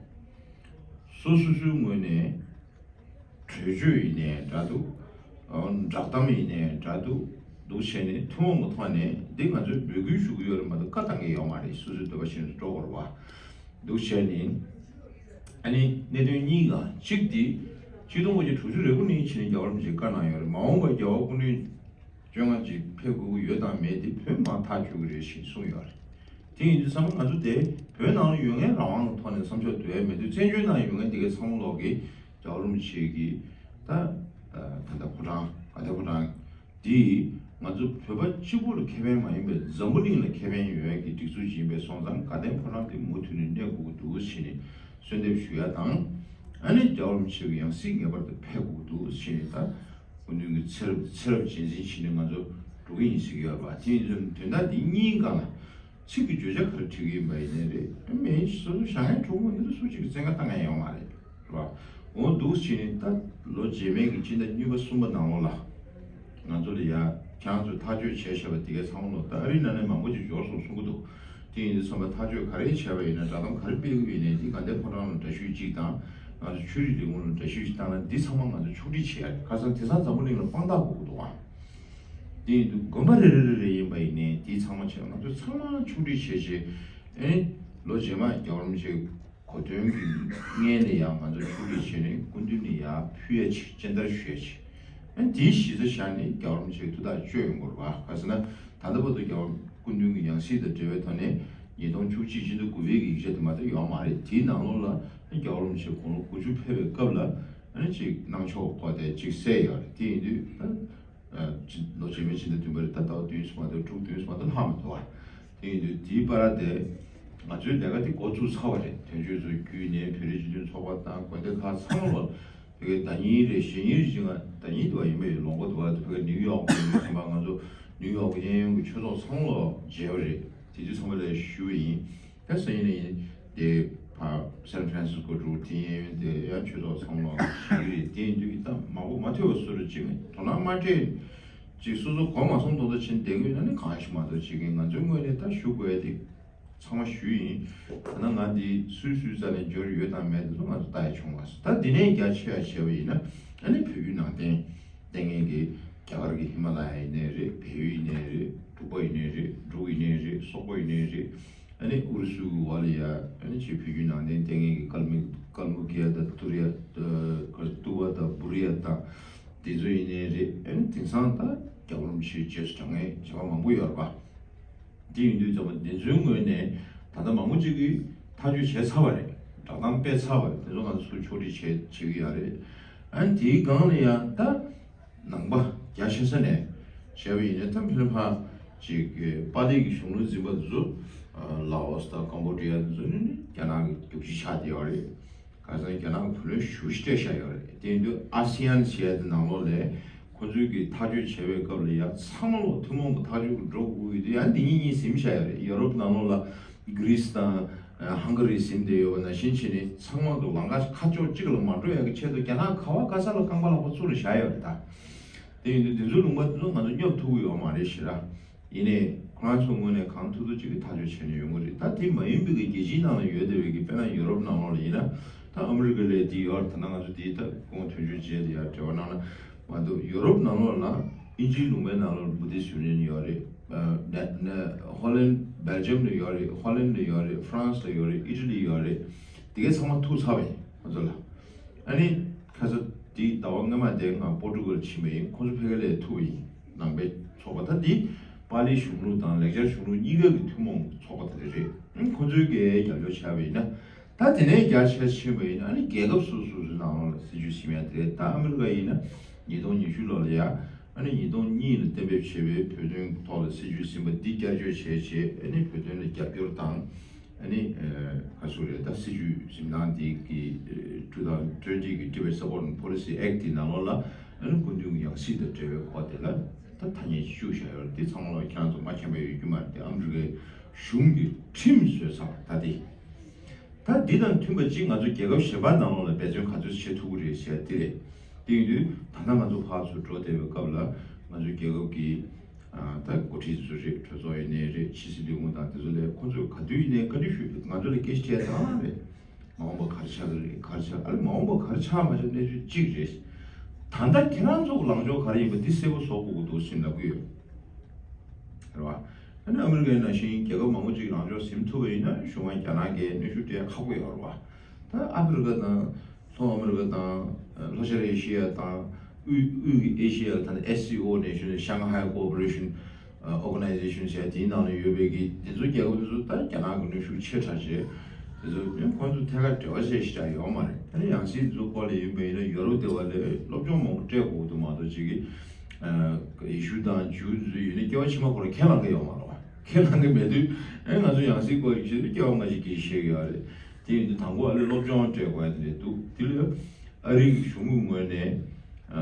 སོ་སོ་སོའི་ངོས་ནས་གྲོས་ཆོད་ཡིན་ནའི་འདྲ་འདུག་བསྒྲགས་གཏམ་ཡིན་ནའི་འདྲ་འདུག་འདུག་བྱས་ནས་ཐུན་མོང་གི་ཐོག་ནས་འདི་ང་ཚོས་འབོད་སྐུལ་ཞུ་གི་ཡོད་རེད་མ་གཏོགས་བཀའ་བཏང་གི་ཡོད་མ་རེད། སོ་སོའི་འདོད་པ་བཞིན་དུ་འགྲོ་དགོས་རེད་བ། འདུག་བྱས་ནས། ཨ་ནི་གནད་དོན་གཉིས་ཀ་གཅིག་དེ། ཆིག་སྟོང་དགུ་བརྒྱ་དྲུག་ཅུ་རེ་དགུ་ནས་ཕྱིན་ནས་རྒྱལ་བ་རིན་པོ་ཆེས་བཀའ་གནང་ཡོད་རེད། མ་འོངས་པར་རྒྱལ་བ་སྐུ་ཕྲེང་བཅོ་ལྔ་ཅིག་ཕེབས་དགོས་ཀྱི་ཡོད་དང་མེད་དེ་བོད་མར་ཐག་གཅོད་ཀྱི་རེད་ཞེས་གསུངས་ཡོད་རེད། དེ་ཡིན་དུས་ཙམ་པ་ང་ཚོ་དེ་བོད་ནང་ལ་ཡོད་མཁན་རང་དབང་གི་ཐོག་ནས་བསམ་ཤོག་བསྡུ་ཡ་མེད་དུས་བཙན་བྱོལ་ནང་ཡོད་མཁན་དེ་གའི་ཚང་མ་ལོག་གིས་རྒྱལ་བ་རིན་པོ་ཆེ་གི་ད་ད་ལྟ་ཕོ་བྲང་དགའ་ལྡན་ཕོ་བྲང་འདི་ང་ཚོ་བོད་པ་གཅིག་པུ་ལ་ཁེ་ཕན་མ་ཡིན་པའི་འཛམ་བུ་གླིང་ལ་ཁེ་ཕན་ཡོད་ཡ་གི་སྒྲིག་འཛུགས་ཤིག་ཡིན་པས་སོང་ཙང་དགའ་ལྡན་ཕོ་བྲང་དེ་མུ་མཐུད་ནས་གནས་དགོས་ཀྱི་འདུག་ཟེར་ནས་གསོལ་འདེབས་ཞུ་ཡ་དང་། ཨ་ནི་རྒྱལ་བ་རིན་པོ་ཆེ་གི་ཡང་སྲིད་ངེས་པར་དུ་ཕེབས་དགོས་ཀྱི་འདུག་ཟེར་ནས་ད་སྐུ་མདུན་གྱི་ཚེ་རབས་ཚེ་རབས་རྗེས་འཛིན་བྱས་ནས་ང་ཚོ་འགྲོ་གི་ཡིན་ཟེར་གྱི་ཡོད་པ། དེ་ཡིན་དུས་དོན་དག་འདི་གཉིས་སྒང་ལ། ཚིག་གི་བརྗོད་བྱ་ག་རེ་བྲིས་ཀྱི་ཡིན་པ་ཡིན་ནའི་རེད། མི་སོ་སོ་བཞག་མཁན་གྲོགས་པོ་འདི་ཚོ་སུ་གཅིག་གིས་བཙན་བཀའ་བཏང་མཁན་ཡོད་མ་རེད། རེད་བ། འོ་འདུག་བྱས་ནས་ད་ལོ་རྗེས་མའི་གི་སྤྱི་ཟླ་གཉིས་པ་གསུམ་པ་ནང་ལོགས་ལ་ང་ཚོ་ལ་ཡ་ཁྱེད་རང་ཚོས་ཐག་གཅོད་བྱས་བྱས་པ་དེ་གའི་ཚང་མ་ལོ་ད་ཨ་རིའི་ནང་ནས་མང་པོ་ཅིག་འབྱོར་སོང་གསུང་གི་འདུག་དེ་ཡིན་དུས་ཙམ་པ་ཐག་གཅོད་ག་རེ་བྱས་པ་ཡིན་ན། བསྒྲགས་གཏམ་ག་རེ་སྤེལ་གི་ཡོད་ནའི་དེ་དགའ་ལྡན་ཕོ་བྲང་ལ་འདྲ་བཤུས་གཅིག་དང་། ང་ཚོ་ཆོས་རིག་ལས་ཁུངས་ལ་འདྲ་བཤུས་གཅིག་བཏང་ན་འདི་ཚང་མ་ང་ཚོ་ཕྱོགས་སྒྲིག་བྱེད་ཡ་རེད། ཁ་སང་དེང་སང་འཛམ་བུ་གླིང་ལ་དཔང་རྟགས་དགོས་ཀྱི་འདུག་ཨ། དེ་ཡིན་དུས་དགོན་པ་རེ་རེ་རེ་རེ་ཡིན་པ་ཡིན་ནའི་དེའི་ཚང་མ་བྱས་ང་ཚོ་ཚང་མ་ཕྱོགས་སྒྲིག་བྱས་བྱས། ཨེ་ནི་ལོ་རྗེས་མ་རྒྱལ་བ་རིན་པོ་ཆེ་གོ་སྟོན་གྱི་སྔོན་ནས་ཡང་ང་ཚོ་ཕྱོགས་སྒྲིག་བྱས་ནས་སྐུ་མདུན་ནས་ཡར་ཕུལ་ཡ་ཅིག་སྤྱན་བསྟར་ཞུ་ཡ་ཅིག་ཨེ་ནི་དེའི་གཞི་རྩ་བཞག་ནས་རྒྱལ་བ་རིན་པོ་ཆེ་གི་ཐུགས་ཐག་གཅོད་ཡོང་དགོས་རེད་བ། ག་ཟེར་ན་ད་ལྟ་བར་དུ་རྒྱལ་བ་སྐུ་མདུན་གྱི་ཡང་སྲིད་དང་འབྲེལ་བའི་ཐོག་ནས་ཉིས་སྟོང་བཅུ་གཅིག་སྤྱི་ཟླ་དགུ་པའི་གི་ཡིག་ཆ་དེ་མ་གཏོགས་ཡོད་མ་རེད། དེའི་ནང་ལོགས་ལ་རྒྱལ་བ་རིན་པོ་ཆེ་དགུང་ལོ་དགུ་བཅུ་ཕེབས་པའི་སྐབས་ལ་ཨ་ནི་ཅིག་གནང་ཕྱོགས་སྐོར་དེ་ཅིག་གསལ་ཡོད་རེད། དེ་ཡིན་དུས་ད། ཨ་ཅི་ལོ་རྗེས་མའི་ཕྱི་ཟླ་བདུན་པ་རེད། ད་ཟླ་བ་བདུན་ཙམ་མ་གཏོགས་དྲུག་བདུན་ཙམ་མ་གཏོགས་ལྷག་མི་འདུག་བ། དེ་ཡིན་དུས་དེའི་བར་དེ་ང་ཚོའི་ལས་ཀ་དེ་འགོ་བཙུགས་ཚར་བ་རེད། དོན་གཅོད་ཚོ་བརྒྱུད་ནས་བོད་རིགས་སྤྱི་མཐུན་ཚོགས་པ་དང་དགོན་སྡེ་ཁག་ཚང་མ་ལ་བོད་སྐད་བརྡ་རྙིང་རེད། གཞས་རྙིང་རེད། ཅིག་ང་བརྡ་རྙིང་དུ་བ་ཡིན་པ་ཡོད། ལོ་འགོ་དུ་བ་བོད་སྐད་ནིའུ་ཡོག་གི་ཡིན་ཙམ་པ་ང་ཚོ་ནིའུ་ཡོག་གི་གཡས་གཡོན་གྱི་ཆོས་ཚོགས་ཚང་མ་ལ་མཇལ་བ་རེད། དེ་དུས་ཚང་མ་ལ་ཞུ་བ་ཡིན། ད་སང་ཉིན་ནས་ཡིན་དེ་ཕར་སན་ཧྥ་རན་སིས་ཀོ་འགྲོ་དེ་ཡིན་དེ་ཡང་ཆོས་ཚོགས་ཚང་མ་ཞུ་གི་རེད། དེ་ཡིན་དུས་ད་མང་པོ་མ་ཐོས་པ་སུ་རུ་ཅིག་དོ་སྣང་མ་སྤྲད་ཅིག་སོ་སོ་གོ་མ་སོང་མདོག་མདོག་བྱས་ནས་བསྡད་གི་ཡོད་ན་ནི་གང་ཞིག་མ་གཏོགས་བྱེད་མཁན་ང་ཚོའི་ངོས་ནས་ད་ཞུ་དགོས་ཡ་དེ་ཚང་མ་ཞུས་ཡིན། ད་ནང་ང་འདི་སུས་སུའི་རྩ་ནས་འབྱོར་ཡོད་དང་མེད་དེ་ཚོ་ང་ཚོ་ལྟ་ཡ་བྱུང་མ་སོང་། ད་འདི་ནས་རྒྱ་ཆེ་ཡ་བྱས་པ་ཡིན་ན་ཨ་ནི་བོད་བརྒྱུད་ནང་བསྟན་བསྟེན་མཁན་གྱི་རྒྱ་གར་གྱི་ཧི་མ་ལ་ཡ་ཡིན་ནའི་རེད། བལ་ཡུལ་ཡིན་ནའི་རེད། འབྲུག་པ་ཡིན་ནའི་རེད། འབྲུག་ཡིན་ནའི་རེད། སོག་པོ་ཡིན་ནའི་རེད། ཨ་ནི་ཨུ་རུ་སུའི་ཝ་ལི་ཡ། ཨ་ནི་ཅིག་བོད་བརྒྱུད་ནང་བསྟན་བསྟེན་མཁན་གྱི་ཀལ་མུ་ཀལ་མུ་ཀི་ཡ་དང་ཏུ་རི་ཡ། ཏུ་བ་དང་བུ་རི་ཡ་དང་དེ་ཚོ་ཡིན་ནའི་རེད། ཨ་ནི་དེང་སང་ད་རྒྱལ་བ་རིན་པོ་ཆེའི་རྗེས་སུ་འབྲང་མཁན་བྱེས་པ་མང་པོ་ཡོད་རེད་པ། དེ་ཡིན་དུས་ཙམ་པ་དེ་ཚོའི་ངོས་ནས་ད་ལྟ་མང་པོ་ཅིག་གིས་ཐག་གཅོད་བྱས་ཚར་བ་རེད། བསྒྲགས་གཏམ་སྤེལ་ཚར་བ་རེད། དེ་ཚོ་ང་ཚོ་ཕྱོགས་སྒྲིག་བྱས་བྱེད་ཀྱི་ཡོད་རེད། ཨ་ནི་དེའི་སྒང་ལ་ཡང་ད་ནང་པ་རྒྱ་ཆེ་ས་ནས་བྱས་པ་ཡིན་ན་ད་ཕན་ཕ་ཅིག་པཱ་ལི་གི་གཞུང་ལུགས་འཛིན་པ་དེ་ཚོ་ལ་ཨོ་སི་དང་ཀམ་བོ་ཌི་ཡ་དེ་ཚོ་ནི་ནི་རྒྱ་ནག་གི་རྒྱུག་ཁྱི་ཆགས་བསྡད་ཡོད་རེད། ག་ས་རྒྱ་ནག་གི་བུ་ལོན་ཞེ་པོ་ཅིག་སྤྲད་བཞག་ཡོད་རེད། དེ་ཡིན་དུས་ཨ་སི་ཡན་ཟེར་ཡ་དེ་ནང་ལོགས་ལ་ཁོ་ཚོས་ཀྱི་ཐག་གཅོད་བྱས་པའི་སྐབས་ལ་ཡ་ཚང་མ་ལོག་ཐུན་མོང་གི་ཐག་གཅོད་ཀྱི་འགྲོ་དགོས་ཀྱི་འདུག་ཡང་འདི་གཉིས་གཉིས་ཟིན་བཞག་ཡོད་རེད། ཡོ་རོབ་ནང་ལོགས་ལ་གྷི་རི་སི་དང་ཧང་ག་རི་ཟིན་བསྡད་ཡོད་པ་ནང་བཞིན་བྱས་ནས་ཚང་མ་གི་ལམ་ཁ་ཁ་ཕྱོགས་གཅིག་ལ་མ་འགྲོ་ཡ་གི་ཆེད་དུ་རྒྱ་ནག་ག་བ་ག་ས་ལ་རྐང་པ་ལག་པ་བཙུགས་ནས་བཞག་ཡོད་རེད་ད། དེ་ཡིན་དུས་འདི་ཚོའི་ལུང་པ་འདི་ཚོ་ང་ཚོ་སྙོབ་ཐུབ་ཀྱི་ཡོད་མ་རེད་ཤི་ར། ཡིན་ནའི་ཁོ་རང་ཚོའི་ངོས་ནས་གང་ཐུབ་ཐུབ་ཅིག་གིས་ཐག་གཅོད་བྱས་ནས་ཡོང་གི་རེད། ད་དེ་མ་ཡིན་པའི་གི་རྒྱལ་སྤྱིའི་ནང་ལ་ཡོད་བསྡད་པའི་གི་དཔེར་ན་ཡོ་རོབ་ནང་ལོགས་ལ་ཡིན་ན་ད་ཨ་མི་རི་ཀ་ལ་དེ་ཡོད་རེད། ད་ནང་ང་ཚོ་དེ་ད་སྐུ་ངོ་དོན་གཅོད་བྱས་དེ་ཡར་འབྲེལ་བ་གནང་ན་མ་གཏོགས་ཡོ་རོབ་ནང་ལོགས་ལ་དབྱིན་ཇིའི་ལུང་པའི་ནང་ལོགས་ལ་Buddhist Union ཡོད་རེད། ཨ་ནས་ནས་ཧོ་ལན་སྦེལ་ཇམ་ལ་ཡོད་རེད། ཧོ་ལན་ལ་ཡོད་རེད། ཧྥ་རན་སི་ལ་ཡོད་རེད། ཨི་ཊ་ལི་ཡོད་རེད། དེ་གས་ཚང་མ་ཐུག་ཚར་བ་ཡིན་ང་ཚོ་ལ། ཨ་ནི་ཁ་ས་དེའི་ཟླ་བ་སྔོན་མ་དེ་ང་པོར་ཊུ་གལ་ཕྱིན་པ་ཡིན། ཁོང་ཚོ་ཕ་གི་ལ་ཐུག་པ་ཡིན། ནང་པའི་ཚོགས་པ་ད་འདི་པཱ་ལིའི་གཞུང་ལུགས་དང་ལེགས་སྦྱར་གཞུང་ལུགས་གཉིས་ཀ་གི་ཐུན་མོང་ཚོགས་པ་དེ་རེད། ཨང་ཁོང་ཚོའི་གི་རྒྱབ་སྐྱོར་བྱས་པ་ཡིན་ན་ད་དེ་ནས་རྒྱ་ཆེ་ཕྱིན་པ་ཡིན་ན་ཨ་ནི་རྒྱལ་ཁབ་སོ་སོ་སོའི་ནང་ལོགས་ལ་སྲིད་ཇུས་ཟིན་ཡ་དེ་རེད། ད་ཨ་མི་རི་ཀ་ཡིན་ན་ཉིས་སྟོང་ཉི་ཤུ་ལོ་ལ་ཡ་ཨ་ནི་ཉིས་སྟོང་གཉིས་ལ་གཏན་འབེབས་བྱས་པའི་བོད་དོན་ཐོག་ལ་སྲིད་ཇུས་ཟིན་པ་འདི་བསྐྱར་བཅོས་བྱས་རྗེས་ཨ་ནི་བོད་དོན་ལ་རྒྱབ་སྐྱོར་དང་། ཨ་ནི་ཁ་སོ་རེད། ད་སྲིད་ཇུས་འཛིན་སྟངས་འདི་གི་two thousand twenty གི་Tibet Support and Policy Act དེ་ནང་ལོགས་ལ་ཨ་ནི་སྐུ་མདུན་གྱི་ཡང་སྲིད་དང་འབྲེལ་བའི་སྐོར་དེ་ལ་ད་ཐ་སྙད་ཅིག་བཅུག་བཞག་ཡོད་རེད། དེ་ཚང་མ་ལ་ཁྱེད་རང་ཚོ་མ་མཁྱེན་པ་ཡོད་རྒྱུ་མ་རེད། དེ་ཨ་མི་རི་ཀའི་གཞུང་གི་ཁྲིམས་བཟོས་ཚར་བ་ད་དེ། ད་འདི་དང་མཐུན་པ་ཅིག་ང་ཚོ་རྒྱལ་ཁབ་གཞན་པ་ནང་ལོགས་ལ་འབད་བརྩོན་ག་ཚོད་བྱེད་ཐུབ་ཀྱི་རེད་ཟེར་དེ་རེད། དེ་ཡིན་དུས་ད་ལྟ་ང་ཚོ་ཕར་ཚུར་འགྲོ་བསྡད་པའི་སྐབས་ལ་ང་ཚོའི་རྒྱལ་ཁབ་ཀྱི་ད་འགོ་ཁྲིད་ཚོ་རེད། གྲོས་ཚོགས་ཡིན་ནའི་རེད། ཕྱི་སྲིད་ལས་ཁུངས་དང་དེ་ཚོ་ལས་ཁོང་ཚོས་ག་དུས་ཡིན་ནའི་བཀའ་འདྲི་ཞུས་ཏེ་ང་ཚོ་ལ་སྐད་ཆ་དྲིས་ཡ་དང་རེད། མ་འོངས་པ་ག་རེ་ཆགས་ཀྱི་རེད། ག་རེ་ཆགས། ཨ་ལས་མ་འོངས་པ་ག་རེ་ཆགས་མ་ཆགས་གནས་ཚུལ་གཅིག་རེད། ད་ལྟ་ཁྱེད་རང་ཚོ་ལངས་ཕྱོགས་ག་རེ་ཡིན་པ་འདི་གསལ་པོ་བཟོ་དགོས་ཀྱི་འདུག་ཟེར་ལབ་ཀྱི་ཡོད་རེད་བ། ཨ་མི་རི་ཀའི་ནང་བཞིན་རྒྱལ་ཁབ་མང་པོ་ཅིག་རང་སྐྱོང་ཟིན་ཐུབ་པ་ཡིན་ན་གཞུང་མང་རྒྱ་ནག་གིས་གནོན་ཤུགས་སྤྲད་ཁག་པོ་ཡོད་རེད་བ། ད་ཨ་ཧྥེ་རི་ཀ་དང་། ལྷོ་ཨ་མི་རི་ཀ་དང་། ལྷོ་ཤར་ཨེ་ཤི་ཡ་དང་། དབུས་དབུས་ཀྱི་ཨེ་ཤི་ཡ་ད་ནི་ཨེས་སི་ཨོ་ནེ་ཤན། Shanghai Cooperation Organization ཟེར་དེའི་ནང་ལ་ཡོད་པའི་གི་དེ་ཚོ་རྒྱལ་ཁབ་དེ་ཚོ་ད་རྒྱ་ནག་གི་གནོན་ཤུགས་ཆེ་དྲགས་བྱས། དེ་ཚོ་ཁོང་ཚོ་ཐད་ཀར་འབྲེལ་བ་བྱས་ཤིག་ཡོད་མ་རེད། ད་ནི་ཡང་སྲིད་དེ་ཚོ་སྐོར་ལ་ཡིན་པ་ཡིན་ན་ཡོ་རོབ་དེ་བ་ལས་སློབ་སྦྱོང་མང་པོ་སྤྲད་དགོས་འདུག་མ་གཏོགས་ཅིག་གི་ཨ་ཡེ་ཤུ་དང་ཇུ་ཚོ་ཡོད་ན་སྐྱེ་བ་ཕྱི་མ་ཁོ་རང་ཁས་བླངས་ཀྱི་ཡོད་མ་རེད་བ། ཁས་བླངས་ཀྱི་མེད་དུས་ཨེ་ང་ཚོ་ཡང་སྲིད་སྐོར་ཞིག་བཤད་དུས་སྐྱེ་བ་སྔ་ཕྱི་སྐད་ཆ་བཤད་ཀྱི་ཡོད་རེད། དེ་ཡིན་དུས་དང་པོ་ཨ་ལས་སློབ་སྦྱོང་སྤྲད་དགོས་ཡ་དེ་རེད་འདུག་དེ་ལས་ཨ་རིའི་གཞུང་གི་ངོས་ནས་ཨ་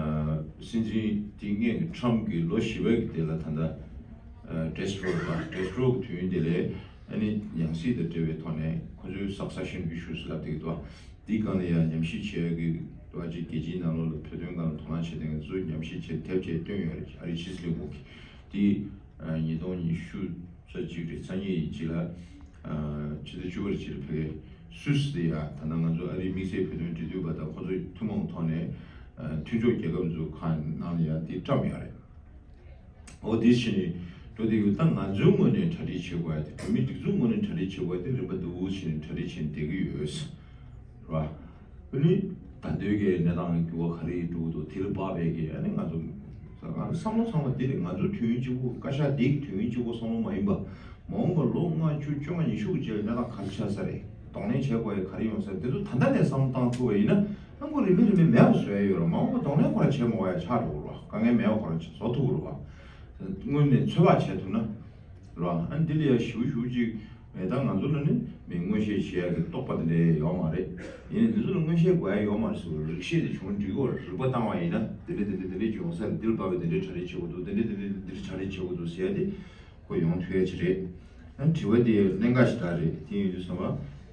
སྲིད་འཛིན་དེ་སྔོན་གྱི་ཊམ་གྱི་ལོ་བཞི་པའི་གི་དེ་ལ་ད་ལྟ་ཨ་ཌེ་སི་ཊོ་རོ་ཌེ་སི་ཊོ་རོ་གི་དུས་ཡུན་དེ་ལས་ཨ་ནི་ཡང་སྲིད་དང་འབྲེལ་བའི་ཐོག་ནས་ཁོ་ཚོའི་སག་སེ་ཤན་ཨི་ཤུ་ལབ་དེ་གི་འདུག་དེའི་སྒང་ལ་ཡང་ཉམས་ཞིབ་བྱེད་ཡ་གི་འདུག་ཅིག་རྒྱལ་སྤྱིའི་ནང་ལོགས་ལ་བོད་དོན་སྒང་ལ་དོ་སྣང་བྱེད་མཁན་ཚོས་ཉམས་ཞིབ་བྱེད་དེབ་ཅིག་བཏོན་ཡོད་རེད། ཨ་རིའི་ཕྱི་སྲིད་ལས་ཁུངས་ཀྱིས་དེ་ཨ་ཉིས་སྟོང་ཉི་ཤུ་རྩ་གཅིག་རེད། རྩ་གཉིས་ཡིན་གཅིག་ལ་ཨ་ཕྱི་ཟླ་བཅུ་པར་གཅིག་ལ་ཕ་གིའི་སུད་སི་དེ་ཡ་ད་ལྟ་ང་ཚོ་ཨ་རིའི་དམིགས་བསལ་བོད་དོན་འབྲེལ་མཐུད་པ་དང་ཁོ་ཚོའི་ཐུན་མོང་ཐོག་ནས་ཨ་མཐུན་ཕྱོགས་རྒྱལ་ཁབ་ཚོའི་ཁག་ནང་ལ་ཡ་དེ་བཀྲམ་ཡོད་རེད། འོ་དེ་བྱས་ནས་འགྲོ་བསྡད་ཡོད། ད་ང་ཚོའི་ངོས་ནས་གྲ་སྒྲིག་བྱེད་དགོས་ཡ་དེ། བོད་མི་སྒྲིག་འཛུགས་ངོས་ནས་གྲ་སྒྲིག་བྱེད་དགོས་ཡ་དེ་རིམ་པ་འདུག་བྱས་ནས་གྲ་སྒྲིག་བྱས་ནས་བསྡད་ཀྱི་ཡོད་རེད་བ། ཨ་ནི་ད་ལྟའི་གི་གནས་སྟངས་འགྱུར་བ་ག་རེ་འགྲོ་གི་འདུག་དེ་ལ་དཔག་པའི་གི་ཨ་ནི་ང་ཚོ་ང་ཚོ་བསམ་བློ་ཚང་མ་དེ་རེད། ང་ཚོ་དུས་ཡུན་གཅིག་པུ། བཀའ་ཤག་འདི་གི་དུས་ཡུན་གཅིག་པུ་བསམ་བློ་མ་ཡིན་པ། མ་འོངས་པ་ལོ་ལྔ་བཅུ་བཅོ་ལྔ་ཉི་ཤུ་གི་རྗེས་ལ་གནས་སྟངས་ག་རེ་ཆགས་ས་རེད། གདོང་ལེན་བྱེད་དགོས་ཡ་ག་རེ་ཡོང་ས་རེད། དེ་ཚོ་ད་ལྟ་ནས་བསམ་བློ་བཏང་ཐུབ་པ་ཡིན་ན་ཨ་ཁོ་རིམ་པས་རིམ་པས་མེད་པ་བཟོ་ཡ་ཡོད་རེད། མ་འོངས་པ་གདོང་ལེན་ཁོ་རང་བྱེད་མ་དགོས་ཡ་ཆགས་འགྲོ་གི་རེད་བ། དཀའ་ངལ་མེད་པ་ཁོ་རང་བཟོ་ཐུབ་ཀྱི་རེད་བ། སྔོན་ནས་ཚོད་དཔག་བྱས་ཐུབ་ན་རེད་བ། ཨ་ནི་འདི་ལ་ཡ་ཞེ་པོ་ཞེ་པོ་ཅིག་མེད། ད་ང་ཚོ་ལ་ནི་མི་མངོན་ཤེས་བྱེད་ཡ་གི་རྟོག་པ་དེ་འདྲ་ཡོད་མ་རེད། ཡིན་ནའི་འདི་ཚོ་ལ་མངོན་ཤེས་དགོས་ཡ་ཡོད་མ་རེད་ཟེར་བ། རིགས་ཤེས་དེ་བྱུང་འགྲིག་གི་རེད། རིག་པ་བཏང་བ་ཡིན་ན་འདི་འདྲ་འདི་འདྲ་འདི་འདྲ་ཅིག་ཡོང་ས་རེད། འདི་ལ་དཔག་པའི་འདི་འདྲའི་གྲ་སྒྲིག་བྱེད་དགོས་འདུག་འདི་འདྲ་འདི་འདྲ་འདི་འདྲ་གྲ་སྒྲིག་བྱེད་དགོས་འདུག་ཟེར་ཡ་དེ་ཁོ་ཡོང་ཐུབ་ཡ་ཅིག་རེད། ཨ་དྲི་བ་དེ་གནད་འགག་ཞིག་རེད། དེ་ཡིན་དུས་ཙམ་པ་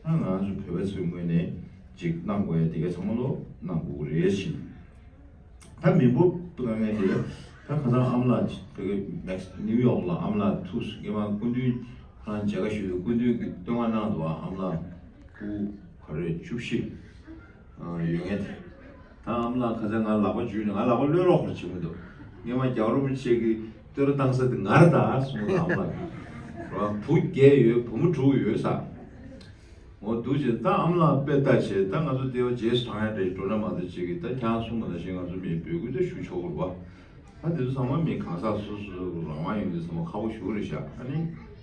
ཨ་ང་ཚོ་བོད་པ་ཚོའི་ངོས་ནས་ཅིག་གནང་དགོས་ཡ་དེ་ག་ཚང་མ་ལོ་གནང་དགོས་ཀྱི་རེད་ཤིང་། ད་མི་འབོར་དཀའ་ངལ་དེ་ད་ཁ་སང་ཨ་མ་ལགས་ཕ་གི་མེག་སི་ནིའུ་ཡོག་ལ་ཨ་མ་ལགས་ཐུག་སོང་། སྔོན་མ་སྐུ་མདུན་ཁོ་རང་མཇལ་ཁ་ཞུས་དུས་སྐུ་མདུན་གྱིས་བསྟོད་བསྔགས་གནང་འདུག་ཨ་མ་ལགས་སྐུ་ག་རེ་བཅུ་བཞི་ཡོད་ངེས་དེ། ད་ཨ་མ་ལགས་ཁ་སང་ང་ལག་པ་འཇུས་ནས། ང་ལག་པ་གློད་རོགས་ཁོ་རང་བྱེད་མི་འདུག་སྔོན་མ་རྒྱལ་བ་རིན་པོ་ཆེ་གིས་བསྟོད་ར་བཏང་ས་དེ་ང་རེད་ད་གསུངས་འདུག་ཨ་མ་ལགས་ཀྱིས། རོ་བུ་བརྒྱད་ཡོད། བུ་མོ་དྲུག་ཡོད་ས། འོ་འདུག་ཅེས་ད་ཨ་མ་ལགས་དཔེ་ལྟ་བྱས། ད་ང་ཚོ་དེ་བ་རྗེས་སུ་འབྲང་ཡ་འདྲ་ཞིག་འགྲོ་ན་མ་གཏོགས་ཅིག་གིས་ད་ཁྱེད་རང་གསུངས་པ་ནང་བཞིན་ང་ཚོ་མི་འབོད་སྐུལ་ད་ཞུ་ཆོག་གི་རེད་པ། ད་དེ་ཚོ་ཚང་མ་མི་གང་ཟག་སོ་སོ་རང་དབང་ཡོད་དུས་ཚང་མ་ཁག་པོ་ཞེ་པོ་རེད་ཤག་ཨ་ནི་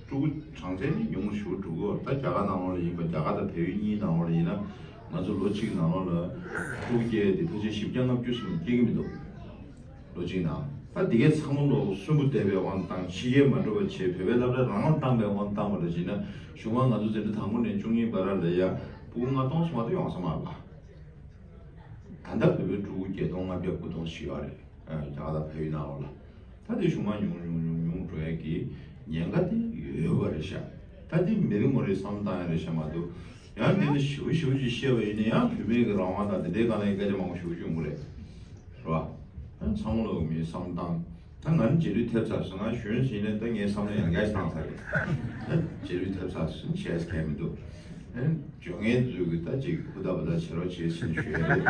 ཕྲུ་གུ་གྲངས་ཚད་ནི་ཉུང་ངུ་ཞེ་པོ་འགྲོ་གི་ཡོད་རེད། ད་རྒྱ་གར་ནང་ལོགས་ལ་ཡིན་པ། རྒྱ་གར་དང་བལ་ཡུལ་གཉིས་ནང་ལོགས་ལ་ཡིན་ན་ང་ཚོ་ལོ་གཅིག་ནང་ལོགས་ལ་ཕྲུ་གུ་སྐྱེ་ཡ་དེ་ཕལ་ཆེར་བཞི་བརྒྱ་ལྔ་བཅུ་ཙམ་སྐྱེ་གི་མི་འདུག་ལོ་གཅིག་ནང་། ད་འདི་གའི་ཚང་མ་ལོ་གསོན་པོ་བསྡད་པའི་དབང་དང་། ཕྱི་རྒྱལ་མ་འགྲོ་བ་བྱས། བོད་པའི་སློབ་གྲྭ་རང་དབང་བཏང་པའི་དབང་བཏང་བ་ལ་བྱས་ན། གཞུག་མ་ང་ཚོ་འཛིན་གྲྭ་དང་པོ་ནས་བཅུ་གཉིས་བར་ལ་ཡ་ཕྲུ་གུ་ལྔ་སྟོང་ཙམ་མ་གཏོགས་ཡོང་ས་མ་རེད་པ། ད་ལྟ་བོད་པའི་ཕྲུ་གུ་བརྒྱད་སྟོང་ལྔ་བརྒྱ་དགུ་སྟོང་ཞིག་ཡོད་རེད། ཨ་རྒྱ་གར་དང་བལ་ཡུལ་ནང་ལོགས་ལ། ད་དེ་གཞུག་མ་ཉུང་ཉུང་ཉུང་ཉུང་འགྲོ་ཡ་གི་ཉེན་ཁ་དེ་ཡོད་པ་རེད་ཤག་ད་དེ་མི་རེ་ངོ་རེ་བསམ་བློ་བཏང་ཡ་རེད་ཤག་མ་གཏོགས། ཡང་འདི་ནི་ཞེ་པོ་ཞེ་པོ་ཅིག་བཤད་པ་ཡིན་ན་ཡང་བོད་མིའི་གི་རང་དབང་དང་དེ་འདྲའི་སྒང་ལ་ཡང་སྐད་ཆ་མང་པོ་ཞེ་པོ་ཅིག་ཡོང་གི་རེད། རེད་བ། ད་ཚང་མ་ལོག་མི་བསམ་བློ་བཏང་། ད་ང་ནི་རྗེས་ལུས་ཐེབས་ཚར་སོང་། ང་གཞོན་ཞིག་ནས་ད་ངའི་བསམ་བློ་ཡང་བསྐྱར་བཏང་ཚར་རེད། ད་རྗེས་ལུས་ཐེབས་ཚར་སོང་། བྱས་ཁྱད་མི་འདུག་ཨ་ནི་སྦྱོང་མཁན་ཚོས་གི་ད་ཅིག་ཧུར་ཐག་པ་ད་བྱེད་རོགས་བྱེད་ཟེར་ཞུ་ཡ་རེད།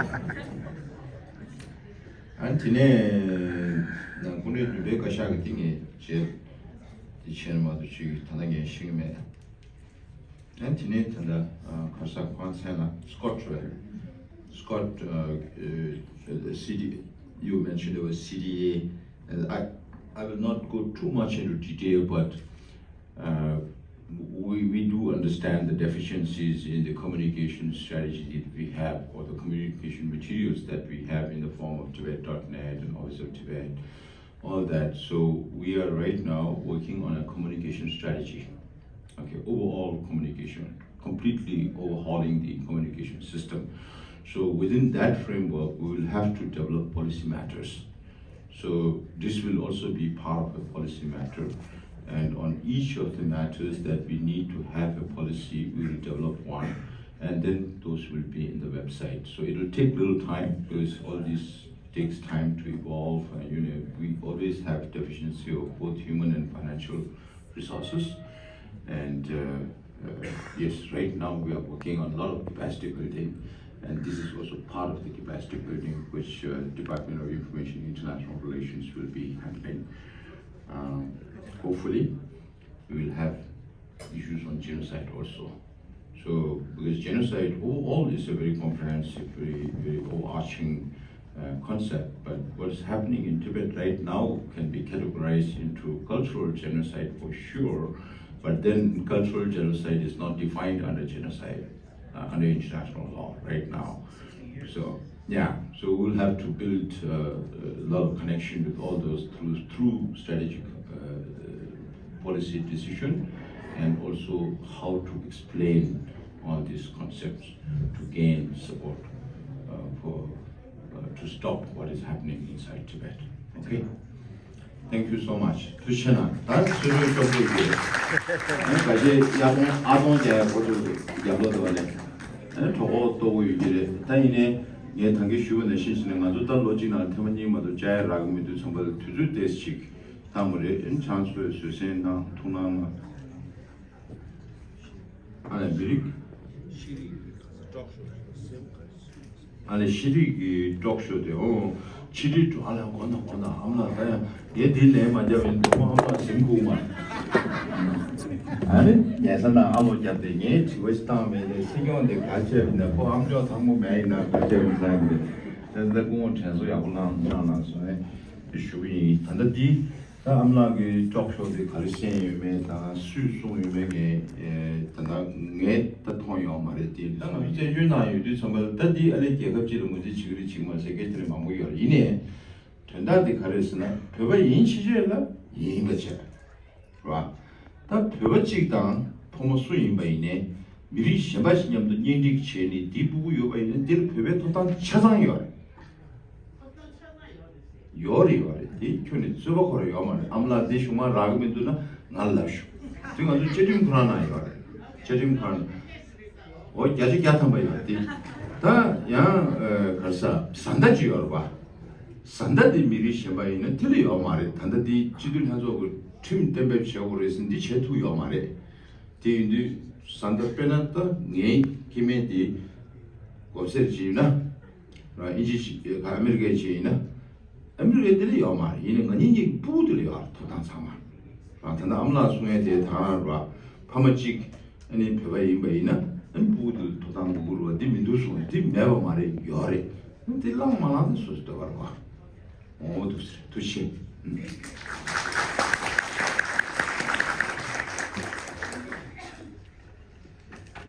ཨ་ནི་དེ་ནས་ན་སྐུ་མགྲོན་བདུན་པའི་བཀའ་ཤག་གི་དེ་ངས་བྱས་དེ་བྱས་ན་མ་གཏོགས་ཅིག་ད་ལྟ་ངས་ཤེས་ཀྱི་མེད། ཨ་ནི་དེ་ནས་ད་ལྟ་ཨ་ག་རེ་ཟེར། ཁོ་རང་མཚན་ལ་Scott རེད། Scott, uh, uh, C D, you mentioned about C D A. Uh, I, I will not go too much into detail, but uh, we, we do understand the deficiencies in the communication strategy that we have, or the communication materials that we have in the form of Tibet dot net and Office of Tibet, all that. So we are right now working on a communication strategy. Okay, overall communication, completely overhauling the communication system. So within that framework, we will have to develop policy matters. So this will also be part of a policy matter. And on each of the matters that we need to have a policy, we will develop one, and then those will be in the website. So it will take little time because all this takes time to evolve. And, you know, we always have deficiency of both human and financial resources. And uh, uh, yes, right now we are working on a lot of capacity building, and this is also part of the capacity building which uh, Department of Information and International Relations will be handling. Um, hopefully, we will have issues on genocide also. So, because genocide overall is a very comprehensive, very, very overarching uh, concept, but what is happening in Tibet right now can be categorized into cultural genocide for sure, but then cultural genocide is not defined under genocide, uh, under international law right now. So, yeah, so we'll have to build uh, a lot of connection with all those through, through strategic uh, policy decision and also how to explain all these concepts to gain support uh, for uh, to stop what is happening inside Tibet. Okay? Thank you so much. ཐུགས་རྗེ་གནང་། ད་སུ་རུའི་སྐྱོ་པོ་ཡོད། ཨ་ནི་ག་ཅེ་ཡ་ཏོང་ཨ་ཏོང་རྒྱ་ཡ་གོ་ཏུ་རྒྱབ་ལོ་དུ་བ་ལས། ཨ་ནི་གྲོགས་པོ་ལྟོ་གོ་ཡོད་ཀྱི་རེད། ད་ཡིན་ནའི་ངས་ད་གིན་ཞུས་པ་ནང་བཞིན་བྱས་ནས་ང་ཚོ་ད་ལོ་གཅིག་ནང་ཐེངས་མ་གཉིས་མ་གཏོགས་བཅར་ཡ་རག་གི་མི་འདུག་ཚང་མ་ལ་དུས་ཚོད་ཏོག་ཙམ་ཅིག་བཏང་བ་རེད། ཨ་ནི་ཆང་ཚོས་བཟོད་བསྲན་གནང་ཐུགས་སྣང་གནང་། ཨ་ལས་མི་རིགས། ཨ་ལས་ཤེས་རིག་གི་ཊོག་ཤོ་དེ། ཨོ། ཕྱི་དྲིལ་ཊོ། ཨ་ལས་གོ་ན་གོ་ན། ཨ་མ་ལགས་ད་ཡང་ངས་དེ་ལན་མ་བརྒྱབ་ཡིན་དུ་ཨ་མ་ལགས་ཟིན་དགོས་མ། ཨ་ནི་ཉལ་ས་ནང་ཨ་ལོ་བརྒྱབ་སྟེ་ངས་དྲི་བ་ཞིག་བཏང་མེད་དེ། སྲིད་སྐྱོང་དེ་ག་བྱས་པ་ཡིན་ན། ཁོ་ཨ་མ་ལྕོག་ཐང་མོ་མེད་ཡིན་ན་ག་བྱས་པ་ཡིན་ས་ཡིན་པས། དེ་ཚོ་སྐུ་ངོ་དྲན་གསོ་ཡག་པོ་གནང་གནང་གནང་སོང་ནས་དེ་ཞུ་གི་ཡིན། ད་ལྟ་འདི། ད་ཨ་མ་ལགས་ཀྱི་ཊོག་ཤོ་དེ་ག་རེ་བཤད་ཡོད་མེད་དང་སུས་གསུངས་ཡོད་མེད་ངས་ཨེ་ད་ལྟ་ངས་ད་མཐོང་ཡོད་མ་རེད། དེ་ད་ང་ཚོ་བཙན་བྱོལ་ནང་ཡོད་དུས་ཙམ་པ་ལ་ད་འདི་ཨ་ལས་རྒྱལ་ཁབ་ཅིག་ལ་ངོས་འཛིན་བྱེད་ཀྱི་རེད་བྱེད་ཀྱི་མ་རེད་ཟེར་སྐད་ཆ་དེ་རིགས་མང་པོ་ཡོད་རེད། ཡིན་ནའི་དོན་དག་དེ་ག་རེ་ཟེར་ན། བོད་པ་ཡིན་ཕྱིན་ཆད་ལ་ཡིན་པ་བྱས། རེད་བ། ད་བོད་པ་གཅིག་དང་ཕོ་མོ་སུ་ཡིན་པ་ཡིན་ནའི་མི་རིགས་གཞན་པ་ཞིག་མཉམ་དུ་གཉེན་སྒྲིག་བྱས་ནས་འདི་སྤུ་གུ་ཡོད་པ་ཡིན་ན་འདིར་བོད་པའི་ཐོབ་ཐང་ཆ་ཚང་ཡོད་རེད། ཡོད་རེད་ཡོད་རེད། དེ་ཁྱོན་ནས་རྩོད་པ་ཁོ་ར་ཡོད་མ་རེད། ཨ་མ་ལགས་འདི་གཞུང་མ་རག་གི་མི་འདུག་ན་ང་ལ་ལབ་ཤོག་དེ་ང་ཚོ་བཅའ་ཁྲིམས་ཁོ་རང་ནང་ཡོད་རེད། བཅའ་ཁྲིམས་ཁོ་རང་ནང་། འོ་བརྒྱ་ཆ་བརྒྱ་ཐམ་པ་ཡོད་རེད། དེ་ད་ཡང་ག་རེ་ཟ་བཟའ་ཟླ་ཅིག་ཡོད་རེད་པ། བཟའ་ཟླ་དེ་མི་རིགས་གཞན་པ་ཡིན་ན་དེ་ལ་ཡོད་མ་རེད། ད་ལྟ་དེ་སྤྱི་འཐུས་ལྷན་ཚོགས་ཀྱི་ཁྲིམས་གཏན་འབེབས་བྱེད་དགོས་རེད་ཟེར་འདི་བྱེད་ཐུབ་ཡོད་མ་རེད། དེ་ཡིན་དུས་བཟའ་ཟླ་དཔེར་ན་ད་ངའི་སྐྱེ་དམན་དེ་གོམས་སེར་ཅིག་ཡིན་ན། རང་ཨིན་ཇི་ཞིག་ཨ་མེ་རི་ཀའི་ཞིག་ཡིན་ན། ཨ་མེ་རི་ཀའི་དེ་ལ་ཡོད་མ་རེད། ཡིན་ནའི་ང་གཉིས་གཉིས་ཀྱི་སྤུ་གུ་དེ་ལ་ཡོད་རེད། ཐོབ་ཐང་ཚང་མ། རང་ད་ལྟ་ཨ་མ་ལགས་གསུང་ཡས་དེ་དང་ར་ཕ་མ་གཅིག་ཨ་ནི་བོད་པ་ཡིན་པ་ཡིན་ན་ཨ་ནི་སྤུ་གུ་དེ་ལ་ཐོབ་ཐང་དགོས་ཀྱི་རེད་པ། འདི་མི་འདུག་གསུངས་ནས་འདི་མེད་པ་མ་རེད། ཡོད་རེད། ཨ་ནི་འདི་བླངས་མ་བླངས་དེ་སོ་སོའི་འདོད་པ་རེད་པ། འོ་འདུག་ཟེར། ཐུགས་རྗེ་ཆེ།